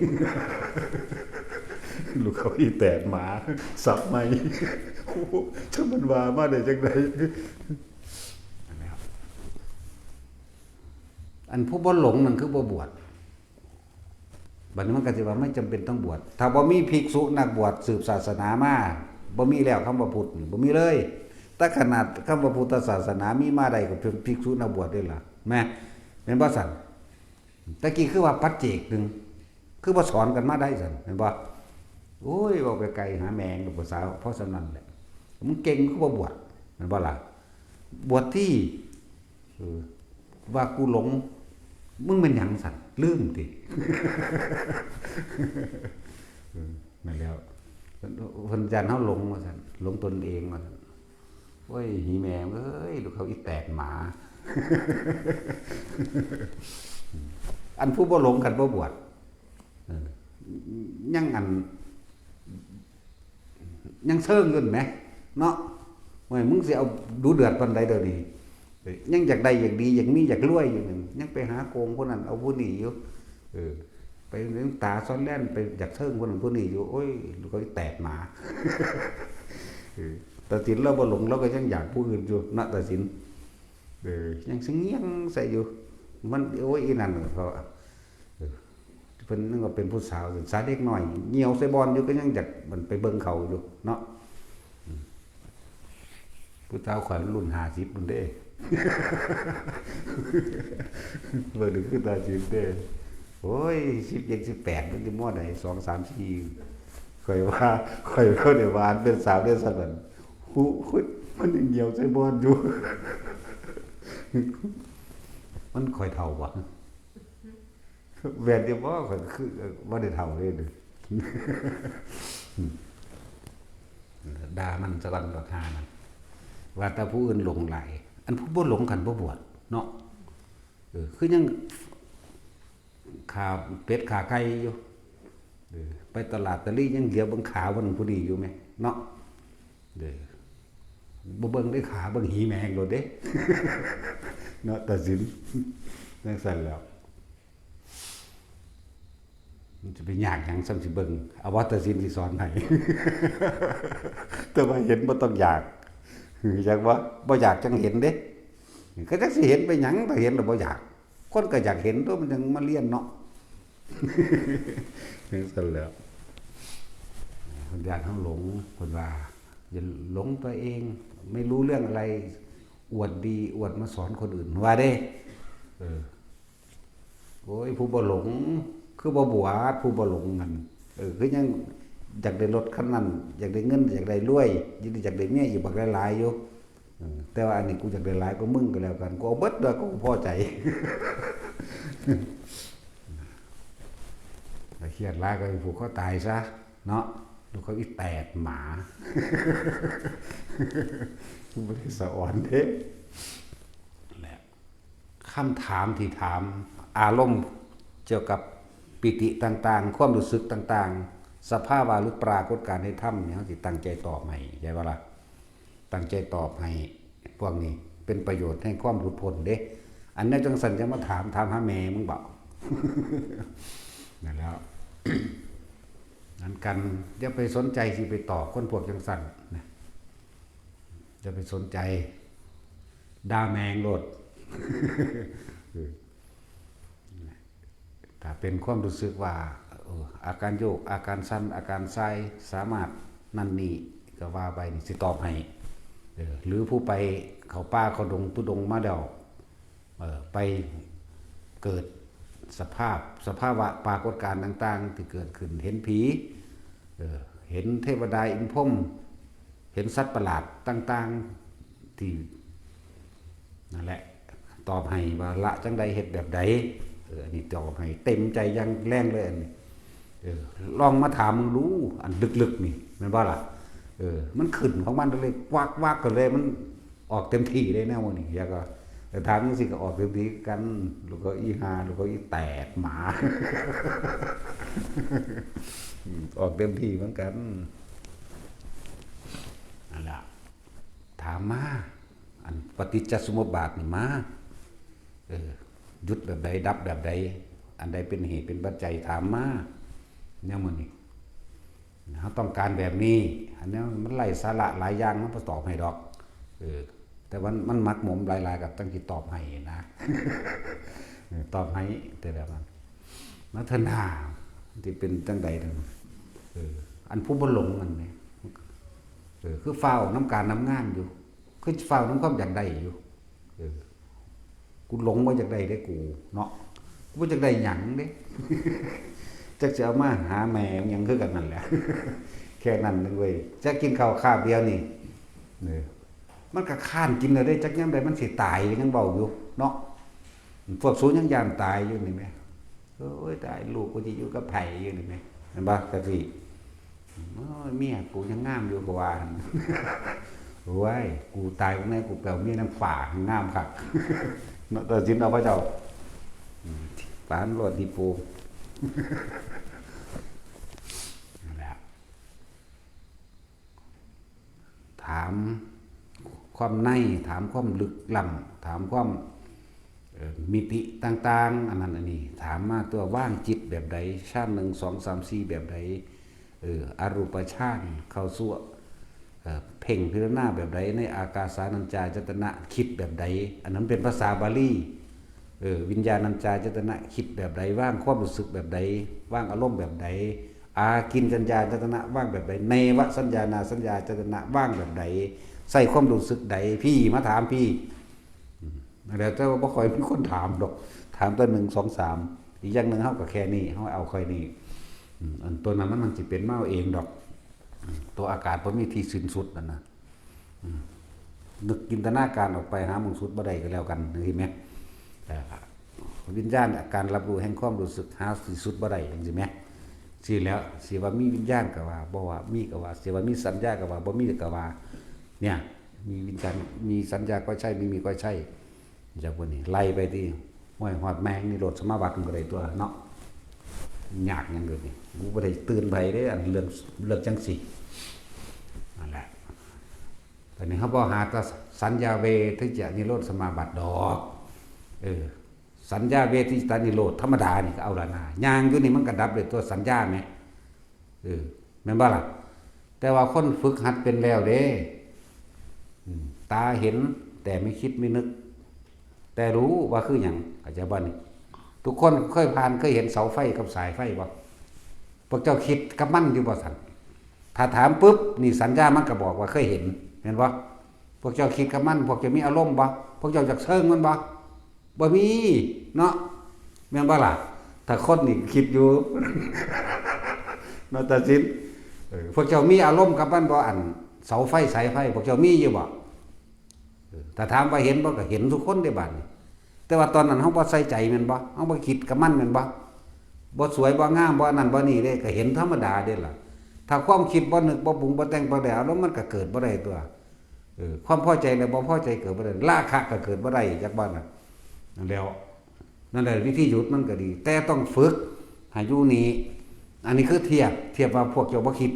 ลูกเขาอีแตกหมา สับใหม่ โอ้โห ถ้ามันว่ามาได้จังได๋ อันผู้บ่หลงนั่นคือบ่บวช บัดนี้มันก็สิว่าไม่จำเป็นต้องบวช ถ้าบ่มีภิกษุนักบวชสืบศาสนามา บ่มีแล้วคำว่าพุทธนี่ บ่มีเลย แต่ขนาดคำว่าพุทธศาสนามีมาได้ก็เป็นภิกษุนักบวชเด้ล่ะ แม่น แม่นบ่ซั่น แต่กี้คือว่าปัจเจกหนึ่ง คือบ่สอนกันมาได้ซั่น แม่นบ่ โอ้ย เว้าไปไกลหาแม่งดอกภาษา เพราะฉะนั้นแหละ มึงเก่งคือบ่บวช แม่นบ่ล่ะ บวชที่ เออ ว่ากูหลง มึงแม่นหยังซั่น ลืมติ เออ นั่นแหล้ว เพิ่น เพิ่นย้านเฮาหลงว่าซั่น หลงตนเองว่าซั่น โอ้ย หีแม่งเอ้ย ลูกเขาอีแตกหมา อันผู้บ่หลงคันบ่บวช เออ ยังอัน ยังเซิงอยู่แหมเนาะ โอ้ย มึงสิเอาดูเดือดปานใดเดี๋ยวนี้ เอ้ย ยังอยากได้อยากดีอยากมีอยากรวยอยู่นั่น ยังไปหาโกงผู้นั้นเอาผู้นี้อยู่ เออ ไปหลวงตาสอนแล่นไปอยากเซิงผู้นั้นผู้นี้อยู่ โอ้ย ลูกเขาแตกหมา เออ ตาสินเราบ่หลง เราก็ยังอยากผู้อื่นอยู่นะ ตาสิน เออ ยังสิเงี่ยงใส่อยู่ มัน โอ้ย อีนั่นเขา เออ เพิ่นนึกว่าเป็นผู้สาว สาเด็กน้อย เหี่ยวใส่บอนอยู่ ก็ยังอยากมันไปเบิ่งเขาอยู่เนาะ อืม ผู้สาวข่อยมันรุ่นห้าสิบพุ้นเด้ เบิ่งนี่คือตาสินเด้ โอ้ย สิบเจ็ด สิบแปด มันสิมอใด สอง สาม สี่ ข่อยว่า ข่อยว่าเดี๋ยวว่าอันเป็นสาวได้ซั่นนั่น หู มันยังเหี่ยวใส่บอนอยู่ มันข่อยเฒ่าบ่ แว่นเดียวบ่ ข่อยคือ เอ่อ บ่ได้เฒ่าเลยเด้อ ด่ามันซะก่อน บักห่านั่น ว่าแต่ผู้อื่นหลงหลาย อันผู้บ่หลงคันบ่บวชเนาะ เออ คือยัง ขาเป็ดขาไก่อยู่ เออ ไปตลาดตะลี่ยังเหลียวเบิ่งขาวันผู้นี้อยู่แหมเนาะ เออ บ่เบิ่งได้ขา เบิ่งหีแมงโลดเด้ เนาะ ตาสิน จั่งซั่นแหล้ว มันจะไปยากหยัง ส่ำสิเบิ่ง เอาว่าตาสินสิสอนให้ แต่ว่าเห็นบ่ต้องอยาก อยากบ่ บ่อยากจั่งเห็นเด้ ก็จักสิเห็นไปหยัง ถ้าเห็นแล้วบ่อยาก คนก็อยากเห็นตั๊ว มันจั่งมาเรียนเนาะ จั่งซั่นแหล้ว เพิ่นย้านเฮาหลง เพิ่นว่า อย่าหลงตัวเอง ไม่รู้เรื่องอะไร อวดดี อวดมาสอนคนอื่น ว่าเด้ เออ โอ้ย ผู้บ่หลง คือบ่บวช ผู้บ่หลงนั่น เออ คือยังอยากได้รถคันนั้น อยากได้เงิน อยากได้รวย อยากได้ อยากได้เมียอยู่บักหลายๆอยู่ เออ แต่ว่าอันนี้กูอยากได้หลายกว่ามึงก็แล้วกัน กูเอาเบิดเลย กูพอใจ ถ้าเครียดหลายก็ไปผูกคอตายซะ เนาะ ลูกเขาอีแตกหมา กูบ่ได้สะออนเด้ แหละ คำถามที่ถาม อารมณ์เกี่ยวกับปีติต่างๆ ความรู้สึกต่างๆ สภาวะหรือปรากฏการณ์ในธรรมนี่ เฮาสิตั้งใจตอบให้ ใช่บ่ล่ะ ตั้งใจตอบให้ พวกนี้เป็นประโยชน์ให้ความหลุดพ้นเด้ อันนี้จั่งซั่นจะมาถาม ถามหาแม่มึงบ่ นั่นแหล้ว นั้นกัน อย่าไปสนใจสิไปตอบคนพวกจั่งซั่นนะ อย่าไปสนใจ ด่าแม่งโลด เออ ถ้าเป็นความรู้สึกว่า เออ อาการโยก อาการสั่น อาการส่าย สามารถนั่นนี่ ก็ว่าไป นี่สิตอบให้ เออ หรือผู้ไปเข้าป่าเข้าดงทุดงค์มาแล้ว เออ ไปเกิดสภาพ สภาวะปรากฏการณ์ต่างๆ ที่เกิดขึ้น เห็นผี เออ เห็นเทวดาอินพรหม เห็นสัตว์ประหลาดต่างๆ ที่ นั่นแหละ ตอบให้ว่าละจั่งใด เฮ็ดแบบใด เออ อันนี้ตอบให้เต็มใจอย่างแรงเลย อันนี้ เออ ลองมาถามมึงดู อันลึกๆนี่ แม่นบ่ล่ะ เออ มันขึ้นของมันเลย วักวักกันเลย มันออกเต็มที่เลยแนวนี้ แล้วก็ แต่ถามจั่งซี้ก็ออกเต็มที่กัน แล้วก็อีห่า แล้วก็อีแตกหมา อืม ออกเต็มที่เหมือนกัน นั่นล่ะ ถามมา อันปฏิจจสมุปบาทนี่มา เออ หยุดแบบใด ดับแบบใด อันใดเป็นเหตุเป็นปัจจัย ถามมา แนวมื้อนี้ เฮาต้องการแบบนี้ อันนี้มันไร้สาระหลายอย่าง มันบ่ตอบให้ดอก เออ แต่มัน มันหมักหมมหลายๆ ก็จั่งสิตอบให้นะ เออ ตอบให้ แต่แบบนั้น มาเถิดหน้า สิเป็นจั่งใดนั่น เออ อันผู้บ่หลงนั่นแหม เออ คือฟ้าวนำการนำงานอยู่ คือฟ้าวนำความอยากได้อยู่ เออ กูหลงว่าอยากได้เด้กูเนาะ กูบ่อยากได้หยังเด้ จักสิเอามาหาแม่หยังคือกันนั่นแหละ แค่นั้นนึงเว้ย จักกินข้าวคาบเดียวนี่ เออ มันก็ค้านกินแล้วเด้ จักยามใดมันสิตายก็ยังเว้าอยู่เนาะ พวกสูยังย้านตายอยู่นี่แหม โอ้ย ตาย ลูกกูสิอยู่กับไผอยู่นี่แหม แม่นบ่ จั่งซี้ โอ้ย เมียกูยังงามอยู่ ก็ว่าหั่น โอ้ย กูตายมื้อใดกูไปเอาเมียนางฟ้างามคัก เนาะ ตัดสินเอาพระเจ้า อืม ปานโลดนี่ปู นั่นแหละ ามความใน ถามความลึกล้ำ ถามความ เอ่อ มิติต่างๆ อันนั้นอันนี้ ถามมาตัว ว่างจิตแบบใด ฌานหนึ่ง สอง สาม สี่ แบบใด เออ อรูปฌาน เข้าสู่ เอ่อ เพ่งพิจารณาแบบใด ในอากาสานัญจายตนะ คิดแบบใด อันนั้นเป็นภาษาบาลี เออ วิญญาณัญจายตนะ คิดแบบใด ว่างความรู้สึกแบบใด ว่างอารมณ์แบบใด อากิญจัญญายตนะ ว่างแบบใด เนวสัญญานาสัญญายตนะ ว่างแบบใด ใส่ความรู้สึกใด พี่มาถามพี่ อืม แล้วแต่ว่าบ่ค่อยมีคนถามดอก ถามแต่หนึ่ง สอง สาม อีกอย่างหนึ่ง เฮาก็แค่นี้ เฮาเอาแค่นี้ อืม อันตัวนั้นมัน มันสิเป็นมาเอาเองดอก อืม ตัวอากาศบ่มีที่สิ้นสุดนั่นนะ อืม นึกจินตนาการออกไปหาหม่องสุดบ่ได้ก็แล้วกัน จังซี้แหม แต่วิญญาณ อาการรับรู้แห่งความรู้สึก หาที่สุดบ่ได้ จังซี้แหม ซี้แหล้ว สิว่ามีวิญญาณก็ว่า บ่ว่ามีก็ว่า สิว่ามีสัญญาก็ว่า บ่มีก็ว่า เนี่ย มีวิญญาณ มีสัญญาก็ใช่ ไม่มีก็ใช่ จักพวกนี้ ไล่ไปติ ห้วย ฮอดแม่งนิโรธสมาบัติมันก็ได้ตัวเนาะ ยากหยังเดี๋ยวนี้ กูบ่ได้เตือนไผเด้ อันเรื่อง เรื่องจังซี้ นั่นแหละ ตอนนี้เฮาบ่หาแต่สัญญาเวทิตนิโรธสมาบัติดอก เออ สัญญาเวทิตนิโรธธรรมดานี่ก็เอาละนา ย่างอยู่นี่มันก็ดับเลยตัวสัญญาแหม เออ แม่นบ่ล่ะ แต่ว่าคนฝึกหัดเป็นแล้วเด้ อืม ตาเห็นแต่ไม่คิดไม่นึก แต่รู้ว่าคือหยัง เข้าใจบ่นี่ ทุกคนเคยผ่าน เคยเห็นเสาไฟกับสายไฟบ่ พวกเจ้าคิดกับมันอยู่บ่ซั่น ถ้าถามปุ๊บ นี่สัญญามันก็บอกว่าเคยเห็น แม่นบ่ พวกเจ้าคิดกับมัน พวกเจ้ามีอารมณ์บ่ พวกเจ้าอยากเซิงมันบ่ บ่มีเนาะ แม่นบ่ล่ะ ถ้าคนนี่คิดอยู่ เนาะ ตาสิน เออ พวกเจ้ามีอารมณ์กับมันบ่ อันเสาไฟสายไฟ พวกเจ้ามีอยู่บ่ เออ ถ้าถามว่าเห็นบ่ ก็เห็นทุกคนเด้บัดนี้ แต่ว่าตอนนั้นเฮาบ่ใส่ใจแม่นบ่ เฮาบ่คิดกับมันแม่นบ่ บ่สวยบ่งามบ่อันนั้นบ่นี่เด้ ก็เห็นธรรมดาเด้ล่ะ ถ้าความคิดบ่นึกบ่ปรุงบ่แต่งบ่ได้อารมณ์ มันก็เกิดบ่ได้ตัว เออ ความพอใจและบ่พอใจเกิดบ่ได้ ราคะก็เกิดบ่ได้จักบ่น่ะ นั่นแหล้ว นั่นแหละวิธีหยุดมันก็ดี แต่ต้องฝึกให้อยู่นี่ อันนี้คือเทียบ เทียบว่าพวกเจ้าบ่คิด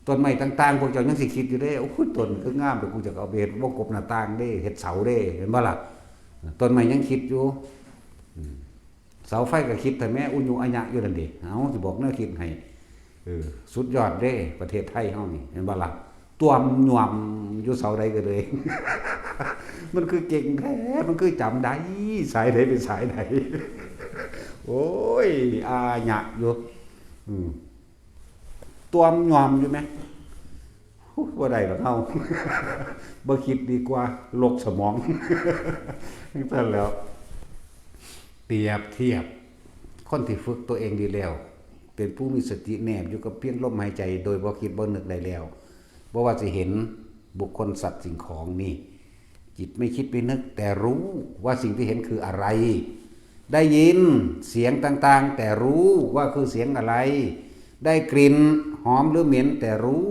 ต้นไม้ต่างๆ พวกเจ้ายังสิคิดอยู่เด้ โอ้ย ต้นคืองาม แต่กูจะเอาไปเฮ็ดวงกบหน้าต่างเด้ เฮ็ดเสาเด้ เห็นบ่ล่ะ ต้นไม้ยังคิดอยู่ อืม เสาไฟก็คิดแต่แม่อุญุอะยะอยู่นั่นเด้ เอ้า สิบอกแนวคิดให้ เออ สุดยอดเด้ ประเทศไทยเฮานี่ เห็นบ่ล่ะ ตวมหย่วมอยู่เสาใดก็เลย มันคือเก่งแท้ มันคือจำได้ สายใดเป็นสายใด โอ้ย อาญะอยู่ อืม ตวมหย่อมอยู่ไหม ฮู้ บ่ได้ดอกเฮา บ่คิดดีกว่า ลกสมอง จั่งซั่นแหล้ว เปรียบเทียบ คนที่ฝึกตัวเองดีแล้ว เป็นผู้มีสติแนบอยู่กับเพียงลมหายใจ โดยบ่คิดบ่นึกได้แล้ว บ่ว่าสิเห็นบุคคลสัตว์สิ่งของนี่ จิตไม่คิดไม่นึก แต่รู้ว่าสิ่งที่เห็นคืออะไร ได้ยินเสียงต่างๆ แต่รู้ว่าคือเสียงอะไร ได้กลิ่นหอมหรือเหม็น แต่รู้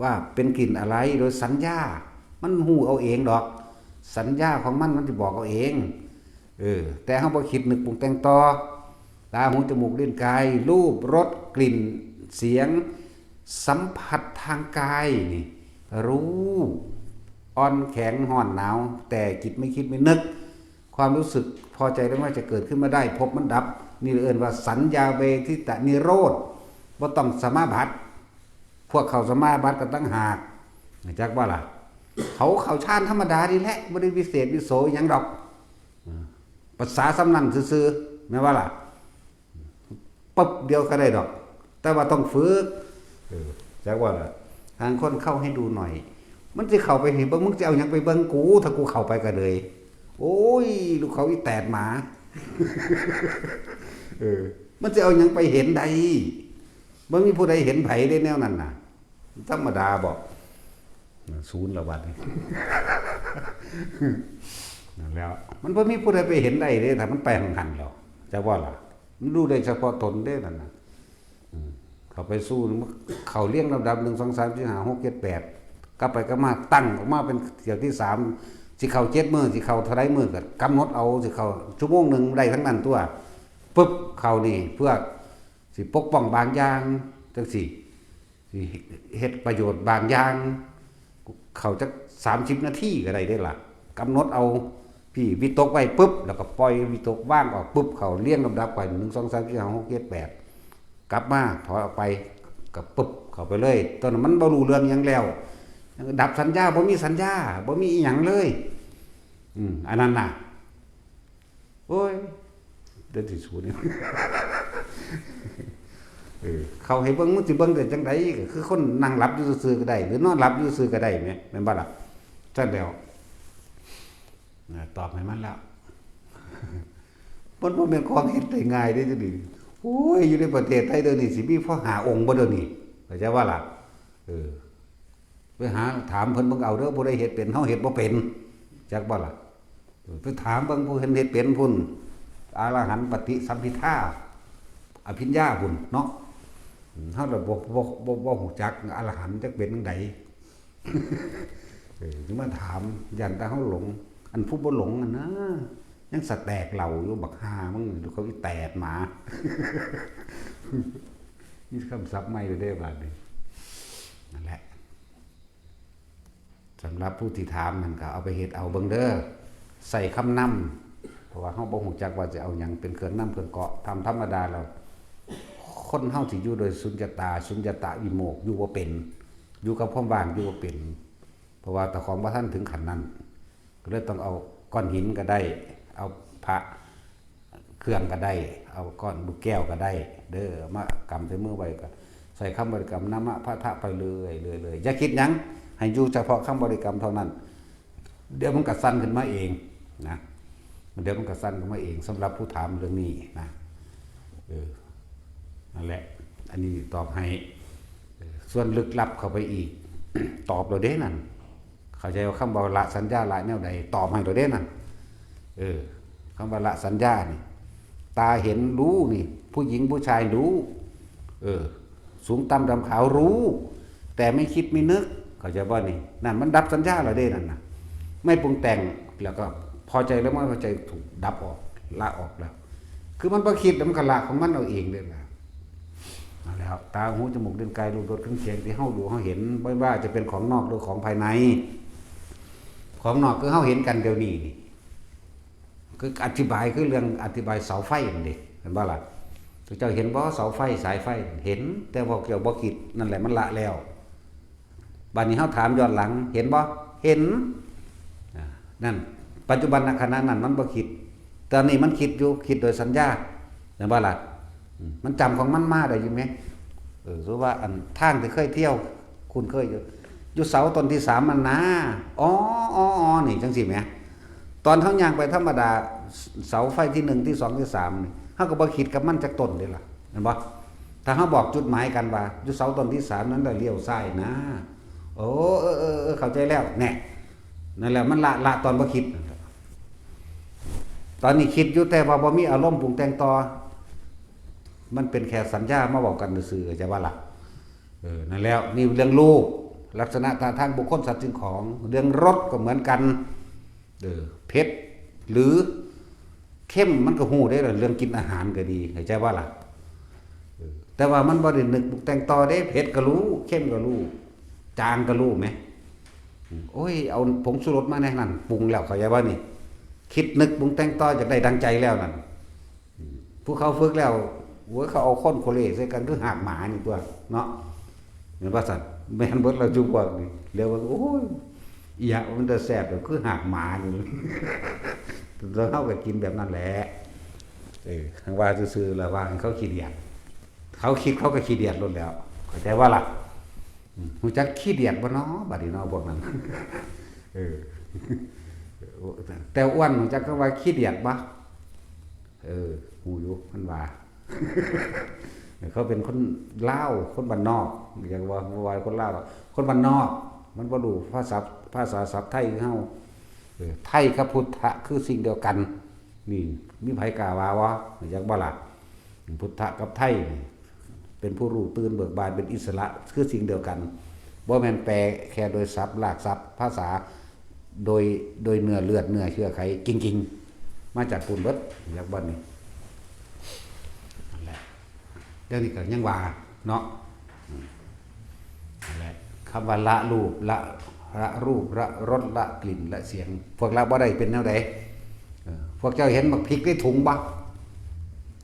ว่าเป็นกลิ่นอะไร โดยสัญญา มันฮู้เอาเองดอก สัญญาของมัน มันสิบอกเอาเอง เออ แต่เฮาบ่คิดนึกปรุงแต่งต่อ ตา หู จมูก ลิ้น กาย รูป รส กลิ่น เสียง สัมผัสทางกายนี่ รู้ อ่อนแข็ง ร้อน หนาว แต่จิตไม่คิดไม่นึก ความรู้สึกพอใจหรือไม่พอใจเกิดขึ้นมาได้ พบมันดับ นี่เอิ้นว่าสัญญาเวทิตนิโรธ บ่ต้องสมาบัติ พวกเข้าสมาบัติก็ต่างหาก จักบ่ล่ะ เขาเข้าฌานธรรมดานี่แหละ บ่ได้วิเศษวิโสหยังดอก อ่า ภาษาส่ำนั้นซื่อๆ แม่นบ่ล่ะ ปึ๊บเดียวก็ได้ดอก แต่ว่าต้องฝึก เออ จักว่าล่ะ ทางคนเข้าให้ดูหน่อย มันสิเข้าไปนี่ เบิ่ง มึงสิเอาหยังไปเบิ่งกู ถ้ากูเข้าไปก็เลย โอ้ย ลูกเขาอีแตดหมา เออ มันสิเอาหยังไปเห็นได้ บ่มีผู้ใดเห็นไผได้แนวนั้นน่ะ ธรรมดาบ่ ศูนย์ละบัดนี้ นั่นแหล้ว มันบ่มีผู้ใดไปเห็นได้เด้ ถ้ามันไปหั้นๆ แล้ว จักว่าล่ะ มันรู้ได้เฉพาะตนเด้นั่นน่ะ อืม เข้าไปสู่ เข้าเรียงลำดับ หนึ่ง สอง สาม สี่ ห้า หก เจ็ด แปด กลับไปกลับมาตั้งออกมาเป็นเที่ยวที่สาม สิเข้าเจ็ดมื้อ สิเข้าเท่าใดมื้อก็กำหนดเอา สิเข้าชั่วโมงหนึ่งได้ทั้งนั้นตัว ปึ๊บ เข้านี่เพื่อสิปกป้องบางอย่างจังซี้ สิเฮ็ดประโยชน์บางอย่าง เข้าจักสามสิบนาทีก็ได้เด้ล่ะ กำหนดเอา พี่วิตกไว้ปุ๊บ แล้วก็ปล่อยวิตก วางออกปุ๊บ เข้าเรียงลำดับไป หนึ่ง สอง สาม สี่ ห้า หก เจ็ด แปด กลับมา ถอยออกไป ก็ปุ๊บ เข้าไปเลย ตอนนั้นมันบ่รู้เรื่องหยังแล้ว ดับสัญญา บ่มีสัญญา บ่มีอีหยังเลย อืม อันนั้นน่ะ โอ้ย เดี๋ยวสิสูนี่ เออ เขาให้เบิ่ง มึงสิเบิ่งได้จังใด ก็คือคนนั่งหลับอยู่ซื่อๆก็ได้ หรือนอนหลับอยู่ซื่อก็ได้แหม แม่นบ่ล่ะ ซั่นแล้ว นะ ตอบให้มันแล้ว มันบ่แม่นของเฮ็ดได้ง่ายเด้ เดี๋ยวนี้ โอ้ย อยู่ในประเทศไทยเดี๋ยวนี้ สิมีพอห้าองค์บ่เดี๋ยวนี้ เข้าใจบ่ล่ะ เออ ไปหาถามเพิ่นเบิ่งเอาเด้อ ผู้ใดเฮ็ดเป็น เฮาเฮ็ดบ่เป็น จักบ่ล่ะ เออ ไปถามเบิ่งผู้เพิ่นเฮ็ดเป็นพุ้น อรหันต์ปฏิสัมภิทา อภิญญาพุ้นเนาะ อืม เฮาละบ่ บ่ บ่ บ่ฮู้จักอรหันต์จักเป็นจั่งใด เออ สิมาถาม ย้านแต่เฮาหลง อันผู้บ่หลงหั่นนะ ยังสะแตกเหล่าอยู่ บักห่ามึง เดี๋ยวเขาอีแตดหมา มีคำศัพท์ใหม่เลยเด้บาดนี้ นั่นแหละ สำหรับผู้ที่ถามนั่นก็เอาไปเฮ็ดเอาเบิ่งเด้อ ใส่คำนำ เพราะว่าเฮาบ่ฮู้จักว่าสิเอาหยังเป็นเครื่องนำเครื่องเกาะ ตามธรรมดาแล้ว คนเฮาสิอยู่โดยสุญญตา สุญญตวิโมกข์ อยู่บ่เป็น อยู่กับความว่าง อยู่บ่เป็น เพราะว่าเจ้าของบ่ทันถึงขั้นนั้น ก็เลยต้องเอาก้อนหินก็ได้ เอาพระเครื่องก็ได้ เอาก้อนลูกแก้วก็ได้ เด้อ มากำใส่มือไว้ก็ใส่คำบริกรรม นะมะพะทะ ไปเรื่อยๆๆ อย่าคิดหยัง ให้อยู่เฉพาะคำบริกรรมเท่านั้น เดี๋ยวมันก็สั่นขึ้นมาเองนะ เดี๋ยวมันก็สั่นขึ้นมาเอง สำหรับผู้ถามเรื่องนี้นะ เออ นั่นแหละ อันนี้ตอบให้ เออ ส่วนลึกลับเข้าไปอีก ตอบแล้วเด้นั่น เข้าใจว่าคำว่าละสัญญา ละแนวใด ตอบให้แล้วเด้นั่น เออ คำว่าละสัญญานี่ ตาเห็นรู้นี่ ผู้หญิงผู้ชายรู้ เออ สูงต่ำดำขาวรู้ แต่ไม่คิดไม่นึก เข้าใจบ่นี่ นั่นมันดับสัญญาแล้วเด้นั่นน่ะ ไม่ปรุงแต่ง แล้วก็พอใจแล้วไม่พอใจ ถูกดับออก ละออกแล้ว คือมันบ่คิดแล้วมันก็ละของมันเอาเองเด้ล่ะ เอาแล้ว ตา หู จมูก ลิ้น กาย รูป รส เครื่อง เสียง ที่เฮารู้เฮาเห็น บ่ว่าจะเป็นของนอกหรือของภายใน ของนอกคือเฮาเห็นกันเดี๋ยวนี้นี่ คืออธิบาย คือเรื่องอธิบายเสาไฟนั่นเด้ เห็นบ่ล่ะ เจ้าเห็นบ่ เสาไฟ สายไฟ เห็น แต่ว่าเจ้าบ่คิด นั่นแหละมันละแล้ว บัดนี้เฮาถามย้อนหลัง เห็นบ่ เห็น อ่า นั่น ปัจจุบันขณะนั้นมันบ่คิด ตอนนี้มันคิดอยู่ คิดโดยสัญญา เห็นบ่ล่ะ อืม มันจำของมันมาได้อยู่แหม เออ สมมุติว่าอันทางที่เคยเที่ยว คุ้นเคยอยู่ อยู่เสาต้นที่สามมันนะ อ๋อ อ๋อ อ๋อ นี่จั่งซี้แหม ตอนเฮาย่างไปธรรมดา เสาไฟที่หนึ่ง ที่สอง ที่สาม นี่ เฮาก็บ่คิดกับมันจักต้นเด้ล่ะ เห็นบ่ ถ้าเฮาบอกจุดหมายกันว่า อยู่เสาต้นที่สามนั้น แล้วเลี้ยวซ้ายนะ โอ้ เออ เออ เออ เข้าใจแล้ว แน่ นั่นแหละ มันละ ละตอนบ่คิดนั่นแหละ ตอนนี้คิดอยู่ แต่ว่าบ่มีอารมณ์ปรุงแต่งต่อ มันเป็นแค่สัญญามาเว้ากันซื่อๆ เข้าใจบ่ล่ะ เออ นั่นแล้ว นี่เรื่องรูป ลักษณะท่าทางบุคคลสัตว์สิ่งของ เรื่องรสก็เหมือนกัน เออ เผ็ดหรือเค็มมันก็ฮู้ได้ล่ะ เรื่องกินอาหารก็ดี เข้าใจบ่ล่ะ เออ แต่ว่ามันบ่ได้นึกปรุงแต่งต่อเด้ เผ็ดก็รู้ เค็มก็รู้ จางก็รู้แหม อืม โอ้ย เอาผงชูรสมาแหน่นั่น ปรุงแล้ว เข้าใจบ่นี่ คิดนึกปรุงแต่งต่อ อยากได้ดังใจแล้วนั่น อืม ผู้เขาฝึกแล้ว โอ้ย เขาเอาค้อนโคเลใส่กันคือหากหมานี่ตั๊ว เนาะ แม่นบ่ซั่น แม่นเบิดแล้วจุพวกนี่ แล้วว่า โอ้ย อีหยังมันจะแซ่บแบบคือหากหมานี่ แล้วเฮาก็กินแบบนั้นแหละ เออ ทางว่าซื่อๆ ละว่าเขาขี้เดียด เขาคิดเขาก็ขี้เดียดโลดแล้ว เข้าใจบ่ล่ะ อืม ฮู้จักขี้เดียดบ่น้อ บัดนี้น้อ พวกนั้น เออ แต่อ้วนฮู้จักคำว่าขี้เดียดบ่ เออ ฮู้อยู่ มันว่า เขาเป็นคนลาว คนบ้านนอก อยากว่า ว่าคนลาวหรอก คนบ้านนอก มันบ่รู้ภาษา ภาษาศัพท์ไทยคือเฮา เออ ไทยกับพุทธะคือสิ่งเดียวกัน นี่ มีไผกล้าว่าบ่ อยากบ่ล่ะ พุทธะกับไทยนี่ เป็นผู้รู้ตื่นเบิกบาน เป็นอิสระ คือสิ่งเดียวกัน บ่แม่นแปลแค่โดยศัพท์ รากศัพท์ ภาษา โดย โดยเนื้อเลือด เนื้อเชื้อไข จริงๆ มาจากพุ้นเบิด อยากบ่นี่ นั่นแหละ เดี๋ยวนี้ก็ยังว่า เนาะ อืม นั่นแหละ คำว่าละรูป ละ ละรูปละรสละกลิ่นละเสียง พวกละบ่ได้เป็นแนวใด เออ พวกเจ้าเห็นบักพริกในถุงบ่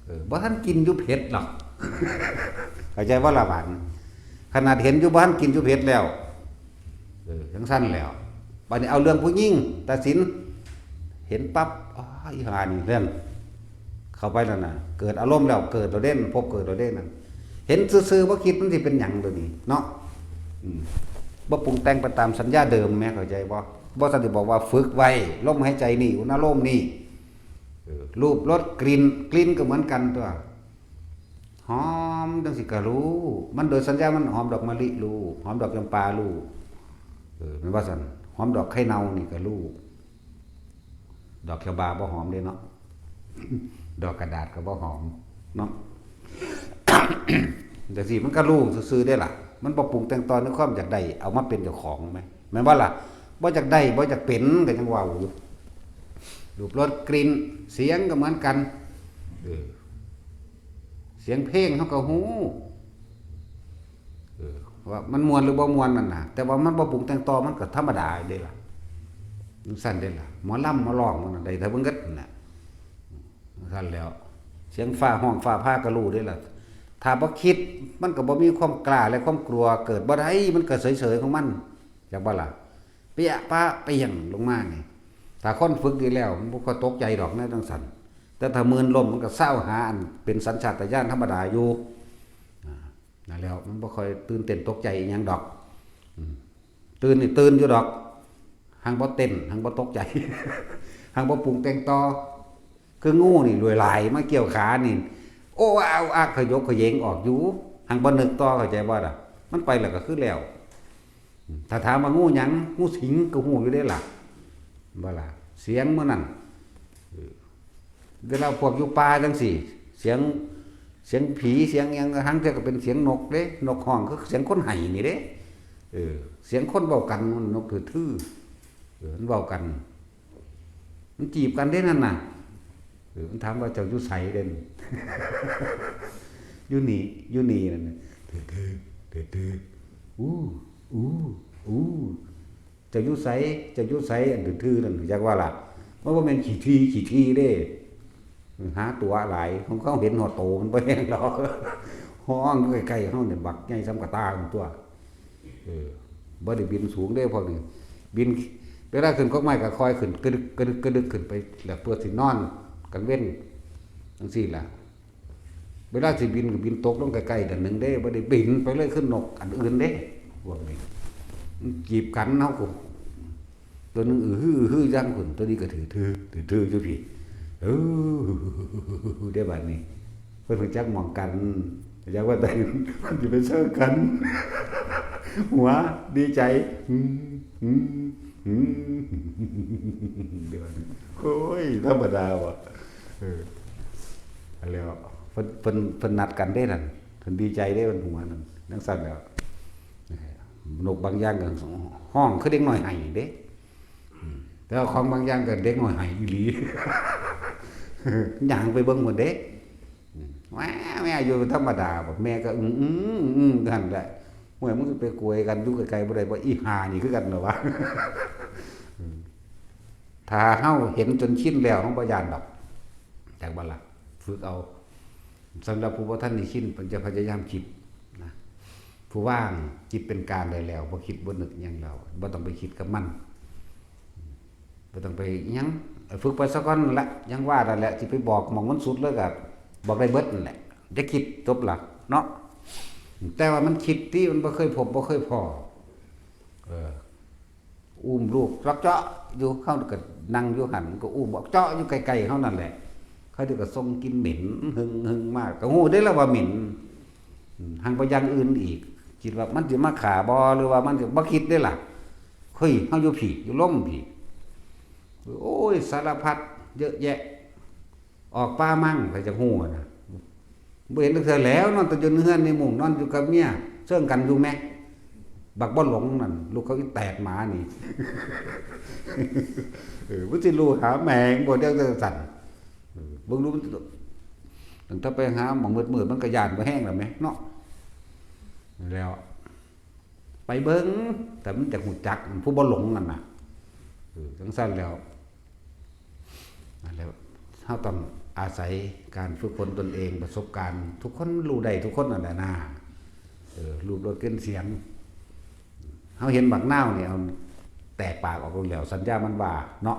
เออ บ่ทันกินอยู่เผ็ดหรอก เข้าใจบ่ละบาดนี้ ขนาดเห็นอยู่บ่ทันกินอยู่เผ็ดแล้ว เออ จั่งซั่นแล้ว บัดนี้เอาเรื่องผู้หญิงตัดสิน เห็นปั๊บ อ๋อ อีห่านี่เรื่อง เข้าไปแล้วนะ เกิดอารมณ์แล้ว เกิดแล้วเด้ พบเกิดแล้วเด้นั่น เห็นซื่อๆ บ่คิดมันสิเป็นหยังตัวนี้เนาะ อืม บ่ปรุงแต่งไปตามสัญญาเดิมแหม เข้าใจบ่ บ่ซั่นสิบอกว่าฝึกไว้ ลมหายใจนี่ อุณาโลมนี่ เออ รูป รส กลิ่น กลิ่นก็เหมือนกันตัว หอมจั่งซี้ก็รู้ มันโดยสัญญามันหอมดอกมะลิรู้ หอมดอกจำปารู้ เออ แม่นว่าซั่น หอมดอกไข่เน่านี่ก็รู้ ดอกเขียวบาบ่หอมเด้เนาะ ดอกกระดาษก็บ่หอมเนาะ จั่งซี้มันก็รู้ซื่อๆ เด้ล่ะ มันบ่ปรุงแต่งต่อในความอยากได้ เอามาเป็นเจ้าของแหม แม่นบ่ล่ะ บ่อยากได้ บ่อยากเป็น ก็ยังเว้าอยู่ รูป รส กลิ่น เสียงก็เหมือนกัน เออ เสียงเพลงเฮาก็ฮู้ เออ ว่ามันม่วนหรือบ่ม่วนนั่นน่ะ แต่ว่ามันบ่ปรุงแต่งต่อ มันก็ธรรมดาเด้ล่ะ จั่งซั่นเด้ล่ะ หมอลำหมอร้องมันน่ะ ได้แต่เบิ่งเงินนั่นน่ะ จั่งซั่นแล้ว เสียงฟ้าฮ้องฟ้าผ่าก็รู้เด้ล่ะ ถ้าบ่คิด มันก็บ่มีความกล้าและความกลัว เกิดบ่ได้ มันก็เฉยๆ ของมัน จักบ่ล่ะ เปี้ยปะเปี้ยงลงมานี่ ถ้าคนฝึกดีแล้ว มันบ่ค่อยตกใจดอกแนวจั่งซั่น แต่ถ้ามื่นล้มมันก็ซาวหาอันเป็นสัญชาตญาณธรรมดาอยู่ อ่า นั่นแล้ว มันบ่ค่อยตื่นเต้นตกใจอิหยังดอก อืม ตื่นนี่ตื่นอยู่ดอก หังบ่เต้น หังบ่ตกใจ หังบ่ปรุงแต่งต่อ คืองูนี่รวยหลายมาเกี่ยวขานี่ โอ้ เอาอักขยกขยงออกอยู่ หังบ่นึกต่อ เข้าใจบ่ล่ะ มันไปแล้วก็คือแล้ว อืม ถ้าถามว่างูหยัง งูสิงก็ฮู้อยู่เด้ล่ะ บ่ล่ะ เสียงมื้อนั้น เออ เวลาพวกอยู่ป่าจั่งซี้ เสียง เสียงผี เสียงหยัง หังเทื่อก็เป็นเสียงนกเด้ นกฮ้อง คือเสียงคนไห้นี่เด้ เออ เสียงคนเว้ากัน นกถือถือ เออ มันเว้ากัน มันจีบกันเด้นั่นน่ะ เออ มันถามว่าเจ้าอยู่ไสเด่น อยู่นี่ อยู่นี่นั่นน่ะ ถือถือ ถือถือ อู้ อู้ อู้ เจ้าอยู่ไส เจ้าอยู่ไส อันถือถือนั่น จักว่าล่ะ มันบ่แม่นขี้ทีขี้ทีเด้ หาตั๋วหลาย ของเขาเห็นฮอดโตมันบ่แฮงดอก ฮ้องใกล้ๆ เฮานี่บักใหญ่ส่ำกะต่าหั่นตั่ว เออ บ่ได้บินสูงเด้พวกนี้ บิน เวลาขึ้นกกไม้ก็ค่อยขึ้น กระดึก กระดึก กระดึกขึ้นไป แล้วเพื่อสินอนกลางเว็น จั่งซี้ล่ะ เวลาสิบินก็บินตกลงใกล้ๆ ด้านหนึ่งเด้ บ่ได้บินไปเลยคือนกอันอื่นเด้ พวกนี้ มันจีบกัน เฮาก็ ตัวหนึ่งอื้อหืออื้อหือจั่งพุ้น ตัวนี้ก็ถือถือ ถือถืออยู่พี้ เออ ได้บัดนี้ เพิ่นรู้จักหม่องกัน จักว่าแต่ มันสิไปเซิงกัน หัวดีใจ อืม อืม อืม เดี๋ยวนี้ โอ้ย ธรรมดาว่ะ เออ แล้ว เพิ่น เพิ่น เพิ่นนัดกันเด้นั่น เพิ่นดีใจเด้ เพิ่นหัวนั่น จั่งซั่นแล้ว นกบางอย่างก็ฮ้องคือเด็กน้อยไห้เด้ อืม แต่ว่าของบางอย่างก็เด็กน้อยไห้อีหลี ย่างไปเบิ่งพุ้นเด้ อืม แหว่ แหว่ อยู่ธรรมดา แม่ก็ อึ้ง อึ้ง อึ้ง นั่นแหละ โอ้ย มึงไปกวยกันอยู่ไกลๆ บ่ได้บ่ อีห่านี่คือกันเหรอวะ อืม ถ้าเฮาเห็นจนชินแล้ว เฮาบ่ย้านดอก จักบ่ล่ะ ฝึกเอา สำหรับผู้บ่ทันได้ชิน เพิ่นจะพยายามคิดนะ ผู้ว่างจิตเป็นกลางได้แล้ว บ่คิดบ่นึกหยังแล้ว บ่ต้องไปคิดกับมัน บ่ต้องไปหยัง ฝึกไปซะก่อนนั่นแหละ ยังว่านั่นแหละ สิไปบอกหม่องมันสุดเลยก็บอกได้เบิดนั่นแหละ อย่าคิด จบละเนาะ แต่ว่ามันคิดติ มันบ่เคยพบบ่เคยพ้อ เออ อุ้มลูกจอกเจาะอยู่ เฮาก็นั่งอยู่หั่น ก็อุ้มออกเจาะอยู่ใกล้ๆ เฮานั่นแหละ เขาเจ้าก็ส่งกลิ่นเหม็นหึ่งๆ มา ก็ฮู้เด้ล่ะว่าเหม็น อืม หังไปอย่างอื่นอีก คิดว่ามันสิมาฆ่าบ่ หรือว่ามันสิ บ่คิดเด้ล่ะ เฮ้ย เฮาอยู่พี้ อยู่ลมพี้ โอ้ย สารพัดเยอะแยะ ออกป่ามั่ง ไผจักฮู้นะ บ่เห็นจักเทื่อแล้ว นอนแต่อยู่ในเฮือนในมุ้ง นอนอยู่กับเมีย เซิงกันอยู่แหม บักบ่หลงนั่น ลูกเขาอีแตดหมานี่ เออ บ่สิรู้หาแม่งบ่ เดี๋ยวจั่งซั่น เออ เบิ่งดูมัน ตั้งแต่ไปหาหม่องมืดๆ มันก็ย้านบ่แฮงแล้วแหมเนาะ แล้ว ไปเบิ่ง แต่มันจะฮู้จัก ผู้บ่หลงนั่นน่ะ เออ จั่งซั้นแล้ว นั่นแหละ เฮาต้องอาศัยการฝึกฝนตนเอง ประสบการณ์ ทุกคนรู้ได้ทุกคนนั่นแหละนะ เออ รูปรสกลิ่นเสียง เฮาเห็นบักนาวนี่ เอาแตกปากออกแล้ว สัญญามันว่าเนาะ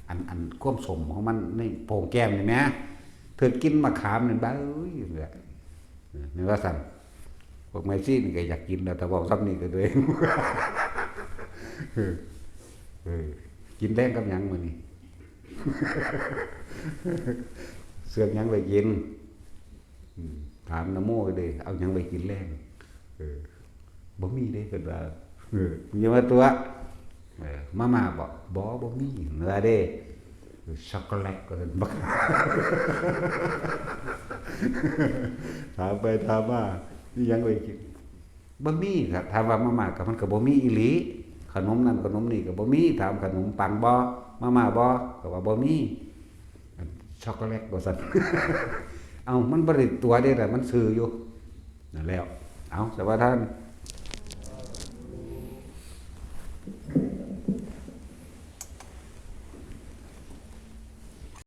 อัน อันความส้มของมันในโพรงแก้มนี่แหม เธอกินมะขามนี่ บ้าเอ้ย เนี่ย นี่ว่าซั่น พวกไมซี่นี่ก็อยากกินแล้ว แต่เว้าซ้ำนี่ก็โดย เออ เออ กินแลงกับหยังมื้อนี้ เสือกหยังไว้กิน อืม ถามนโมเด้ เอาหยังไว้กินแลง เออ บ่มีเด้ เพิ่นว่า เออ มึงอย่ามาตั๋ว เออ มาม่าบ่ บ่ บ่มี ว่าเด้ เออ ช็อกโกแลต ว่าซั่น บัก ถามไปถามมา มีหยังไว้กิน บ่มีครับ ถามว่ามาม่าก็ มันก็บ่มีอีหลี ขนมนั่นขนมนี่ก็บ่มี ถามขนมปังบ่ มาม่าบ่ ก็ว่าบ่มี ช็อกโกแลต ว่าซั่น เอ้า มันบ่ได้ตั๋วเด้ล่ะ มันซื่ออยู่ นั่นแล้ว เอ้า แต่ว่าท่าน